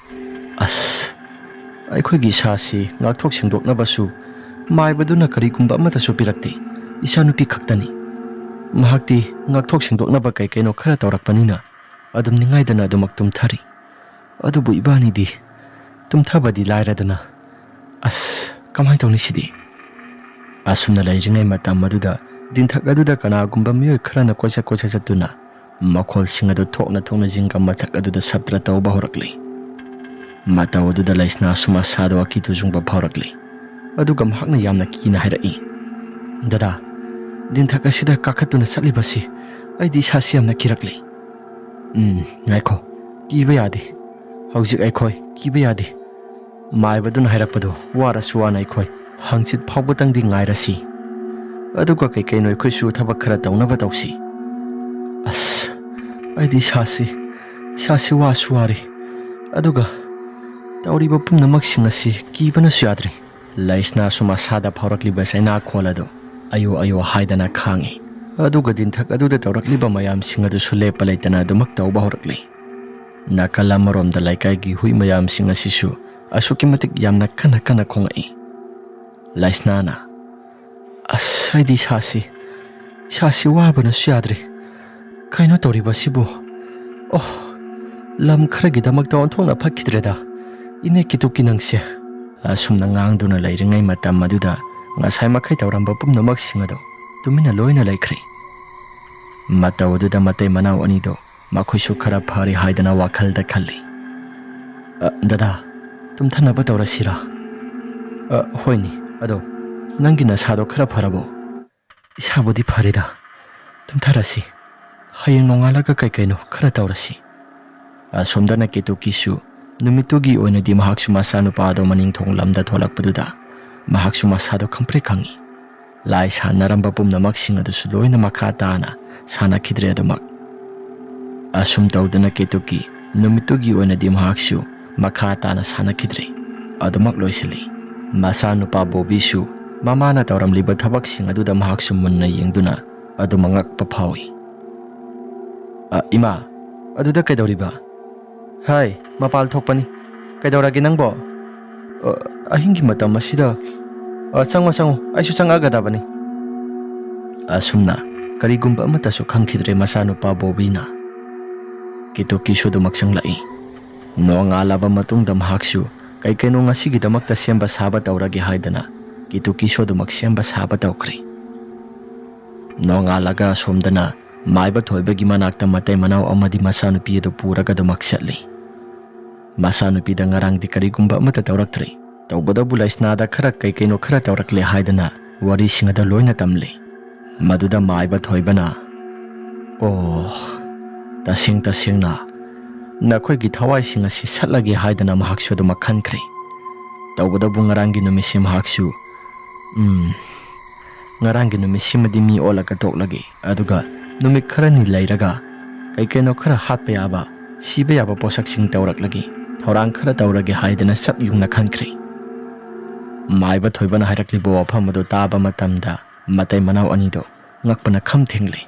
"ꯑꯁ, ꯑꯩꯈꯣꯏꯒꯤ ꯏꯁꯥꯁꯤ ꯉꯥꯛꯊꯣꯛ ꯁꯦꯡꯗꯣꯛꯅꯕꯁꯨ ꯃꯥꯏꯕꯗꯨꯅ ꯀꯔꯤꯒꯨꯝꯕ ꯑꯃꯠꯇꯁꯨ ꯄꯤꯔꯛꯇꯦ꯫ ꯏꯆꯥꯅꯨꯄꯤ ꯈꯛꯇꯅꯤ꯫ ꯃꯍꯥꯛꯇꯤ ꯉꯥꯛꯊꯣꯛ ꯁꯦꯡꯗꯣꯛꯅꯕ ꯀꯩ ꯀꯩꯅꯣ ꯈꯔ ꯇꯧꯔꯛꯄꯅꯤꯅ ꯑꯗꯨꯝ ꯅꯤꯡꯉꯥꯏꯗꯅ ꯑꯗꯨꯃꯛ ꯇꯨꯝꯊꯔꯤ꯫ ꯑꯗꯨꯕꯨ ꯏꯕꯥꯅꯤꯗꯤ ꯇꯨꯝꯊꯕꯗꯤ ꯂꯥꯏꯔꯗꯅ "ꯑꯁ, ꯀꯃꯥꯏꯅ ꯇꯧꯅꯤ ꯁꯤꯗꯤ?" ꯑꯁꯨꯝꯅ ꯂꯩꯔꯤꯉꯩ ꯃꯇꯝ ꯑꯗꯨꯗ ꯗꯤꯟꯊꯛ ꯑꯗꯨꯗ ꯀꯅꯥꯒꯨꯝꯕ ꯃꯤꯑꯣꯏ ꯈꯔꯅ ꯀꯣꯏꯆꯠ ꯀꯣꯏꯆꯠ ꯆꯠꯇꯨꯅ ꯃꯈꯣꯜꯁꯤꯡ ꯑꯗꯨ ꯊꯣꯛꯅ ꯊꯣꯛꯅ ꯖꯤꯡꯒ ꯃꯊꯛ ꯑꯗꯨꯗ ꯁꯞꯇ꯭ꯔ ꯇꯧꯕ ꯍꯧꯔꯛꯂꯤ꯫ ꯃꯇꯧ ꯑꯗꯨꯗ ꯂꯩꯁꯅꯥꯁꯨ ꯃꯁꯥꯗꯣ ꯑꯀꯤ ꯇꯨꯖꯨꯡꯕ ꯐꯥꯎꯔꯛꯂꯤ꯫ ꯑꯗꯨꯒ ꯃꯍꯥꯛꯅ ꯌꯥꯝꯅ ꯀꯤꯅ ꯍꯥꯏꯔꯛꯏ, "ꯗꯗꯥ, ꯗꯤꯟꯊꯛ ꯑꯁꯤꯗ ꯀꯥꯈꯠꯇꯨꯅ ꯆꯠꯂꯤꯕꯁꯤ ꯑꯩꯗꯤ ꯏꯁꯥꯁꯤ ꯌꯥꯝꯅ ꯀꯤꯔꯛꯂꯤ꯫" "ꯎꯝ, ꯉꯥꯏꯈꯣ, ꯀꯤꯕ ꯌꯥꯗꯦ꯫ ꯍꯧꯖꯤꯛ ꯑꯩꯈꯣꯏ ꯀꯤꯕ ꯌꯥꯗꯦ꯫ ꯃꯥꯏꯕꯗꯨꯅ ꯍꯥꯏꯔꯛꯄꯗꯨ ꯋꯥꯔꯁꯨ ꯋꯥꯅ ꯑꯩꯈꯣꯏ ꯍꯪꯆꯤꯠ ꯐꯥꯎꯕꯇꯪꯗꯤ ꯉꯥꯏꯔꯁꯤ꯫ ꯑꯗꯨꯒ ꯀꯩ ꯀꯩꯅꯣ ꯑꯩꯈꯣꯏꯁꯨ ꯊꯕꯛ ꯈꯔ ꯇꯧꯅꯕ ꯇꯧꯁꯤ꯫" "ꯑꯁ, ꯑꯩꯗꯤ ꯏꯁꯥꯁꯤ, ꯏꯁꯥꯁꯤ ꯋꯥꯁꯨ ꯋꯥꯔꯤ꯫ ꯑꯗꯨꯒ ꯇꯧꯔꯤꯕ ꯄꯨꯝꯅꯃꯛꯁꯤꯡ ꯑꯁꯤ ꯀꯤꯕꯅꯁꯨ ꯌꯥꯗ꯭ꯔꯤ꯫" ꯂꯩꯁꯅꯥꯁꯨ ꯃꯁꯥꯗ ꯐꯥꯎꯔꯛꯂꯤꯕ ꯆꯩꯅꯥꯈꯣꯜ ꯑꯗꯨ ꯑꯌꯣ ꯑꯌꯣ ꯍꯥꯏꯗꯅ ꯈꯥꯡꯉꯤ꯫ ꯑꯗꯨꯒ ꯗꯤꯟꯊꯛ ꯑꯗꯨꯗ ꯇꯧꯔꯛꯂꯤꯕ ꯃꯌꯥꯝꯁꯤꯡ ꯑꯗꯨꯁꯨ ꯂꯦꯞꯄ ꯂꯩꯇꯅ ꯑꯗꯨꯃꯛ ꯇꯧꯕ ꯍꯧꯔꯛꯂꯤ꯫ ꯅꯥꯀꯜ ꯑꯃꯔꯣꯝꯗ ꯂꯩꯀꯥꯏꯒꯤ ꯍꯨꯏ ꯃꯌꯥꯝꯁꯤꯡ ꯑꯁꯤꯁꯨ ꯑꯁꯨꯛꯀꯤ ꯃꯇꯤꯛ ꯌꯥꯝꯅ ꯀꯟꯅ ꯀꯟꯅ ꯈꯣꯡꯉꯛꯏ꯫ ꯂꯩꯁꯅꯥꯅ, "ꯑꯁ, ꯑꯩꯗꯤ ꯏꯁꯥꯁꯤ, ꯏꯁꯥꯁꯤ ꯋꯥꯕꯅꯁꯨ ꯌꯥꯗ꯭ꯔꯦ꯫ ꯀꯩꯅꯣ ꯇꯧꯔꯤꯕꯁꯤꯕꯨ? ꯑꯣ, ꯂꯝ ꯈꯔꯒꯤꯗꯃꯛꯇ ꯑꯣꯟꯊꯣꯛꯅ ꯐꯠꯈꯤꯗ꯭ꯔꯦꯗ, ꯏꯅꯦ ꯀꯤꯇꯨꯀꯤ ꯅꯪꯁꯦ꯫" ꯑꯁꯨꯝꯅ ꯉꯥꯡꯗꯨꯅ ꯂꯩꯔꯤꯉꯩ ꯃꯇꯝ ꯑꯗꯨꯗ ꯉꯁꯥꯏ ꯃꯈꯩ ꯇꯧꯔꯝꯕ ꯄꯨꯝꯅꯃꯛꯁꯤꯡ ꯑꯗꯨ ꯇꯨꯃꯤꯟꯅ ꯂꯣꯏꯅ ꯂꯩꯈ꯭ꯔꯦ꯫ ꯃꯇꯧ ꯑꯗꯨꯗ ꯃꯇꯩ ꯃꯅꯥꯎ ꯑꯅꯤꯗꯨ ꯃꯈꯣꯏꯁꯨ ꯈꯔ ꯐꯔꯦ ꯍꯥꯏꯗꯅ ꯋꯥꯈꯜꯗ ꯈꯜꯂꯤ꯫ "ꯑ, ꯗꯗꯥ, ꯇꯨꯝꯊꯅꯕ ꯇꯧꯔꯁꯤꯔꯥ?" "ꯑ, ꯍꯣꯏꯅꯦ, ꯑꯗꯣ ꯅꯪꯒꯤ ꯅꯁꯥꯗꯣ ꯈꯔ ꯐꯔꯕꯣ?" "ꯏꯁꯥꯕꯨꯗꯤ ꯐꯔꯦꯗ, ꯇꯨꯝꯊꯔꯁꯤ꯫ ꯍꯌꯦꯡ ꯅꯣꯡꯉꯥꯜꯂꯒ ꯀꯩ ꯀꯩꯅꯣ ꯈꯔ ꯇꯧꯔꯁꯤ꯫" ꯑꯁꯣꯝꯗꯅ ꯀꯦꯇꯨꯀꯤꯁꯨ ꯅꯨꯃꯤꯠꯇꯨꯒꯤ ꯑꯣꯏꯅꯗꯤ ꯃꯍꯥꯛꯁꯨ ꯃꯆꯥꯅꯨꯄꯥꯗꯣ ꯃꯅꯤꯡ ꯊꯣꯡ ꯂꯝꯗ ꯊꯣꯛꯂꯛꯄꯗꯨꯗ ꯃꯍꯥꯛꯁꯨ ꯃꯁꯥꯗꯣ ꯈꯪꯄ꯭ꯔꯦꯛ ꯈꯪꯉꯤ꯫ ꯂꯥꯏ ꯁꯥꯟꯅꯔꯝꯕ ꯄꯨꯝꯅꯃꯛꯁꯤꯡ ꯑꯗꯨꯁꯨ ꯂꯣꯏꯅ ꯃꯈꯥ ꯇꯥꯅ ꯁꯥꯟꯅꯈꯤꯗ꯭ꯔꯦ ꯑꯗꯨꯃꯛ꯫ ꯑꯁꯨꯝ ꯇꯧꯗꯅ ꯀꯦꯇꯨꯀꯤ ꯅꯨꯃꯤꯠꯇꯨꯒꯤ ꯑꯣꯏꯅꯗꯤ ꯃꯍꯥꯛꯁꯨ ꯃꯈꯥ ꯇꯥꯅ ꯁꯥꯟꯅꯈꯤꯗ꯭ꯔꯦ꯫ ꯑꯗꯨꯃꯛ ꯂꯣꯏꯁꯤꯜꯂꯤ꯫ ꯃꯆꯥꯅꯨꯄꯥ ꯕꯣꯕꯤꯁꯨ ꯃꯃꯥꯅ ꯇꯧꯔꯝꯂꯤꯕ ꯊꯕꯛꯁꯤꯡ ꯑꯗꯨꯗ ꯃꯍꯥꯛꯁꯨ ꯃꯨꯟꯅ ꯌꯦꯡꯗꯨꯅ ꯑꯗꯨꯃꯛ ꯉꯛꯄ ꯐꯥꯎꯏ꯫ "ꯑ, ꯏꯃꯥ, ꯑꯗꯨꯗ ꯀꯩꯗꯧꯔꯤꯕ?" "ꯍꯥꯏ, ꯃꯄꯥꯜ ꯊꯣꯛꯄꯅꯤ꯫ ꯀꯩꯗꯧꯔꯒꯦ ꯅꯪꯕꯣ?" "ꯑ, ꯑꯍꯤꯡꯒꯤ ꯃꯇꯝ ꯑꯁꯤꯗ?" "ꯑ, ꯆꯪꯉꯣ, ꯆꯪꯉꯣ, ꯑꯩꯁꯨ ꯆꯪꯉꯛꯑꯒꯗꯕꯅꯤ꯫" ꯑꯁꯨꯝꯅ ꯀꯔꯤꯒꯨꯝꯕ ꯑꯃꯠꯇꯁꯨ ꯈꯪꯈꯤꯗ꯭ꯔꯦ ꯃꯆꯥꯅꯨꯄꯥ ꯕꯣꯕꯤꯅ꯫ ꯀꯦꯇꯨꯀꯤꯁꯨ ꯑꯗꯨꯃꯛ ꯆꯪꯂꯛꯏ꯫ ꯅꯣꯡꯉꯥꯜꯂꯕ ꯃꯇꯨꯡꯗ ꯃꯍꯥꯛꯁꯨ ꯀꯩ ꯀꯩꯅꯣ ꯉꯁꯤꯒꯤꯗꯃꯛꯇ ꯁꯦꯝꯕ ꯁꯥꯕ ꯇꯧꯔꯒꯦ ꯍꯥꯏꯗꯅ ꯀꯤꯇꯨꯀꯤꯁꯨ ꯑꯗꯨꯃꯛ ꯁꯦꯝꯕ ꯁꯥꯕ ꯇꯧꯈ꯭ꯔꯦ꯫ ꯅꯣꯡꯉꯥꯜꯂꯒ ꯑꯁꯣꯝꯗꯅ ꯃꯥꯏꯕ ꯊꯣꯏꯕꯒꯤ ꯃꯅꯥꯛꯇ ꯃꯇꯩ ꯃꯅꯥꯎ ꯑꯃꯗꯤ ꯃꯆꯥꯅꯨꯄꯤ ꯑꯗꯨ ꯄꯨꯔꯒ ꯑꯗꯨꯃꯛ ꯆꯠꯂꯤ꯫ ꯃꯆꯥꯅꯨꯄꯤꯗ ꯉꯔꯥꯡꯗꯤ ꯀꯔꯤꯒꯨꯝꯕ ꯑꯃꯠꯇ ꯇꯧꯔꯛꯇ꯭ꯔꯦ꯫ ꯇꯧꯕꯗꯕꯨ ꯂꯩꯁꯅꯥꯗ ꯈꯔ ꯀꯩ ꯀꯩꯅꯣ ꯈꯔ ꯇꯧꯔꯛꯂꯦ ꯍꯥꯏꯗꯅ ꯋꯥꯔꯤꯁꯤꯡ ꯑꯗꯨ ꯂꯣꯏꯅ ꯇꯝꯂꯤ꯫ ꯃꯗꯨꯗ ꯃꯥꯏꯕ ꯊꯣꯏꯕꯅ, "ꯑꯣ, ꯇꯁꯦꯡ ꯇꯁꯦꯡꯅ ꯅꯈꯣꯏꯒꯤ ꯊꯋꯥꯏꯁꯤꯡ ꯑꯁꯤ ꯁꯠꯂꯒꯦ ꯍꯥꯏꯗꯅ ꯃꯍꯥꯛꯁꯨ ꯑꯗꯨꯃꯛ ꯈꯟꯈ꯭ꯔꯦ꯫ ꯇꯧꯕꯇꯕꯨ ꯉꯔꯥꯡꯒꯤ ꯅꯨꯃꯤꯠꯁꯤ ꯃꯍꯥꯛꯁꯨ, ꯎꯝ, ꯉꯔꯥꯡꯒꯤ ꯅꯨꯃꯤꯠꯁꯤꯃꯗꯤ ꯃꯤ ꯑꯣꯜꯂꯒ ꯇꯣꯛꯂꯒꯦ, ꯑꯗꯨꯒ ꯅꯨꯃꯤꯠ ꯈꯔꯅꯤ ꯂꯩꯔꯒ ꯀꯩ ꯀꯩꯅꯣ ꯈꯔ ꯍꯥꯠꯄ ꯌꯥꯕ, ꯁꯤꯕ ꯌꯥꯕ ꯄꯣꯠꯁꯛꯁꯤꯡ ꯇꯧꯔꯛꯂꯒꯦ, ꯊꯧꯔꯥꯡ ꯈꯔ ꯇꯧꯔꯒꯦ" ꯍꯥꯏꯗꯅ ꯆꯞ ꯌꯨꯡꯅ ꯈꯟꯈ꯭ꯔꯦ꯫ ꯃꯥꯏꯕ ꯊꯣꯏꯕꯅ ꯍꯥꯏꯔꯛꯂꯤꯕ ꯋꯥꯐꯝ ꯑꯗꯨ ꯇꯥꯕ ꯃꯇꯝꯗ ꯃꯇꯩ ꯃꯅꯥꯎ ꯑꯅꯤꯗꯣ ꯉꯛꯄꯅ ꯈꯝ ꯊꯦꯡꯂꯦ꯫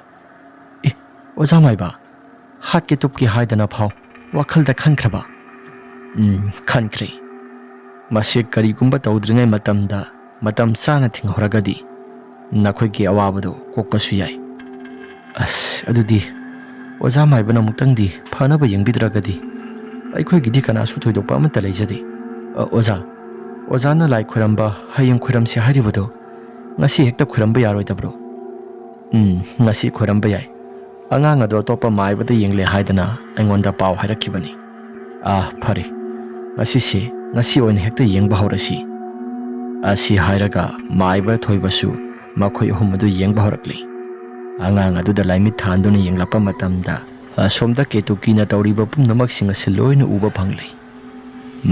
"ꯑꯦ, ꯑꯣꯖꯥ ꯃꯥꯏꯕ, ꯍꯥꯠꯀꯦ ꯇꯨꯞꯀꯦ ꯍꯥꯏꯗꯅ ꯐꯥꯎ ꯋꯥꯈꯜꯗ ꯈꯟꯈ꯭ꯔꯕ?" "ꯎꯝ, ꯈꯟꯈ꯭ꯔꯦ꯫ ꯃꯁꯤ ꯀꯔꯤꯒꯨꯝꯕ ꯇꯧꯗ꯭ꯔꯤꯉꯩ ꯃꯇꯝꯗ ꯃꯇꯝ ꯆꯥꯅ ꯊꯤꯡꯍꯧꯔꯒꯗꯤ ꯅꯈꯣꯏꯒꯤ ꯑꯋꯥꯕꯗꯨ ꯀꯣꯛꯄꯁꯨ ꯌꯥꯏ꯫" "ꯑꯁ, ꯑꯗꯨꯗꯤ ꯑꯣꯖꯥ ꯃꯥꯏꯕꯅ ꯑꯃꯨꯛꯇꯪꯗꯤ ꯐꯅꯕ ꯌꯦꯡꯕꯤꯗ꯭ꯔꯒꯗꯤ? ꯑꯩꯈꯣꯏꯒꯤꯗꯤ ꯀꯅꯥꯁꯨ ꯊꯣꯏꯗꯣꯛꯄ ꯑꯃꯠꯇ ꯂꯩꯖꯗꯦ꯫" "ꯑ, ꯑꯣꯖꯥ, ꯑꯣꯖꯥꯅ ꯂꯥꯏ ꯈꯣꯏꯔꯝꯕ, ꯍꯌꯦꯡ ꯈꯣꯏꯔꯝꯁꯤ ꯍꯥꯏꯔꯤꯕꯗꯣ ꯉꯁꯤ ꯍꯦꯛꯇ ꯈꯣꯏꯔꯝꯕ ꯌꯥꯔꯣꯏꯗꯕ꯭ꯔꯣ?" "ꯎꯝ, ꯉꯁꯤ ꯈꯣꯏꯔꯝꯕ ꯌꯥꯏ꯫ ꯑꯉꯥꯡ ꯑꯗꯣ ꯑꯇꯣꯞꯄ ꯃꯥꯏꯕꯗ ꯌꯦꯡꯂꯦ ꯍꯥꯏꯗꯅ ꯑꯩꯉꯣꯟꯗ ꯄꯥꯎ ꯍꯥꯏꯔꯛꯈꯤꯕꯅꯤ꯫" "ꯑꯥ, ꯐꯔꯦ꯫ ꯉꯁꯤꯁꯦ, ꯉꯁꯤ ꯑꯣꯏꯅ ꯍꯦꯛꯇ ꯌꯦꯡꯕ ꯍꯧꯔꯁꯤ꯫" ꯑꯁꯤ ꯍꯥꯏꯔꯒ ꯃꯥꯏꯕ ꯊꯣꯏꯕꯁꯨ ꯃꯈꯣꯏ ꯑꯍꯨꯝ ꯑꯗꯨ ꯌꯦꯡꯕ ꯍꯧꯔꯛꯂꯤ꯫ ꯑꯉꯥꯡ ꯑꯗꯨꯗ ꯂꯥꯏꯃꯤꯠ ꯊꯥꯟꯗꯨꯅ ꯌꯦꯡꯂꯛꯄ ꯃꯇꯝꯗ ꯑꯁꯣꯝꯗ ꯀꯦꯇꯨꯀꯤꯅ ꯇꯧꯔꯤꯕ ꯄꯨꯝꯅꯃꯛꯁꯤꯡ ꯑꯁꯤ ꯂꯣꯏꯅ ꯎꯕ ꯐꯪꯂꯤ꯫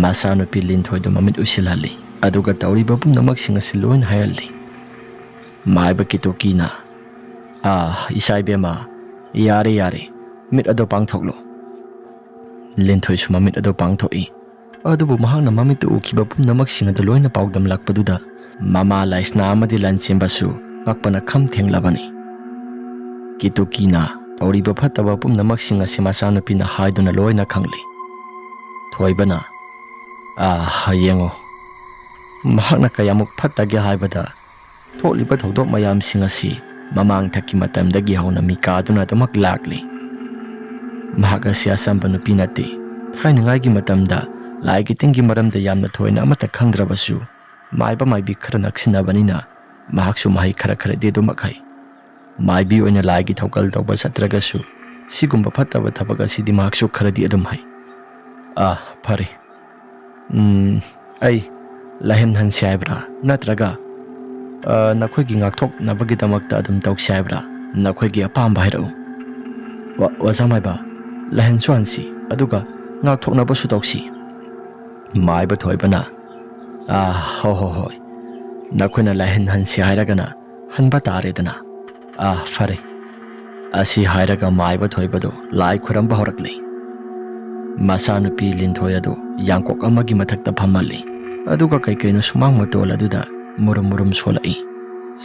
ꯃꯆꯥꯅꯨꯄꯤ ꯂꯤꯟꯊꯣꯏꯗꯨ ꯃꯃꯤꯠ ꯎꯏꯁꯤꯜꯍꯜꯂꯤ, ꯑꯗꯨꯒ ꯇꯧꯔꯤꯕ ꯄꯨꯝꯅꯃꯛꯁꯤꯡ ꯑꯁꯤ ꯂꯣꯏꯅ ꯍꯥꯏꯍꯜꯂꯤ꯫ ꯃꯥꯏꯕ ꯀꯦꯇꯨꯀꯤꯅ, "ꯑꯥ, ꯏꯆꯥ ꯏꯕꯦꯝꯃ, ꯌꯥꯔꯦ, ꯌꯥꯔꯦ, ꯃꯤꯠ ꯑꯗꯣ ꯄꯥꯡꯊꯣꯛꯂꯣ꯫" ꯂꯤꯟꯊꯣꯏꯁꯨ ꯃꯃꯤꯠ ꯑꯗꯨ ꯄꯥꯡꯊꯣꯛꯏ꯫ ꯑꯗꯨꯕꯨ ꯃꯍꯥꯛꯅ ꯃꯃꯤꯠꯇ ꯎꯈꯤꯕ ꯄꯨꯝꯅꯃꯛꯁꯤꯡ ꯑꯗꯨ ꯂꯣꯏꯅ ꯄꯥꯎꯗꯝꯂꯛꯄꯗꯨꯗ ꯃꯃꯥ ꯂꯥꯏꯁꯅꯥ ꯑꯃꯗꯤ ꯂꯟꯆꯦꯟꯕꯁꯨ ꯉꯛꯄꯅ ꯈꯝ ꯊꯦꯡꯂꯕꯅꯤ꯫ ꯀꯤꯇꯨꯀꯤꯅ ꯇꯧꯔꯤꯕ ꯐꯠꯇꯕ ꯄꯨꯝꯅꯃꯛꯁꯤꯡ ꯑꯁꯤ ꯃꯆꯥꯅꯨꯄꯤꯅ ꯍꯥꯏꯗꯨꯅ ꯂꯣꯏꯅ ꯈꯪꯂꯤ꯫ ꯊꯣꯏꯕꯅ, "ꯑꯥ, ꯌꯦꯡꯉꯣ, ꯃꯍꯥꯛꯅ ꯀꯌꯥꯃꯨꯛ ꯐꯠꯇꯒꯦ ꯍꯥꯏꯕꯗ ꯊꯣꯛꯂꯤꯕ ꯊꯧꯗꯣꯛ ꯃꯌꯥꯝꯁꯤꯡ ꯑꯁꯤ ꯃꯃꯥꯡꯊꯛꯀꯤ ꯃꯇꯝꯗꯒꯤ ꯍꯧꯅ ꯃꯤꯀꯥꯗꯨꯅ ꯑꯗꯨꯃꯛ ꯂꯥꯛꯂꯤ꯫ ꯃꯍꯥꯛ ꯑꯁꯤ ꯑꯆꯝꯕ ꯅꯨꯄꯤ ꯅꯠꯇꯦ꯫ ꯊꯥꯏꯅꯉꯥꯏꯒꯤ ꯃꯇꯝꯗ ꯂꯥꯏꯒꯤ ꯇꯤꯟꯒꯤ ꯃꯔꯝꯗ ꯌꯥꯝꯅ ꯊꯣꯏꯅ ꯑꯃꯠꯇ ꯈꯪꯗ꯭ꯔꯕꯁꯨ, ꯃꯥꯏꯕ ꯃꯥꯏꯕꯤ ꯈꯔ ꯅꯛꯁꯤꯟꯅꯕꯅꯤꯅ ꯃꯍꯥꯛꯁꯨ ꯃꯍꯩ ꯈꯔ ꯈꯔꯗꯤ ꯑꯗꯨꯃꯛ ꯍꯩ꯫ ꯃꯥꯏꯕꯤ ꯑꯣꯏꯅ ꯂꯥꯏꯒꯤ ꯊꯧꯒꯜ ꯇꯧꯕ ꯆꯠꯇ꯭ꯔꯒꯁꯨ, ꯁꯤꯒꯨꯝꯕ ꯐꯠꯇꯕ ꯊꯕꯛ ꯑꯁꯤꯗꯤ ꯃꯍꯥꯛꯁꯨ ꯈꯔꯗꯤ ꯑꯗꯨꯝ ꯍꯩ꯫ ꯑꯥ, ꯐꯔꯦ꯫ ꯎꯝ, ꯑꯩ ꯂꯥꯏꯍꯟꯍꯟꯁꯤ ꯍꯥꯏꯕ꯭ꯔꯥ? ꯅꯠꯇ꯭ꯔꯒ, ꯑ, ꯅꯈꯣꯏꯒꯤ ꯉꯥꯛꯊꯣꯛꯅꯕꯒꯤꯗꯃꯛꯇ ꯑꯗꯨꯝ ꯇꯧꯁꯤ ꯍꯥꯏꯕ꯭ꯔꯥ? ꯅꯈꯣꯏꯒꯤ ꯑꯄꯥꯝꯕ ꯍꯥꯏꯔꯛꯎ꯫ ꯑꯣ-, ꯑꯣꯖꯥ ꯃꯥꯏꯕ, ꯂꯥꯏꯍꯟꯁꯨ ꯍꯟꯁꯤ, ꯑꯗꯨꯒ ꯉꯥꯛꯊꯣꯛꯅꯕꯁꯨ ꯇꯧꯁꯤ꯫ ꯃꯥꯏꯕ ꯊꯣꯏꯕꯅ, "ꯑꯥ, ꯍꯣꯏ, ꯍꯣꯏ, ꯍꯣꯏ꯫ ꯅꯈꯣꯏꯅ ꯂꯥꯏꯍꯟꯍꯟꯁꯤ ꯍꯥꯏꯔꯒꯅ ꯍꯟꯕ ꯇꯥꯔꯦꯗꯅ꯫ ꯑꯥ, ꯐꯔꯦ꯫" ꯑꯁꯤ ꯍꯥꯏꯔꯒ ꯃꯥꯏꯕ ꯊꯣꯏꯕꯗꯨ ꯂꯥꯏ ꯈꯨꯔꯝꯕ ꯍꯧꯔꯛꯂꯦ꯫ ꯃꯆꯥꯅꯨꯄꯤ ꯂꯤꯟꯊꯣꯏ ꯑꯗꯨ ꯌꯥꯡꯀꯣꯛ ꯑꯃꯒꯤ ꯃꯊꯛꯇ ꯐꯝꯍꯜꯂꯤ꯫ ꯑꯗꯨꯒ ꯀꯩ ꯀꯩꯅꯣ ꯁꯨꯃꯥꯡ ꯃꯇꯣꯜ ꯑꯗꯨꯗ ꯃꯨꯔꯨꯝ ꯃꯨꯔꯨꯝ ꯁꯣꯜꯂꯛꯏ꯫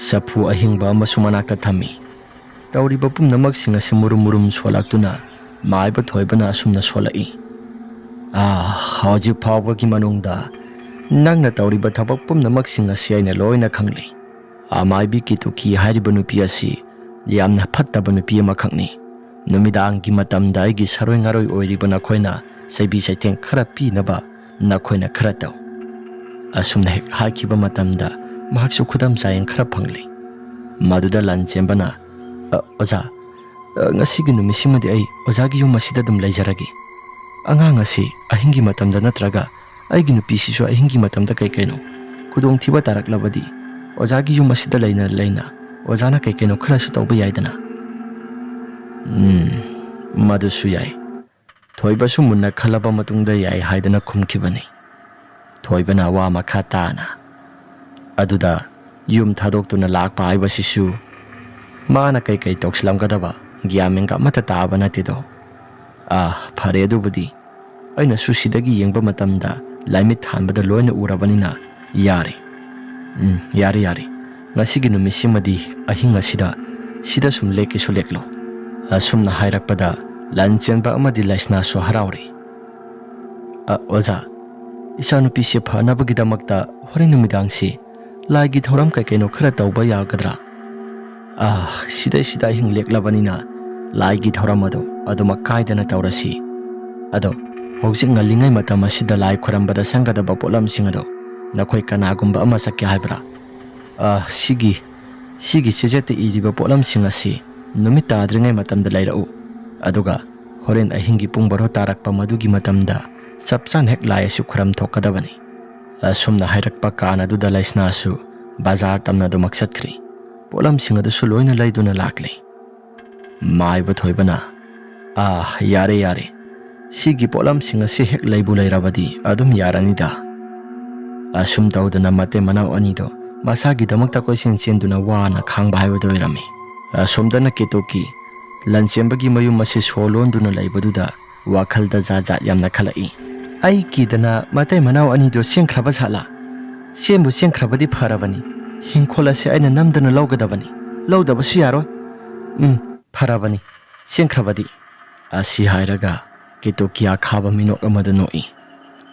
ꯆꯐꯨ ꯑꯍꯤꯡꯕ ꯑꯃꯁꯨ ꯃꯅꯥꯛꯇ ꯊꯝꯃꯤ꯫ ꯇꯧꯔꯤꯕ ꯄꯨꯝꯅꯃꯛꯁꯤꯡ ꯑꯁꯤ ꯃꯨꯔꯨꯝ ꯃꯨꯔꯨꯝ ꯁꯣꯜꯂꯛꯇꯨꯅ ꯃꯥꯏꯕ ꯊꯣꯏꯕꯅ ꯑꯁꯨꯝꯅ ꯁꯣꯜꯂꯛꯏ꯫ "ꯑꯥ, ꯍꯧꯖꯤꯛ ꯐꯥꯎꯕꯒꯤ ꯃꯅꯨꯡꯗ ꯅꯪꯅ ꯇꯧꯔꯤꯕ ꯊꯕꯛ ꯄꯨꯝꯅꯃꯛꯁꯤꯡ ꯑꯁꯤ ꯑꯩꯅ ꯂꯣꯏꯅ ꯈꯪꯂꯤ꯫ ꯑꯃꯥꯏꯕꯤ ꯀꯤꯇꯨꯀꯤ ꯍꯥꯏꯔꯤꯕ ꯅꯨꯄꯤ ꯑꯁꯤ ꯌꯥꯝꯅ ꯐꯠꯇꯕ ꯅꯨꯄꯤ ꯑꯃꯈꯛꯅꯤ꯫ ꯅꯨꯃꯤꯗꯥꯡꯒꯤ ꯃꯇꯝꯗ ꯑꯩꯒꯤ ꯁꯔꯣꯏ ꯉꯥꯔꯣꯏ ꯑꯣꯏꯔꯤꯕ ꯅꯈꯣꯏꯅ ꯆꯩꯕꯤ ꯆꯩꯊꯦꯡ ꯈꯔ ꯄꯤꯅꯕ ꯅꯈꯣꯏꯅ ꯈꯔ ꯇꯧ꯫" ꯑꯁꯨꯝꯅ ꯍꯦꯛ ꯍꯥꯏꯈꯤꯕ ꯃꯇꯝꯗ ꯃꯍꯥꯛꯁꯨ ꯈꯨꯗꯝ ꯆꯥꯌꯦꯡ ꯈꯔ ꯐꯪꯂꯦ꯫ ꯃꯗꯨꯗ ꯂꯟꯆꯦꯟꯕꯅ, "ꯑ, ꯑꯣꯖꯥ, ꯑ, ꯉꯁꯤꯒꯤ ꯅꯨꯃꯤꯠꯁꯤꯃꯗꯤ ꯑꯩ ꯑꯣꯖꯥꯒꯤ ꯌꯨꯝ ꯑꯁꯤꯗ ꯑꯗꯨꯝ ꯂꯩꯖꯔꯒꯦ꯫ ꯑꯉꯥꯡ ꯑꯁꯤ ꯑꯍꯤꯡꯒꯤ ꯃꯇꯝꯗ ꯅꯠꯇ꯭ꯔꯒ ꯑꯩꯒꯤ ꯅꯨꯄꯤꯁꯤꯁꯨ ꯑꯍꯤꯡꯒꯤ ꯃꯇꯝꯗ ꯀꯩ ꯀꯩꯅꯣ ꯈꯨꯗꯣꯡꯊꯤꯕ ꯇꯥꯔꯛꯂꯕꯗꯤ ꯑꯣꯖꯥꯒꯤ ꯌꯨꯝ ꯑꯁꯤꯗ ꯂꯩꯅ ꯂꯩꯅ ꯑꯣꯖꯥꯅ ꯀꯩ ꯀꯩꯅꯣ ꯈꯔꯁꯨ ꯇꯧꯕ ꯌꯥꯏꯗꯅ꯫" "ꯎꯝ, ꯃꯗꯨꯁꯨ ꯌꯥꯏ꯫" ꯊꯣꯏꯕꯁꯨ ꯃꯨꯟꯅ ꯈꯜꯂꯕ ꯃꯇꯨꯡꯗ ꯌꯥꯏ ꯍꯥꯏꯗꯅ ꯈꯨꯝꯈꯤꯕꯅꯤ꯫ ꯊꯣꯏꯕꯅ ꯋꯥ ꯃꯈꯥ ꯇꯥꯅ, "ꯑꯗꯨꯗ ꯌꯨꯝ ꯊꯥꯗꯣꯛꯇꯨꯅ ꯂꯥꯛꯄ ꯍꯥꯏꯕꯁꯤꯁꯨ ꯃꯥꯅ ꯀꯩ ꯀꯩ ꯇꯧꯁꯤꯜꯂꯝꯒꯗꯕ ꯒ꯭ꯌꯥꯟ ꯃꯦꯟꯒ ꯑꯃꯠꯇ ꯇꯥꯕ ꯅꯠꯇꯦꯗꯣ꯫ ꯑꯥ, ꯐꯔꯦ, ꯑꯗꯨꯕꯨꯗꯤ ꯑꯩꯅꯁꯨ ꯁꯤꯗꯒꯤ ꯌꯦꯡꯕ ꯃꯇꯝꯗ ꯂꯥꯏꯃꯤꯠ ꯊꯥꯟꯕꯗ ꯂꯣꯏꯅ ꯎꯔꯕꯅꯤꯅ ꯌꯥꯔꯦ꯫ ꯎꯝ, ꯌꯥꯔꯦ, ꯌꯥꯔꯦ꯫ ꯉꯁꯤꯒꯤ ꯅꯨꯃꯤꯠꯁꯤꯃꯗꯤ ꯑꯍꯤꯡ ꯑꯁꯤꯗ ꯁꯤꯗ ꯁꯨꯝ ꯂꯦꯛꯀꯦꯁꯨ ꯂꯦꯛꯂꯣ꯫" ꯑꯁꯨꯝꯅ ꯍꯥꯏꯔꯛꯄꯗ ꯂꯟꯆꯦꯟꯕ ꯑꯃꯗꯤ ꯂꯩꯁꯅꯥꯁꯨ ꯍꯔꯥꯎꯔꯦ꯫ "ꯑ, ꯑꯣꯖꯥ, ꯏꯆꯥꯅꯨꯄꯤꯁꯦ ꯐꯅꯕꯒꯤꯗꯃꯛꯇ ꯍꯣꯔꯦꯟ ꯅꯨꯃꯤꯗꯥꯡꯁꯤ ꯂꯥꯏꯒꯤ ꯊꯧꯔꯝ ꯀꯩ ꯀꯩꯅꯣ ꯈꯔ ꯇꯧꯕ ꯌꯥꯒꯗ꯭ꯔꯥ?" "ꯑ, ꯁꯤꯗꯩꯁꯤꯗ ꯑꯍꯤꯡ ꯂꯦꯛꯂꯕꯅꯤꯅ ꯂꯥꯏꯒꯤ ꯊꯧꯔꯝ ꯑꯗꯣ ꯑꯗꯨꯃꯛ ꯀꯥꯏꯗꯅ ꯇꯧꯔꯁꯤ꯫ ꯑꯗꯣ ꯍꯧꯖꯤꯛ ꯉꯜꯂꯤꯉꯩ ꯃꯇꯝ ꯑꯁꯤꯗ ꯂꯥꯏ ꯈꯨꯔꯝꯕꯗ ꯆꯪꯒꯗꯕ ꯄꯣꯠꯂꯝꯁꯤꯡ ꯑꯗꯣ ꯅꯈꯣꯏ ꯀꯅꯥꯒꯨꯝꯕ ꯑꯃ ꯆꯠꯀꯦ ꯍꯥꯏꯕ꯭ꯔꯥ? ꯑ, ꯁꯤꯒꯤ, ꯁꯤꯒꯤ ꯆꯦꯖꯦꯠꯇ ꯏꯔꯤꯕ ꯄꯣꯠꯂꯝꯁꯤꯡ ꯑꯁꯤ ꯅꯨꯃꯤꯠ ꯇꯥꯗ꯭ꯔꯤꯉꯩ ꯃꯇꯝꯗ ꯂꯩꯔꯛꯎ꯫ ꯑꯗꯨꯒ ꯍꯣꯔꯦꯟ ꯑꯍꯤꯡꯒꯤ ꯄꯨꯡ ꯕꯥꯔꯣ ꯇꯥꯔꯛꯄ ꯃꯗꯨꯒꯤ ꯃꯇꯝꯗ ꯆꯞ ꯆꯥꯅ ꯍꯦꯛ ꯂꯥꯏ ꯑꯁꯤ ꯈꯨꯔꯝ ꯊꯣꯛꯀꯗꯕꯅꯤ꯫ ꯑꯁꯨꯝꯅ ꯍꯥꯏꯔꯛꯄ ꯀꯥꯟ ꯑꯗꯨꯗ ꯂꯩꯁꯅꯥꯁꯨ ꯕꯖꯥꯔ ꯇꯝꯅ ꯑꯗꯨꯃꯛ ꯆꯠꯈ꯭ꯔꯤ꯫ ꯄꯣꯠꯂꯝꯁꯤꯡ ꯑꯗꯨꯁꯨ ꯂꯣꯏꯅ ꯂꯩꯗꯨꯅ ꯂꯥꯛꯂꯤ꯫ ꯃꯥꯏꯕ ꯊꯣꯏꯕꯅ, "ꯑꯥ, ꯌꯥꯔꯦ, ꯌꯥꯔꯦ꯫ ꯁꯤꯒꯤ ꯄꯣꯠꯂꯝꯁꯤꯡ ꯑꯁꯤ ꯍꯦꯛ ꯂꯩꯕꯨ ꯂꯩꯔꯕꯗꯤ ꯑꯗꯨꯝ ꯌꯥꯔꯅꯤꯗ"꯫ ꯑꯁꯨꯝ ꯇꯧꯗꯅ ꯃꯇꯩ ꯃꯅꯥꯎ ꯑꯅꯤꯗꯣ ꯃꯁꯥꯒꯤꯗꯃꯛꯇ ꯀꯣꯏꯆꯦꯟ ꯆꯦꯟꯗꯨꯅ ꯋꯥꯅ ꯈꯥꯡꯕ ꯍꯥꯏꯕꯗꯨ ꯑꯣꯏꯔꯝꯃꯤ꯫ ꯑꯁꯣꯝꯗꯅ ꯀꯦꯇꯣꯀꯤ ꯂꯟꯆꯦꯟꯕꯒꯤ ꯃꯌꯨꯝ ꯑꯁꯤ ꯁꯣ ꯂꯣꯟꯗꯨꯅ ꯂꯩꯕꯗꯨꯗ ꯋꯥꯈꯜꯗ ꯖꯥꯠ ꯖꯥꯠ ꯌꯥꯝꯅ ꯈꯜꯂꯛꯏ꯫ "ꯑꯩ ꯀꯤꯗꯅ ꯃꯇꯩ ꯃꯅꯥꯎ ꯑꯅꯤꯗꯣ ꯆꯦꯟꯈ꯭ꯔꯕ ꯖꯥꯠꯂꯥ? ꯆꯦꯟꯕꯨ ꯆꯦꯟꯈ꯭ꯔꯕꯗꯤ ꯐꯔꯕꯅꯤ꯫ ꯍꯤꯡꯈꯣꯜ ꯑꯁꯤ ꯑꯩꯅ ꯅꯝꯗꯅ ꯂꯧꯒꯗꯕꯅꯤ꯫ ꯂꯧꯗꯕꯁꯨ ꯌꯥꯔꯣꯏ꯫ ꯎꯝ, ꯐꯔꯕꯅꯤ꯫ ꯆꯦꯟꯈ꯭ꯔꯕꯗꯤ"꯫ ꯑꯁꯤ ꯍꯥꯏꯔꯒ ꯀꯦꯇꯣꯀꯤ ꯑꯈꯥꯕ ꯃꯤꯅꯣꯛ ꯑꯃꯗ ꯅꯣꯛꯏ꯫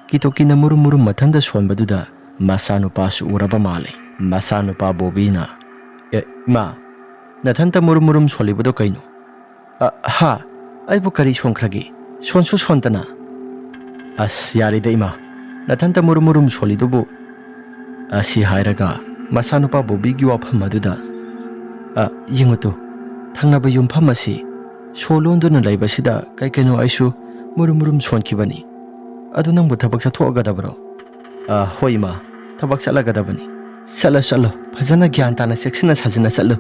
ꯀꯦꯇꯣꯀꯤꯅ ꯃꯨꯔꯨꯝ ꯃꯨꯔꯨꯝ ꯃꯊꯟꯇ ꯁꯣꯟꯕꯗꯨꯗ ꯃꯆꯥꯅꯨꯄꯥꯁꯨ ꯎꯔꯕ ꯃꯥꯜꯂꯦ꯫ ꯃꯆꯥꯅꯨꯄꯥ ꯕꯣꯕꯤꯅ, "ꯑꯦ, ꯏꯃꯥ, ꯅꯊꯟꯇ ꯃꯨꯔꯨꯝ ꯃꯨꯔꯨꯝ ꯁꯣꯜꯂꯤꯕꯗꯣ ꯀꯩꯅꯣ?" "ꯑ, ꯍꯥ? ꯑꯩꯕꯨ ꯀꯔꯤ ꯁꯣꯟꯈ꯭ꯔꯒꯦ? ꯁꯣꯟꯁꯨ ꯁꯣꯟꯗꯅ!" "ꯑꯁ, ꯌꯥꯔꯦꯗ ꯏꯃꯥ, ꯅꯊꯟꯇ ꯃꯨꯔꯨꯝ ꯃꯨꯔꯨꯝ ꯁꯣꯜꯂꯤꯗꯨꯕꯨ"꯫ ꯑꯁꯤ ꯍꯥꯏꯔꯒ ꯃꯆꯥꯅꯨꯄꯥ ꯕꯣꯕꯤꯒꯤ ꯋꯥꯐꯝ ꯑꯗꯨꯗ, "ꯑ, ꯌꯦꯡꯉꯨ ꯇꯨ, ꯊꯪꯅꯕ ꯌꯨꯝꯐꯝ ꯑꯁꯤ ꯁꯣ ꯂꯣꯟꯗꯨꯅ ꯂꯩꯕꯁꯤꯗ ꯀꯩ ꯀꯩꯅꯣ ꯑꯩꯁꯨ ꯃꯨꯔꯨꯝ ꯃꯨꯔꯨꯝ ꯁꯣꯟꯈꯤꯕꯅꯤ꯫ ꯑꯗꯨ ꯅꯪꯕꯨ ꯊꯕꯛ ꯆꯠꯊꯣꯛꯑꯒꯗꯕꯔꯣ?" "ꯑ, ꯍꯣꯏ ꯏꯃꯥ, ꯊꯕꯛ ꯆꯠꯂꯒꯗꯕꯅꯤ꯫ ꯆꯠꯂꯣ, ꯆꯠꯂꯣ, ꯐꯖꯅ ꯒ꯭ꯌꯥꯟ ꯇꯥꯅ ꯆꯦꯛꯁꯤꯟꯅ ꯁꯥꯖꯤꯟꯅ ꯆꯠꯂꯨ"꯫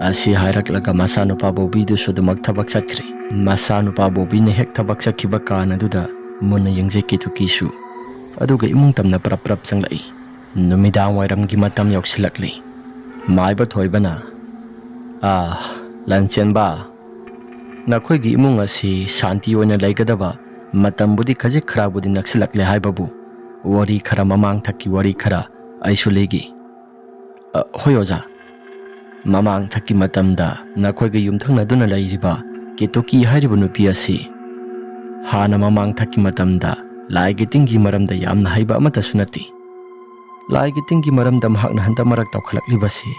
ꯑꯁꯤ ꯍꯥꯏꯔꯛꯂꯒ ꯃꯆꯥꯅꯨꯄꯥ ꯕꯣꯕꯤꯗꯨꯁꯨ ꯑꯗꯨꯃꯛ ꯊꯕꯛ ꯆꯠꯈ꯭ꯔꯦ꯫ ꯃꯆꯥꯅꯨꯄꯥ ꯕꯣꯕꯤꯅ ꯍꯦꯛ ꯊꯕꯛ ꯆꯠꯈꯤꯕ ꯀꯥꯟ ꯑꯗꯨꯗ ꯃꯨꯟꯅ ꯌꯦꯡꯖꯩ ꯀꯦꯇꯨꯀꯤꯁꯨ꯫ ꯑꯗꯨꯒ ꯏꯃꯨꯡ ꯇꯝꯅ ꯄꯔꯞ ꯄꯔꯞ ꯆꯪꯂꯛꯏ꯫ ꯅꯨꯃꯤꯗꯥꯡ ꯋꯥꯏꯔꯝꯒꯤ ꯃꯇꯝ ꯌꯧꯁꯤꯜꯂꯛꯂꯤ꯫ ꯃꯥꯏꯕ ꯊꯣꯏꯕꯅ, "ꯑꯥ, ꯂꯟꯆꯦꯟꯕ, ꯅꯈꯣꯏꯒꯤ ꯏꯃꯨꯡ ꯑꯁꯤ ꯁꯥꯟꯇꯤ ꯑꯣꯏꯅ ꯂꯩꯒꯗꯕ ꯃꯇꯝꯕꯨꯗꯤ ꯈꯖꯤꯛ ꯈꯔꯕꯨꯗꯤ ꯅꯛꯁꯤꯜꯂꯛꯂꯦ ꯍꯥꯏꯕꯕꯨ ꯋꯥꯔꯤ ꯈꯔ, ꯃꯃꯥꯡ ꯊꯛꯀꯤ ꯋꯥꯔꯤ ꯈꯔ ꯑꯩꯁꯨ ꯂꯤꯒꯦ"꯫ "ꯑ, ꯍꯣꯏ ꯑꯣꯖꯥ꯫ ꯃꯃꯥꯡ ꯊꯛꯀꯤ ꯃꯇꯝꯗ ꯅꯈꯣꯏꯒ ꯌꯨꯝꯊꯪꯅꯗꯨꯅ ꯂꯩꯔꯤꯕ ꯀꯦꯇꯨꯀꯤ ꯍꯥꯏꯔꯤꯕ ꯅꯨꯄꯤ ꯑꯁꯤ ꯍꯥꯟꯅ ꯃꯃꯥꯡ ꯊꯛꯀꯤ ꯃꯇꯝꯗ ꯂꯥꯏꯒꯤ ꯇꯤꯟꯒꯤ ꯃꯔꯝꯗ ꯌꯥꯝꯅ ꯍꯩꯕ ꯑꯃꯠꯇꯁꯨ ꯅꯠꯇꯦ꯫ ꯂꯥꯏꯒꯤ ꯇꯤꯟꯒꯤ ꯃꯔꯝꯗ ꯃꯍꯥꯛꯅ ꯍꯟꯗꯛ ꯃꯔꯛ ꯇꯧꯈꯠꯂꯛꯂꯤꯕꯁꯤ,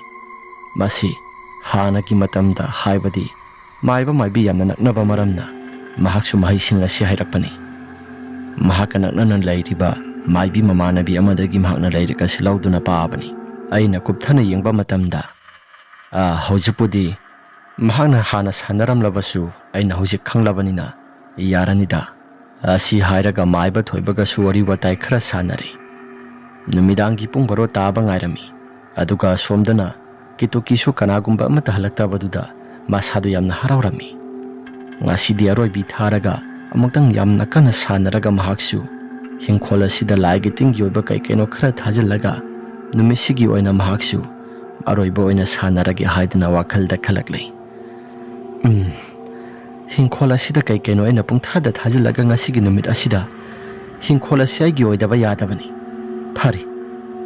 ꯃꯁꯤ ꯍꯥꯟꯅꯒꯤ ꯃꯇꯝꯗ, ꯍꯥꯏꯕꯗꯤ ꯃꯥꯏꯕ ꯃꯥꯏꯕꯤ ꯌꯥꯝꯅ ꯅꯛꯅꯕ ꯃꯔꯝꯅ ꯃꯍꯥꯛꯁꯨ ꯃꯍꯩꯁꯤꯡ ꯑꯁꯤ ꯍꯩꯔꯛꯄꯅꯤ"꯫ ꯃꯍꯥꯛꯀ ꯅꯛꯅꯅ ꯂꯩꯔꯤꯕ ꯃꯥꯏꯕꯤ ꯃꯃꯥꯟꯅꯕꯤ ꯑꯃꯗꯒꯤ ꯃꯍꯥꯛꯅ ꯂꯥꯏꯔꯤꯛ ꯑꯁꯤ ꯂꯧꯗꯨꯅ ꯄꯥꯕꯅꯤ꯫ ꯑꯩꯅ ꯀꯨꯞꯊꯅ ꯌꯦꯡꯕ ꯃꯇꯝꯗ, ꯑ, ꯍꯧꯖꯤꯛꯄꯨꯗꯤ ꯃꯍꯥꯛꯅ ꯍꯥꯟꯅ ꯁꯥꯟꯅꯔꯝꯂꯕꯁꯨ ꯑꯩꯅ ꯍꯧꯖꯤꯛ ꯈꯪꯂꯕꯅꯤꯅ ꯌꯥꯔꯅꯤꯗ꯫ ꯑꯁꯤ ꯍꯥꯏꯔꯒ ꯃꯥꯏꯕ ꯊꯣꯏꯕꯒꯁꯨ ꯋꯥꯔꯤ ꯋꯥꯇꯥꯏ ꯈꯔ ꯁꯥꯟꯅꯔꯦ꯫ ꯅꯨꯃꯤꯗꯥꯡꯒꯤ ꯄꯨꯡ ꯕꯥꯔꯣ ꯇꯥꯕ ꯉꯥꯏꯔꯝꯃꯤ꯫ ꯑꯗꯨꯒ ꯁꯣꯝꯗꯅ ꯀꯦꯇꯨꯀꯤꯁꯨ ꯀꯅꯥꯒꯨꯝꯕ ꯑꯃꯠꯇ ꯍꯜꯂꯛꯇꯕꯗꯨꯗ ꯃꯁꯥꯗꯨ ꯌꯥꯝꯅ ꯍꯔꯥꯎꯔꯝꯃꯤ꯫ ꯉꯁꯤꯗꯤ ꯑꯔꯣꯏꯕꯤ ꯊꯥꯔꯒ ꯑꯃꯨꯛꯇꯪ ꯌꯥꯝꯅ ꯀꯟꯅ ꯁꯥꯟꯅꯔꯒ ꯃꯍꯥꯛꯁꯨ ꯍꯤꯡꯈꯣꯜ ꯑꯁꯤꯗ ꯂꯥꯏꯒꯤ ꯇꯤꯟꯒꯤ ꯑꯣꯏꯕ ꯀꯩ ꯀꯩꯅꯣ ꯈꯔ ꯊꯥꯖꯤꯜꯂꯒ ꯅꯨꯃꯤꯠꯁꯤꯒꯤ ꯑꯣꯏꯅ ꯃꯍꯥꯛꯁꯨ ꯑꯔꯣꯏꯕ ꯑꯣꯏꯅ ꯁꯥꯟꯅꯔꯒꯦ ꯍꯥꯏꯗꯅ ꯋꯥꯈꯜꯗ ꯈꯜꯂꯛꯂꯤ꯫ ꯎꯝ, ꯍꯤꯡꯈꯣꯜ ꯑꯁꯤꯗ ꯀꯩ ꯀꯩꯅꯣ ꯑꯩꯅ ꯄꯨꯡꯊꯥꯗ ꯊꯥꯖꯤꯜꯂꯒ ꯉꯁꯤꯒꯤ ꯅꯨꯃꯤꯠ ꯑꯁꯤꯗ ꯍꯤꯡꯈꯣꯜ ꯑꯁꯤ ꯑꯩꯒꯤ ꯑꯣꯏꯗꯕ ꯌꯥꯗꯕꯅꯤ꯫ ꯐꯔꯦ,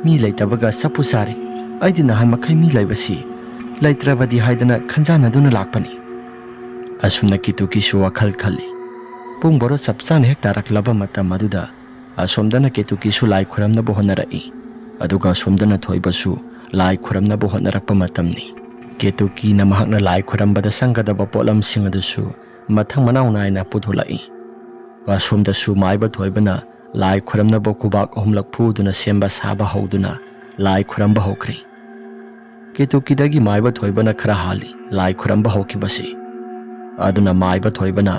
ꯃꯤ ꯂꯩꯇꯕꯒ ꯆꯞꯄꯨ ꯆꯥꯔꯦ꯫ ꯑꯩꯗꯤ ꯅꯍꯥꯟ ꯃꯈꯩ ꯃꯤ ꯂꯩꯕꯁꯤ ꯂꯩꯇ꯭ꯔꯕꯗꯤ ꯍꯥꯏꯗꯅ ꯈꯟꯖꯥꯟꯅꯗꯨꯅ ꯂꯥꯛꯄꯅꯤ꯫ ꯑꯁꯨꯝꯅ ꯀꯤꯇꯨꯀꯤꯁꯨ ꯋꯥꯈꯜ ꯈꯜꯂꯤ꯫ ꯄꯨꯡ ꯕꯥꯔꯣ ꯆꯞ ꯆꯥꯅ ꯍꯦꯛ ꯇꯥꯔꯛꯂꯕ ꯃꯇꯝ ꯑꯗꯨꯗ ꯑꯁꯣꯝꯗꯅ ꯀꯦꯇꯨꯀꯤꯁꯨ ꯂꯥꯏ ꯈꯨꯔꯝꯅꯕ ꯍꯣꯠꯅꯔꯛꯏ, ꯑꯗꯨꯒ ꯑꯁꯣꯝꯗꯅ ꯊꯣꯏꯕꯁꯨ ꯂꯥꯏ ꯈꯨꯔꯝꯅꯕ ꯍꯣꯠꯅꯔꯛꯄ ꯃꯇꯝꯅꯤ꯫ ꯀꯦꯇꯨꯀꯤꯅ ꯃꯍꯥꯛꯅ ꯂꯥꯏ ꯈꯨꯔꯝꯕꯗ ꯆꯪꯒꯗꯕ ꯄꯣꯠꯂꯝꯁꯤꯡ ꯑꯗꯨꯁꯨ ꯃꯊꯪ ꯃꯅꯥꯎ ꯅꯥꯏꯅ ꯄꯨꯊꯣꯛꯂꯛꯏ꯫ ꯑꯁꯣꯝꯗꯁꯨ ꯃꯥꯏꯕ ꯊꯣꯏꯕꯅ ꯂꯥꯏ ꯈꯨꯔꯝꯅꯕ ꯈꯨꯕꯥꯛ ꯑꯍꯨꯝꯂꯛ ꯐꯨꯗꯨꯅ ꯁꯦꯝꯕ ꯁꯥꯕ ꯍꯧꯗꯨꯅ ꯂꯥꯏ ꯈꯨꯔꯝꯕ ꯍꯧꯈ꯭ꯔꯦ꯫ ꯀꯦꯇꯨꯀꯤꯗꯒꯤ ꯃꯥꯏꯕ ꯊꯣꯏꯕꯅ ꯈꯔ ꯍꯥꯜꯂꯤ ꯂꯥꯏ ꯈꯨꯔꯝꯕ ꯍꯧꯈꯤꯕꯁꯤ꯫ ꯑꯗꯨꯅ ꯃꯥꯏꯕ ꯊꯣꯏꯕꯅ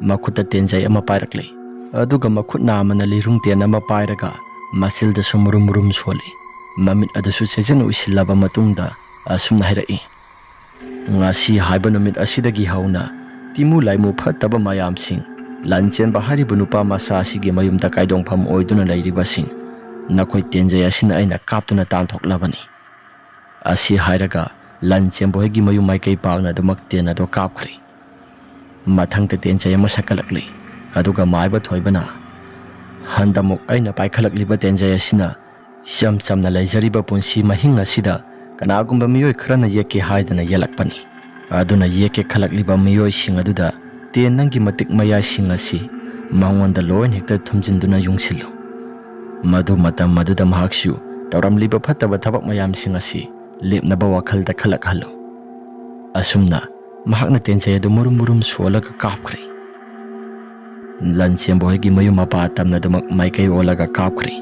ꯃꯈꯨꯠꯇ ꯇꯦꯟꯖꯩ ꯑꯃ ꯄꯥꯏꯔꯛꯂꯦ, ꯑꯗꯨꯒ ꯃꯈꯨꯠ ꯅꯥꯝꯃꯅ ꯂꯤꯔꯨꯡ ꯇꯦꯟ ꯑꯃ ꯄꯥꯏꯔꯒ ꯃꯆꯤꯜꯗꯁꯨ ꯃꯨꯔꯨꯝ ꯃꯨꯔꯨꯝ ꯁꯣꯜꯂꯤ꯫ ꯃꯃꯤꯠ ꯑꯗꯨꯁꯨ ꯁꯦꯖꯟ ꯎꯏꯁꯤꯜꯂꯕ ꯃꯇꯨꯡꯗ ꯑꯁꯨꯝꯅ ꯍꯥꯏꯔꯛꯏ, "ꯉꯁꯤ ꯍꯥꯏꯕ ꯅꯨꯃꯤꯠ ꯑꯁꯤꯗꯒꯤ ꯍꯧꯅ ꯇꯤꯃꯨ ꯂꯥꯏꯃꯨ ꯐꯠꯇꯕ ꯃꯌꯥꯝꯁꯤꯡ, ꯂꯥꯟꯆꯦꯟꯕ ꯍꯥꯏꯔꯤꯕ ꯅꯨꯄꯥ ꯃꯆꯥ ꯑꯁꯤꯒꯤ ꯃꯌꯨꯝꯗ ꯀꯥꯏꯗꯣꯡꯐꯝ ꯑꯣꯏꯗꯨꯅ ꯂꯩꯔꯤꯕꯁꯤꯡ, ꯅꯈꯣꯏ ꯇꯦꯟꯖꯩ ꯑꯁꯤꯅ ꯑꯩꯅ ꯀꯥꯞꯇꯨꯅ ꯇꯥꯟꯊꯣꯛꯂꯕꯅꯤ"꯫ ꯑꯁꯤ ꯍꯥꯏꯔꯒ ꯂꯟ ꯆꯦꯟꯕ ꯍꯣꯏꯒꯤ ꯃꯌꯨꯝ ꯃꯥꯏꯀꯩ ꯄꯥꯛꯅ ꯑꯗꯨꯃꯛ ꯇꯦꯟ ꯑꯗꯣ ꯀꯥꯞꯈ꯭ꯔꯦ꯫ ꯃꯊꯪꯗ ꯇꯦꯟꯖꯩ ꯑꯃ ꯁꯛꯀꯠꯂꯛꯂꯤ, ꯑꯗꯨꯒ ꯃꯥꯏꯕ ꯊꯣꯏꯕꯅ, "ꯍꯟꯗꯃꯨꯛ ꯑꯩꯅ ꯄꯥꯏꯈꯠꯂꯛꯂꯤꯕ ꯇꯦꯟꯖꯩ ꯑꯁꯤꯅ ꯏꯆꯝ ꯆꯝꯅ ꯂꯩꯖꯔꯤꯕ ꯄꯨꯟꯁꯤ ꯃꯍꯤꯡ ꯑꯁꯤꯗ ꯀꯅꯥꯒꯨꯝꯕ ꯃꯤꯑꯣꯏ ꯈꯔꯅ ꯌꯦꯛꯀꯦ ꯍꯥꯏꯗꯅ ꯌꯦꯜꯂꯛꯄꯅꯤ꯫ ꯑꯗꯨꯅ ꯌꯦꯛꯀꯦ ꯈꯜꯂꯛꯂꯤꯕ ꯃꯤꯑꯣꯏꯁꯤꯡ ꯑꯗꯨꯗ ꯇꯦꯟ ꯅꯪꯒꯤ ꯃꯇꯤꯛ ꯃꯌꯥꯏꯁꯤꯡ ꯑꯁꯤ ꯃꯉꯣꯟꯗ ꯂꯣꯏꯅ ꯍꯦꯛꯇ ꯊꯨꯝꯖꯤꯟꯗꯨꯅ ꯌꯨꯡꯁꯤꯜꯂꯨ꯫ ꯃꯗꯨ ꯃꯇꯝ ꯑꯗꯨꯗ ꯃꯍꯥꯛꯁꯨ ꯇꯧꯔꯝꯂꯤꯕ ꯐꯠꯇꯕ ꯊꯕꯛ ꯃꯌꯥꯝꯁꯤꯡ ꯑꯁꯤ ꯂꯦꯞꯅꯕ ꯋꯥꯈꯜꯗ ꯈꯜꯂꯛꯍꯜꯂꯨ"꯫ ꯑꯁꯨꯝꯅ ꯃꯍꯥꯛꯅ ꯇꯦꯟꯖꯩ ꯑꯗꯨ ꯃꯨꯔꯨꯝ ꯃꯨꯔꯨꯝ ꯁꯣꯜꯂꯒ ꯀꯥꯞꯈ꯭ꯔꯦ꯫ ꯂꯟꯆꯦꯟꯕ ꯍꯣꯏꯒꯤ ꯃꯌꯨꯝ ꯃꯄꯥ ꯇꯝꯅꯗꯨꯃꯛ ꯃꯥꯏꯀꯩ ꯑꯣꯜꯂꯒ ꯀꯥꯞꯈ꯭ꯔꯦ꯫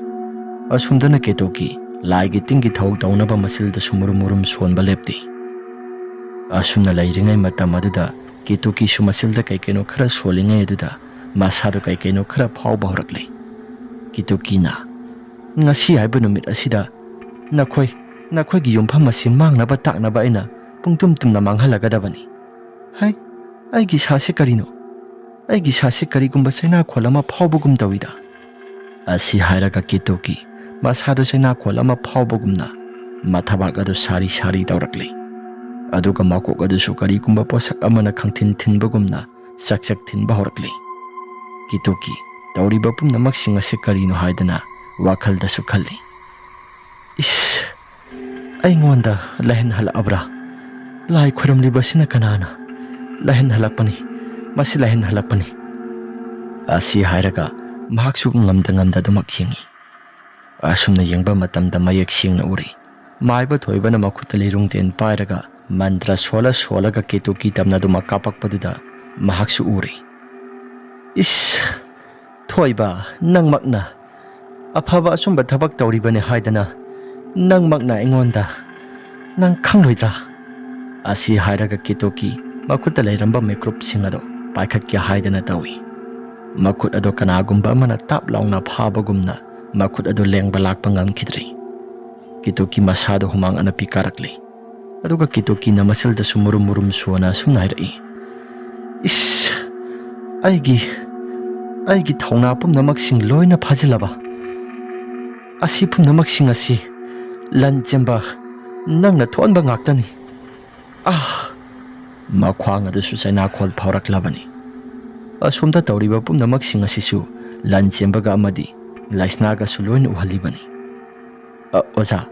ꯑꯁꯣꯝꯗꯅ ꯀꯦꯇꯣꯀꯤ ꯂꯥꯏꯒꯤ ꯇꯤꯟꯒꯤ ꯊꯧ ꯇꯧꯅꯕ ꯃꯆꯤꯜꯗꯁꯨ ꯃꯨꯔꯨꯝ ꯃꯨꯔꯨꯝ ꯁꯣꯟꯕ ꯂꯦꯞꯇꯦ꯫ ꯑꯁꯨꯝꯅ ꯂꯩꯔꯤꯉꯩ ꯃꯇꯝ ꯑꯗꯨꯗ ꯀꯦꯇꯣꯀꯤꯁꯨ ꯃꯆꯤꯜꯗ ꯀꯩ ꯀꯩꯅꯣ ꯈꯔ ꯁꯣꯜꯂꯤꯉꯩ ꯑꯗꯨꯗ ꯃꯁꯥꯗ ꯀꯩ ꯀꯩꯅꯣ ꯈꯔ ꯐꯥꯎꯕ ꯍꯧꯔꯛꯂꯦ꯫ ꯀꯦꯇꯣꯀꯤꯅ, "ꯉꯁꯤ ꯍꯥꯏꯕ ꯅꯨꯃꯤꯠ ꯑꯁꯤꯗ ꯅꯈꯣꯏ, ꯅꯈꯣꯏꯒꯤ ꯌꯨꯝꯐꯝ ꯑꯁꯤ ꯃꯥꯡꯅꯕ ꯇꯥꯛꯅꯕ ꯑꯩꯅ ꯄꯨꯡꯇꯨꯝ ꯇꯨꯝꯅ ꯃꯥꯡꯍꯜꯂꯒꯗꯕꯅꯤ꯫ ꯍꯩ, ꯑꯩꯒꯤ ꯏꯁꯥꯁꯤ ꯀꯔꯤꯅꯣ? ꯑꯩꯒꯤ ꯏꯁꯥꯁꯤ ꯀꯔꯤꯒꯨꯝꯕ ꯆꯩꯅꯥꯈꯣꯜ ꯑꯃ ꯐꯥꯎꯕꯒꯨꯝ ꯇꯧꯏꯗ"꯫ ꯑꯁꯤ ꯍꯥꯏꯔꯒ ꯀꯦꯇꯣꯀꯤ ꯃꯁꯥꯗꯨ ꯆꯩꯅꯥꯈꯣꯜ ꯑꯃ ꯐꯥꯎꯕꯒꯨꯝꯅ ꯃꯊꯕꯥꯛ ꯑꯗꯨ ꯁꯥꯔꯤ ꯁꯥꯔꯤ ꯇꯧꯔꯛꯂꯤ꯫ ꯑꯗꯨꯒ ꯃꯀꯣꯛ ꯑꯗꯨꯁꯨ ꯀꯔꯤꯒꯨꯝꯕ ꯄꯣꯠꯁꯛ ꯑꯃꯅ ꯈꯪꯊꯤꯟ ꯊꯤꯟꯕꯒꯨꯝꯅ ꯆꯛ ꯆꯛ ꯊꯤꯟꯕ ꯍꯧꯔꯛꯂꯤ꯫ ꯀꯦꯇꯣꯀꯤ ꯇꯧꯔꯤꯕ ꯄꯨꯝꯅꯃꯛꯁꯤꯡ ꯑꯁꯤ ꯀꯔꯤꯅꯣ ꯍꯥꯏꯗꯅ ꯋꯥꯈꯜꯗꯁꯨ ꯈꯜꯂꯤ꯫ "ꯏꯁ, ꯑꯩꯉꯣꯟꯗ ꯂꯥꯏꯍꯟ ꯍꯜꯂꯛꯑꯕ꯭ꯔꯥ? ꯂꯥꯏ ꯈꯣꯏꯔꯝꯂꯤꯕꯁꯤꯅ ꯀꯅꯥꯅ? ꯂꯥꯏꯍꯟ ꯍꯜꯂꯛꯄꯅꯤ, ꯃꯁꯤ ꯂꯥꯏꯍꯟ ꯍꯜꯂꯛꯄꯅꯤ"꯫ ꯑꯁꯤ ꯍꯥꯏꯔꯒ ꯃꯍꯥꯛꯁꯨ ꯉꯝꯗ ꯉꯝꯗ ꯑꯗꯨꯃꯛ ꯌꯦꯡꯉꯤ꯫ ꯑꯁꯨꯝꯅ ꯌꯦꯡꯕ ꯃꯇꯝꯗ ꯃꯌꯦꯛ ꯁꯦꯡꯅ ꯎꯔꯤ꯫ ꯃꯥꯏꯕ ꯊꯣꯏꯕꯅ ꯃꯈꯨꯠꯇ ꯂꯩꯔꯨꯡ ꯇꯦꯟ ꯄꯥꯏꯔꯒ ꯃꯟꯇ꯭ꯔ ꯁꯣꯜꯂ ꯁꯣꯜꯂꯒ ꯀꯦꯇꯨꯀꯤ ꯇꯝꯅ ꯑꯗꯨꯃꯛ ꯀꯥꯞꯄꯛꯄꯗꯨꯗ ꯃꯍꯥꯛꯁꯨ ꯎꯔꯦ꯫ "ꯏꯁ! ꯊꯣꯏꯕ, ꯅꯪꯃꯛꯅ ꯑꯐꯕ ꯑꯆꯨꯝꯕ ꯊꯕꯛ ꯇꯧꯔꯤꯕꯅꯤ ꯍꯥꯏꯗꯅ ꯅꯪꯃꯛꯅ ꯑꯩꯉꯣꯟꯗ, ꯅꯪ ꯈꯪꯂꯣꯏꯗ꯭ꯔꯥ?" ꯑꯁꯤ ꯍꯥꯏꯔꯒ ꯀꯦꯇꯨꯀꯤ ꯃꯈꯨꯠꯇ ꯂꯩꯔꯝꯕ ꯃꯤꯀ꯭ꯔꯨꯞꯁꯤꯡ ꯑꯗꯨ ꯄꯥꯏꯈꯠꯀꯦ ꯍꯥꯏꯗꯅ ꯇꯧꯏ꯫ ꯃꯈꯨꯠ ꯑꯗꯨ ꯀꯅꯥꯒꯨꯝꯕ ꯑꯃꯅ ꯇꯥꯞ ꯂꯥꯎꯅ ꯐꯥꯕꯒꯨꯝꯅ ꯃꯈꯨꯠ ꯑꯗꯨ ꯂꯦꯡꯕ ꯂꯥꯛꯄ ꯉꯝꯈꯤꯗ꯭ꯔꯦ꯫ ꯀꯦꯇꯨꯀꯤ ꯃꯁꯥꯗ ꯍꯨꯃꯥꯡ ꯑꯅꯞꯄꯤ ꯀꯥꯔꯛꯂꯦ꯫ ꯑꯗꯨꯒ ꯀꯦꯇꯨꯀꯤꯅ ꯃꯆꯤꯜꯗꯁꯨ ꯃꯨꯔꯨꯝ ꯃꯨꯔꯨꯝ ꯁꯣꯟꯅ ꯑꯁꯨꯝꯅ ꯍꯥꯏꯔꯛꯏ, "ꯏꯁ! ꯑꯩꯒꯤ, ꯑꯩꯒꯤ ꯊꯧꯅꯥ ꯄꯨꯝꯅꯃꯛꯁꯤꯡ ꯂꯣꯏꯅ ꯐꯥꯖꯤꯜꯂꯕ? ꯑꯁꯤ ꯄꯨꯝꯅꯃꯛꯁꯤꯡ ꯑꯁꯤ ꯂꯟ ꯆꯦꯟꯕ ꯅꯪꯅ ꯊꯣꯛꯍꯟꯕ ꯉꯥꯛꯇꯅꯤ꯫ ꯑꯥ!" ꯃꯈ꯭ꯋꯥꯡ ꯑꯗꯨꯁꯨ ꯆꯩꯅꯥꯈꯣꯜ ꯐꯥꯎꯔꯛꯂꯕꯅꯤ꯫ ꯑꯁꯣꯝꯗ ꯇꯧꯔꯤꯕ ꯄꯨꯝꯅꯃꯛꯁꯤꯡ ꯑꯁꯤꯁꯨ ꯂꯟ ꯆꯦꯟꯕꯒ ꯑꯃꯗꯤ ꯂꯥꯏꯁꯅꯥꯒꯁꯨ ꯂꯣꯏꯅ ꯎꯍꯜꯂꯤꯕꯅꯤ꯫ "ꯑ, ꯑꯣꯖꯥ,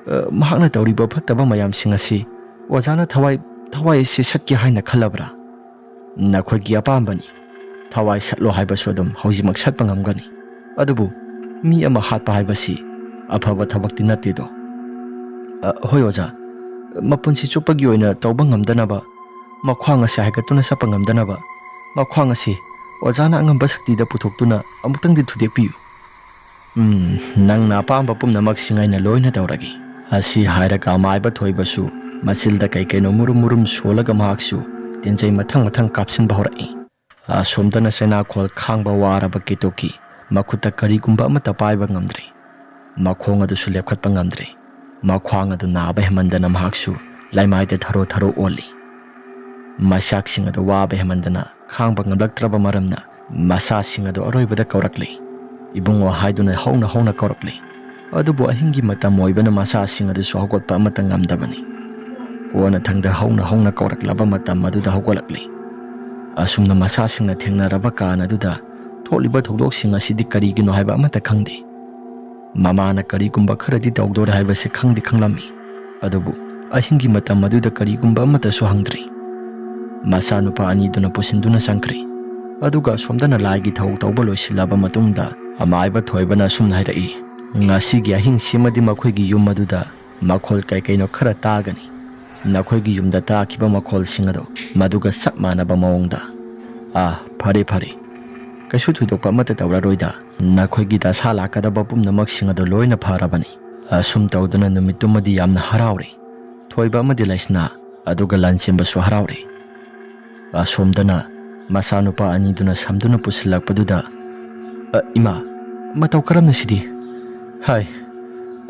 ꯑ, ꯃꯍꯥꯛꯅ ꯇꯧꯔꯤꯕ ꯐꯠꯇꯕ ꯃꯌꯥꯝꯁꯤꯡ ꯑꯁꯤ ꯑꯣꯖꯥꯅ ꯊꯋꯥꯏ, ꯊꯋꯥꯏ ꯑꯁꯤ ꯁꯠꯀꯦ ꯍꯥꯏꯅ ꯈꯜꯂꯕ꯭ꯔꯥ? ꯅꯈꯣꯏꯒꯤ ꯑꯄꯥꯝꯕꯅꯤ꯫ ꯊꯋꯥꯏ ꯁꯠꯂꯣ ꯍꯥꯏꯕꯁꯨ ꯑꯗꯨꯝ ꯍꯧꯖꯤꯛꯃꯛ ꯁꯠꯄ ꯉꯝꯒꯅꯤ꯫ ꯑꯗꯨꯕꯨ ꯃꯤ ꯑꯃ ꯍꯥꯠꯄ ꯍꯥꯏꯕꯁꯤ ꯑꯐꯕ ꯊꯕꯛꯇꯤ ꯅꯠꯇꯦꯗꯣ꯫ ꯑ, ꯍꯣꯏ ꯑꯣꯖꯥ, ꯃꯄꯨꯟꯁꯤ ꯆꯨꯞꯄꯒꯤ ꯑꯣꯏꯅ ꯇꯧꯕ ꯉꯝꯗꯅꯕ, ꯃꯈ꯭ꯋꯥꯡ ꯑꯁꯤ ꯍꯥꯏꯒꯠꯇꯨꯅ ꯆꯠꯄ ꯉꯝꯗꯅꯕ, ꯃꯈ꯭ꯋꯥꯡ ꯑꯁꯤ ꯑꯣꯖꯥꯅ ꯑꯉꯝꯕ ꯁꯛꯇꯤꯗ ꯄꯨꯊꯣꯛꯇꯨꯅ ꯑꯃꯨꯛꯇꯪꯗꯤ ꯊꯨꯗꯦꯛꯄꯤꯌꯨ꯫ "ꯎꯝ, ꯅꯪꯅ ꯑꯄꯥꯝꯕ ꯄꯨꯝꯅꯃꯛꯁꯤꯡ ꯑꯩꯅ ꯂꯣꯏꯅ ꯇꯧꯔꯒꯦ"꯫ ꯑꯁꯤ ꯍꯥꯏꯔꯒ ꯑꯃꯥꯏꯕ ꯊꯣꯏꯕꯁꯨ ꯃꯆꯤꯜꯗ ꯀꯩ ꯀꯩꯅꯣ ꯃꯨꯔꯨꯝ ꯃꯨꯔꯨꯝ ꯁꯣꯜꯂꯒ ꯃꯍꯥꯛꯁꯨ ꯇꯤꯟꯖꯩ ꯃꯊꯪ ꯃꯊꯪ ꯀꯥꯞꯁꯤꯟꯕ ꯍꯧꯔꯛꯏ꯫ ꯑꯁꯣꯝꯗꯅ ꯆꯩꯅꯥꯈꯣꯜ ꯈꯥꯡꯕ ꯋꯥꯔꯕ ꯀꯦꯇꯣꯀꯤ ꯃꯈꯨꯠꯇ ꯀꯔꯤꯒꯨꯝꯕ ꯑꯃꯠꯇ ꯄꯥꯏꯕ ꯉꯝꯗ꯭ꯔꯦ꯫ ꯃꯈꯣꯡ ꯑꯗꯨꯁꯨ ꯂꯦꯞꯈꯠꯄ ꯉꯝꯗ꯭ꯔꯦ꯫ ꯃꯈ꯭ꯋꯥꯡ ꯑꯗꯨ ꯅꯥꯕ ꯍꯦꯟꯃꯟꯗꯅ ꯃꯍꯥꯛꯁꯨ ꯂꯩꯃꯥꯏꯗ ꯊꯔꯣ ꯊꯔꯣ ꯑꯣꯜꯂꯤ꯫ ꯃꯩꯁꯥꯛꯁꯤꯡ ꯑꯗꯨ ꯋꯥꯕ ꯍꯦꯟꯃꯟꯗꯅ ꯈꯥꯡꯕ ꯉꯝꯂꯛꯇ꯭ꯔꯕ ꯃꯔꯝꯅ ꯃꯆꯥꯁꯤꯡ ꯑꯗꯨ ꯑꯔꯣꯏꯕꯗ ꯀꯧꯔꯛꯂꯤ꯫ "ꯏꯕꯨꯡꯉꯣ" ꯍꯥꯏꯗꯨꯅ ꯍꯧꯅ ꯍꯧꯅ ꯀꯧꯔꯛꯂꯤ꯫ ꯑꯗꯨꯕꯨ ꯑꯍꯤꯡꯒꯤ ꯃꯇꯝ ꯑꯣꯏꯕꯅ ꯃꯆꯥꯁꯤꯡ ꯑꯗꯨꯁꯨ ꯍꯧꯒꯠꯄ ꯑꯃꯠꯇ ꯉꯝꯗꯕꯅꯤ꯫ ꯀꯣꯟꯅꯊꯪꯗ ꯍꯧꯅ ꯍꯧꯅ ꯀꯧꯔꯛꯂꯕ ꯃꯇꯝ ꯑꯗꯨꯗ ꯍꯧꯒꯠꯂꯛꯂꯤ꯫ ꯑꯁꯨꯝꯅ ꯃꯆꯥꯁꯤꯡꯅ ꯊꯦꯡꯅꯔꯕ ꯀꯥꯟ ꯑꯗꯨꯗ ꯊꯣꯛꯂꯤꯕ ꯊꯧꯗꯣꯛꯁꯤꯡ ꯑꯁꯤꯗꯤ ꯀꯔꯤꯒꯤꯅꯣ ꯍꯥꯏꯕ ꯑꯃꯠꯇ ꯈꯪꯗꯦ꯫ ꯃꯃꯥꯅ ꯀꯔꯤꯒꯨꯝꯕ ꯈꯔꯗꯤ ꯇꯧꯗꯣꯔꯦ ꯍꯥꯏꯕꯁꯤ ꯈꯪꯗꯤ ꯈꯪꯂꯝꯃꯤ, ꯑꯗꯨꯕꯨ ꯑꯍꯤꯡꯒꯤ ꯃꯇꯝ ꯑꯗꯨꯗ ꯀꯔꯤꯒꯨꯝꯕ ꯑꯃꯠꯇꯁꯨ ꯍꯪꯗ꯭ꯔꯤ꯫ ꯃꯆꯥꯅꯨꯄꯥ ꯑꯅꯤꯗꯨꯅ ꯄꯨꯁꯤꯟꯗꯨꯅ ꯆꯪꯈ꯭ꯔꯦ, ꯑꯗꯨꯒ ꯑꯁꯣꯝꯗꯅ ꯂꯥꯏꯒꯤ ꯊꯧ ꯇꯧꯕ ꯂꯣꯏꯁꯤꯜꯂꯕ ꯃꯇꯨꯡꯗ ꯑꯃꯥꯏꯕ ꯊꯣꯏꯕꯅ ꯑꯁꯨꯝꯅ ꯍꯥꯏꯔꯛꯏ, "ꯉꯁꯤꯒꯤ ꯑꯍꯤꯡꯁꯤꯃꯗꯤ ꯃꯈꯣꯏꯒꯤ ꯌꯨꯝ ꯑꯗꯨꯗ ꯃꯈꯣꯜ ꯀꯩ ꯀꯩꯅꯣ ꯈꯔ ꯇꯥꯒꯅꯤ꯫ ꯅꯈꯣꯏꯒꯤ ꯌꯨꯝꯗ ꯇꯥꯈꯤꯕ ꯃꯈꯣꯜꯁꯤꯡ ꯑꯗꯣ ꯃꯗꯨꯒ ꯆꯞ ꯃꯥꯟꯅꯕ ꯃꯑꯣꯡꯗ"꯫ "ꯑꯥ, ꯐꯔꯦ ꯐꯔꯦ, ꯀꯩꯁꯨ ꯊꯣꯏꯗꯣꯛꯄ ꯑꯃꯠꯇ ꯇꯧꯔꯔꯣꯏꯗ꯫ ꯅꯈꯣꯏꯒꯤ ꯗꯁꯥ ꯂꯥꯛꯀꯗꯕ ꯄꯨꯝꯅꯃꯛꯁꯤꯡ ꯑꯗꯣ ꯂꯣꯏꯅ ꯐꯔꯕꯅꯤ"꯫ ꯑꯁꯨꯝ ꯇꯧꯗꯨꯅ ꯅꯨꯃꯤꯠꯇꯨꯃꯗꯤ ꯌꯥꯝꯅ ꯍꯔꯥꯎꯔꯦ꯫ ꯊꯣꯏꯕ ꯑꯃꯗꯤ ꯂꯩꯁꯅꯥ, ꯑꯗꯨꯒ ꯂꯟꯆꯦꯟꯕꯁꯨ ꯍꯔꯥꯎꯔꯦ꯫ ꯑꯁꯣꯝꯗꯅ ꯃꯆꯥꯅꯨꯄꯥ ꯑꯅꯤꯗꯨꯅ ꯁꯝꯗꯨꯅ ꯄꯨꯁꯤꯜꯂꯛꯄꯗꯨꯗ, "ꯑ, ꯏꯃꯥ, ꯃꯇꯧ ꯀꯔꯝꯅ ꯁꯤꯗꯤ? ꯍꯥꯏ,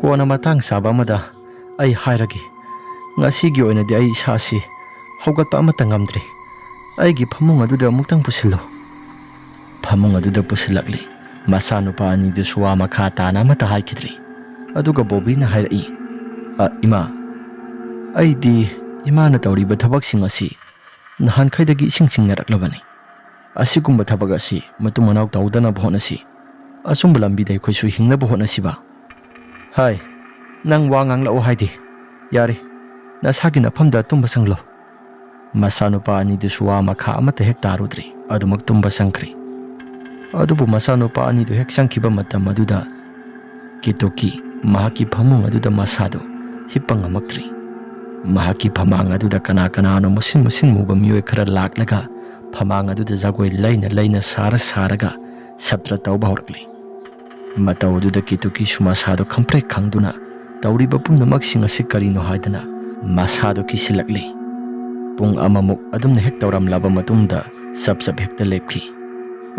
ꯀꯣꯟꯅ ꯃꯇꯥꯡ ꯆꯥꯕ ꯑꯃꯗ ꯑꯩ ꯍꯥꯏꯔꯒꯦ꯫ ꯉꯁꯤꯒꯤ ꯑꯣꯏꯅꯗꯤ ꯑꯩ ꯏꯁꯥꯁꯤ ꯍꯧꯒꯠꯄ ꯑꯃꯠꯇ ꯉꯝꯗ꯭ꯔꯦ꯫ ꯑꯩꯒꯤ ꯐꯃꯨꯡ ꯑꯗꯨꯗ ꯑꯃꯨꯛꯇꯪ ꯄꯨꯁꯤꯜꯂꯨ"꯫ ꯐꯃꯨꯡ ꯑꯗꯨꯗ ꯄꯨꯁꯤꯜꯂꯛꯂꯤ꯫ ꯃꯆꯥꯅꯨꯄꯥ ꯑꯅꯤꯗꯨꯁꯨ ꯋꯥ ꯃꯈꯥ ꯇꯥꯅ ꯑꯃꯠꯇ ꯍꯥꯏꯈꯤꯗ꯭ꯔꯤ꯫ ꯑꯗꯨꯒ ꯕꯣꯕꯤꯅ ꯍꯥꯏꯔꯛꯏ, "ꯑ, ꯏꯃꯥ, ꯑꯩꯗꯤ ꯏꯃꯥꯅ ꯇꯧꯔꯤꯕ ꯊꯕꯛꯁꯤꯡ ꯑꯁꯤ ꯅꯍꯥꯟꯈꯩꯗꯒꯤ ꯏꯁꯤꯡ ꯆꯤꯡꯅꯔꯛꯂꯕꯅꯤ꯫ ꯑꯁꯤꯒꯨꯝꯕ ꯊꯕꯛ ꯑꯁꯤ ꯃꯇꯨꯡ ꯃꯅꯥꯎ ꯇꯧꯗꯅꯕ ꯍꯣꯠꯅꯁꯤ꯫ ꯑꯆꯨꯝꯕ ꯂꯝꯕꯤꯗ ꯑꯩꯈꯣꯏꯁꯨ ꯍꯤꯡꯅꯕ ꯍꯣꯠꯅꯁꯤꯕ"꯫ "ꯍꯥꯏ, ꯅꯪ ꯋꯥ ꯉꯥꯡꯂꯛꯑꯣ ꯍꯥꯏꯗꯦ꯫ ꯌꯥꯔꯦ, ꯅꯁꯥꯒꯤ ꯅꯐꯝꯗ ꯇꯨꯝꯕ ꯆꯪꯂꯣ"꯫ ꯃꯆꯥꯅꯨꯄꯥ ꯑꯅꯤꯗꯨꯁꯨ ꯋꯥ ꯃꯈꯥ ꯑꯃꯠꯇ ꯍꯦꯛ ꯇꯥꯔꯨꯗ꯭ꯔꯦ, ꯑꯗꯨꯃꯛ ꯇꯨꯝꯕ ꯆꯪꯈ꯭ꯔꯦ꯫ ꯑꯗꯨꯕꯨ ꯃꯆꯥꯅꯨꯄꯥ ꯑꯅꯤꯗꯨ ꯍꯦꯛ ꯆꯪꯈꯤꯕ ꯃꯇꯝ ꯑꯗꯨꯗ ꯀꯦꯇꯣꯀꯤ ꯃꯍꯥꯛꯀꯤ ꯐꯃꯨꯡ ꯑꯗꯨꯗ ꯃꯁꯥꯗꯨ ꯍꯤꯞꯄ ꯉꯝꯃꯛꯇ꯭ꯔꯦ꯫ ꯃꯍꯥꯛꯀꯤ ꯐꯃꯥꯡ ꯑꯗꯨꯗ ꯀꯅꯥ ꯀꯅꯥꯅꯣ ꯃꯨꯁꯤꯟ ꯃꯨꯁꯤꯟ ꯃꯨꯕ ꯃꯤꯑꯣꯏ ꯈꯔ ꯂꯥꯛꯂꯒ ꯐꯃꯥꯡ ꯑꯗꯨꯗ ꯖꯒꯣꯏ ꯂꯩꯅ ꯂꯩꯅ ꯁꯥꯔ ꯁꯥꯔꯒ ꯁꯞꯇ꯭ꯔ ꯇꯧꯕ ꯍꯧꯔꯛꯂꯤ꯫ ꯃꯇꯧ ꯑꯗꯨꯗ ꯀꯤꯇꯨꯀꯤꯁꯨ ꯃꯁꯥꯗꯣ ꯈꯪꯄ꯭ꯔꯦꯛ ꯈꯪꯗꯨꯅ ꯇꯧꯔꯤꯕ ꯄꯨꯝꯅꯃꯛꯁꯤꯡ ꯑꯁꯤ ꯀꯔꯤꯅꯣ ꯍꯥꯏꯗꯅ ꯃꯁꯥꯗꯣ ꯀꯤꯁꯤꯜꯂꯛꯂꯤ꯫ ꯄꯨꯡ ꯑꯃꯃꯨꯛ ꯑꯗꯨꯝꯅ ꯍꯦꯛ ꯇꯧꯔꯝꯂꯕ ꯃꯇꯨꯡꯗ ꯆꯞ ꯆꯞ ꯍꯦꯛꯇ ꯂꯦꯞꯈꯤ꯫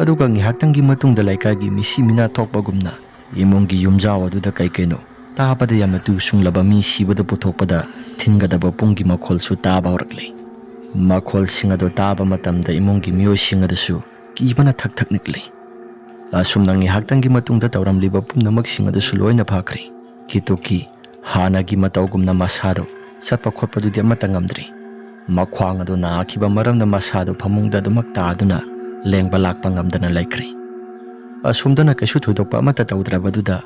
ꯑꯗꯨꯒ ꯉꯥꯏꯍꯥꯛꯇꯪꯒꯤ ꯃꯇꯨꯡꯗ ꯂꯩꯀꯥꯏꯒꯤ ꯃꯤꯁꯤ ꯃꯤꯅꯥ ꯊꯣꯛꯄꯒꯨꯝꯅ ꯏꯃꯨꯡꯒꯤ ꯌꯨꯝꯖꯥꯎ ꯑꯗꯨꯗ ꯀꯩ ꯀꯩꯅꯣ ꯇꯥꯕꯗ ꯌꯥꯝꯅ ꯇꯨ ꯁꯨꯡꯂꯕ ꯃꯤ ꯁꯤꯕꯗ ꯄꯨꯊꯣꯛꯄꯗ ꯊꯤꯟꯒꯗꯕ ꯄꯨꯡꯒꯤ ꯃꯈꯣꯜꯁꯨ ꯇꯥꯕ ꯍꯧꯔꯛꯂꯤ꯫ ꯃꯈꯣꯜꯁꯤꯡ ꯑꯗꯨ ꯇꯥꯕ ꯃꯇꯝꯗ ꯏꯃꯨꯡꯒꯤ ꯃꯤꯑꯣꯏꯁꯤꯡ ꯑꯗꯨꯁꯨ ꯀꯤꯕꯅ ꯊꯛ ꯊꯛ ꯅꯤꯛꯂꯤ꯫ ꯑꯁꯨꯝꯅ ꯉꯥꯏꯍꯥꯛꯇꯪꯒꯤ ꯃꯇꯨꯡꯗ ꯇꯧꯔꯝꯂꯤꯕ ꯄꯨꯝꯅꯃꯛꯁꯤꯡ ꯑꯗꯨꯁꯨ ꯂꯣꯏꯅ ꯐꯈ꯭ꯔꯦ꯫ ꯀꯤꯇꯨꯀꯤ ꯍꯥꯟꯅꯒꯤ ꯃꯇꯧꯒꯨꯝꯅ ꯃꯁꯥꯗꯣ ꯆꯠꯄ ꯈꯣꯠꯄꯗꯨꯗꯤ ꯑꯃꯠꯇ ꯉꯝꯗ꯭ꯔꯤ꯫ ꯃꯈ꯭ꯋꯥꯡ ꯑꯗꯨ ꯅꯥꯈꯤꯕ ꯃꯔꯝꯅ ꯃꯁꯥꯗꯣ ꯐꯃꯨꯡꯗ ꯑꯗꯨꯃꯛ ꯇꯥꯗꯨꯅ ꯂꯦꯡꯕ ꯂꯥꯛꯄ ꯉꯝꯗꯅ ꯂꯩꯈ꯭ꯔꯦ꯫ ꯑꯁꯣꯝꯗꯅ ꯀꯩꯁꯨ ꯊꯣꯏꯗꯣꯛꯄ ꯑꯃꯠꯇ ꯇꯧꯗ꯭ꯔꯕꯗꯨꯗ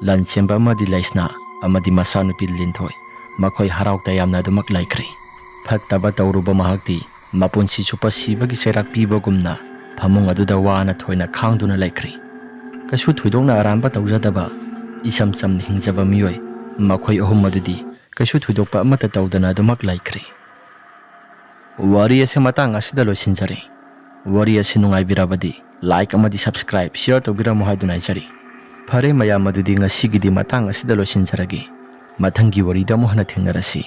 ꯂꯟꯆꯦꯟꯕ ꯑꯃꯗꯤ ꯂꯩꯁꯅꯥ ꯑꯃꯗꯤ ꯃꯆꯥꯅꯨꯄꯤ ꯂꯤꯟꯊꯣꯏ ꯃꯈꯣꯏ ꯍꯔꯥꯎ ꯇꯌꯥꯝꯅ ꯑꯗꯨꯃꯛ ꯂꯩꯈ꯭ꯔꯦ꯫ ꯐꯠꯇꯕ ꯇꯧꯔꯨꯕ ꯃꯍꯥꯛꯇꯤ ꯃꯄꯨꯟꯁꯤ ꯆꯨꯞꯄ ꯁꯤꯕꯒꯤ ꯆꯩꯔꯥꯛ ꯄꯤꯕꯒꯨꯝꯅ ꯐꯃꯨꯡ ꯑꯗꯨꯗ ꯋꯥꯅ ꯊꯣꯏꯅ ꯈꯥꯡꯗꯨꯅ ꯂꯩꯈ꯭ꯔꯦ꯫ ꯀꯩꯁꯨ ꯊꯣꯏꯗꯣꯛꯅ ꯑꯔꯥꯟꯕ ꯇꯧꯖꯗꯕ ꯏꯆꯝ ꯆꯝꯅ ꯍꯤꯡꯖꯕ ꯃꯤꯑꯣꯏ ꯃꯈꯣꯏ ꯑꯍꯨꯝ ꯑꯗꯨꯗꯤ ꯀꯩꯁꯨ ꯊꯣꯏꯗꯣꯛꯄ ꯑꯃꯠꯇ ꯇꯧꯗꯅ ꯑꯗꯨꯃꯛ ꯂꯩꯈ꯭ꯔꯦ꯫ ꯋꯥꯔꯤ ꯑꯁꯤ ꯃꯇꯥꯡ ꯑꯁꯤꯗ ꯂꯣꯏꯁꯤꯟꯖꯔꯦ꯫ ꯋꯥꯔꯤ ꯑꯁꯤ ꯅꯨꯡꯉꯥꯏꯕꯤꯔꯕꯗꯤ like ꯑꯃꯗꯤ subscribe, share ꯇꯧꯕꯤꯔꯝꯃꯨ ꯍꯥꯏꯗꯨꯅ ꯍꯥꯏꯖꯔꯤ꯫ ꯐꯔꯦ ꯃꯌꯥꯝ, ꯑꯗꯨꯗꯤ ꯉꯁꯤꯒꯤꯗꯤ ꯃꯇꯥꯡ ꯑꯁꯤꯗ ꯂꯣꯏꯁꯤꯟꯖꯔꯒꯦ꯫ ꯃꯊꯪꯒꯤ ꯋꯥꯔꯤꯗ ꯑꯃꯨꯛ ꯍꯟꯅ ꯊꯦꯡꯅꯔꯁꯤ꯫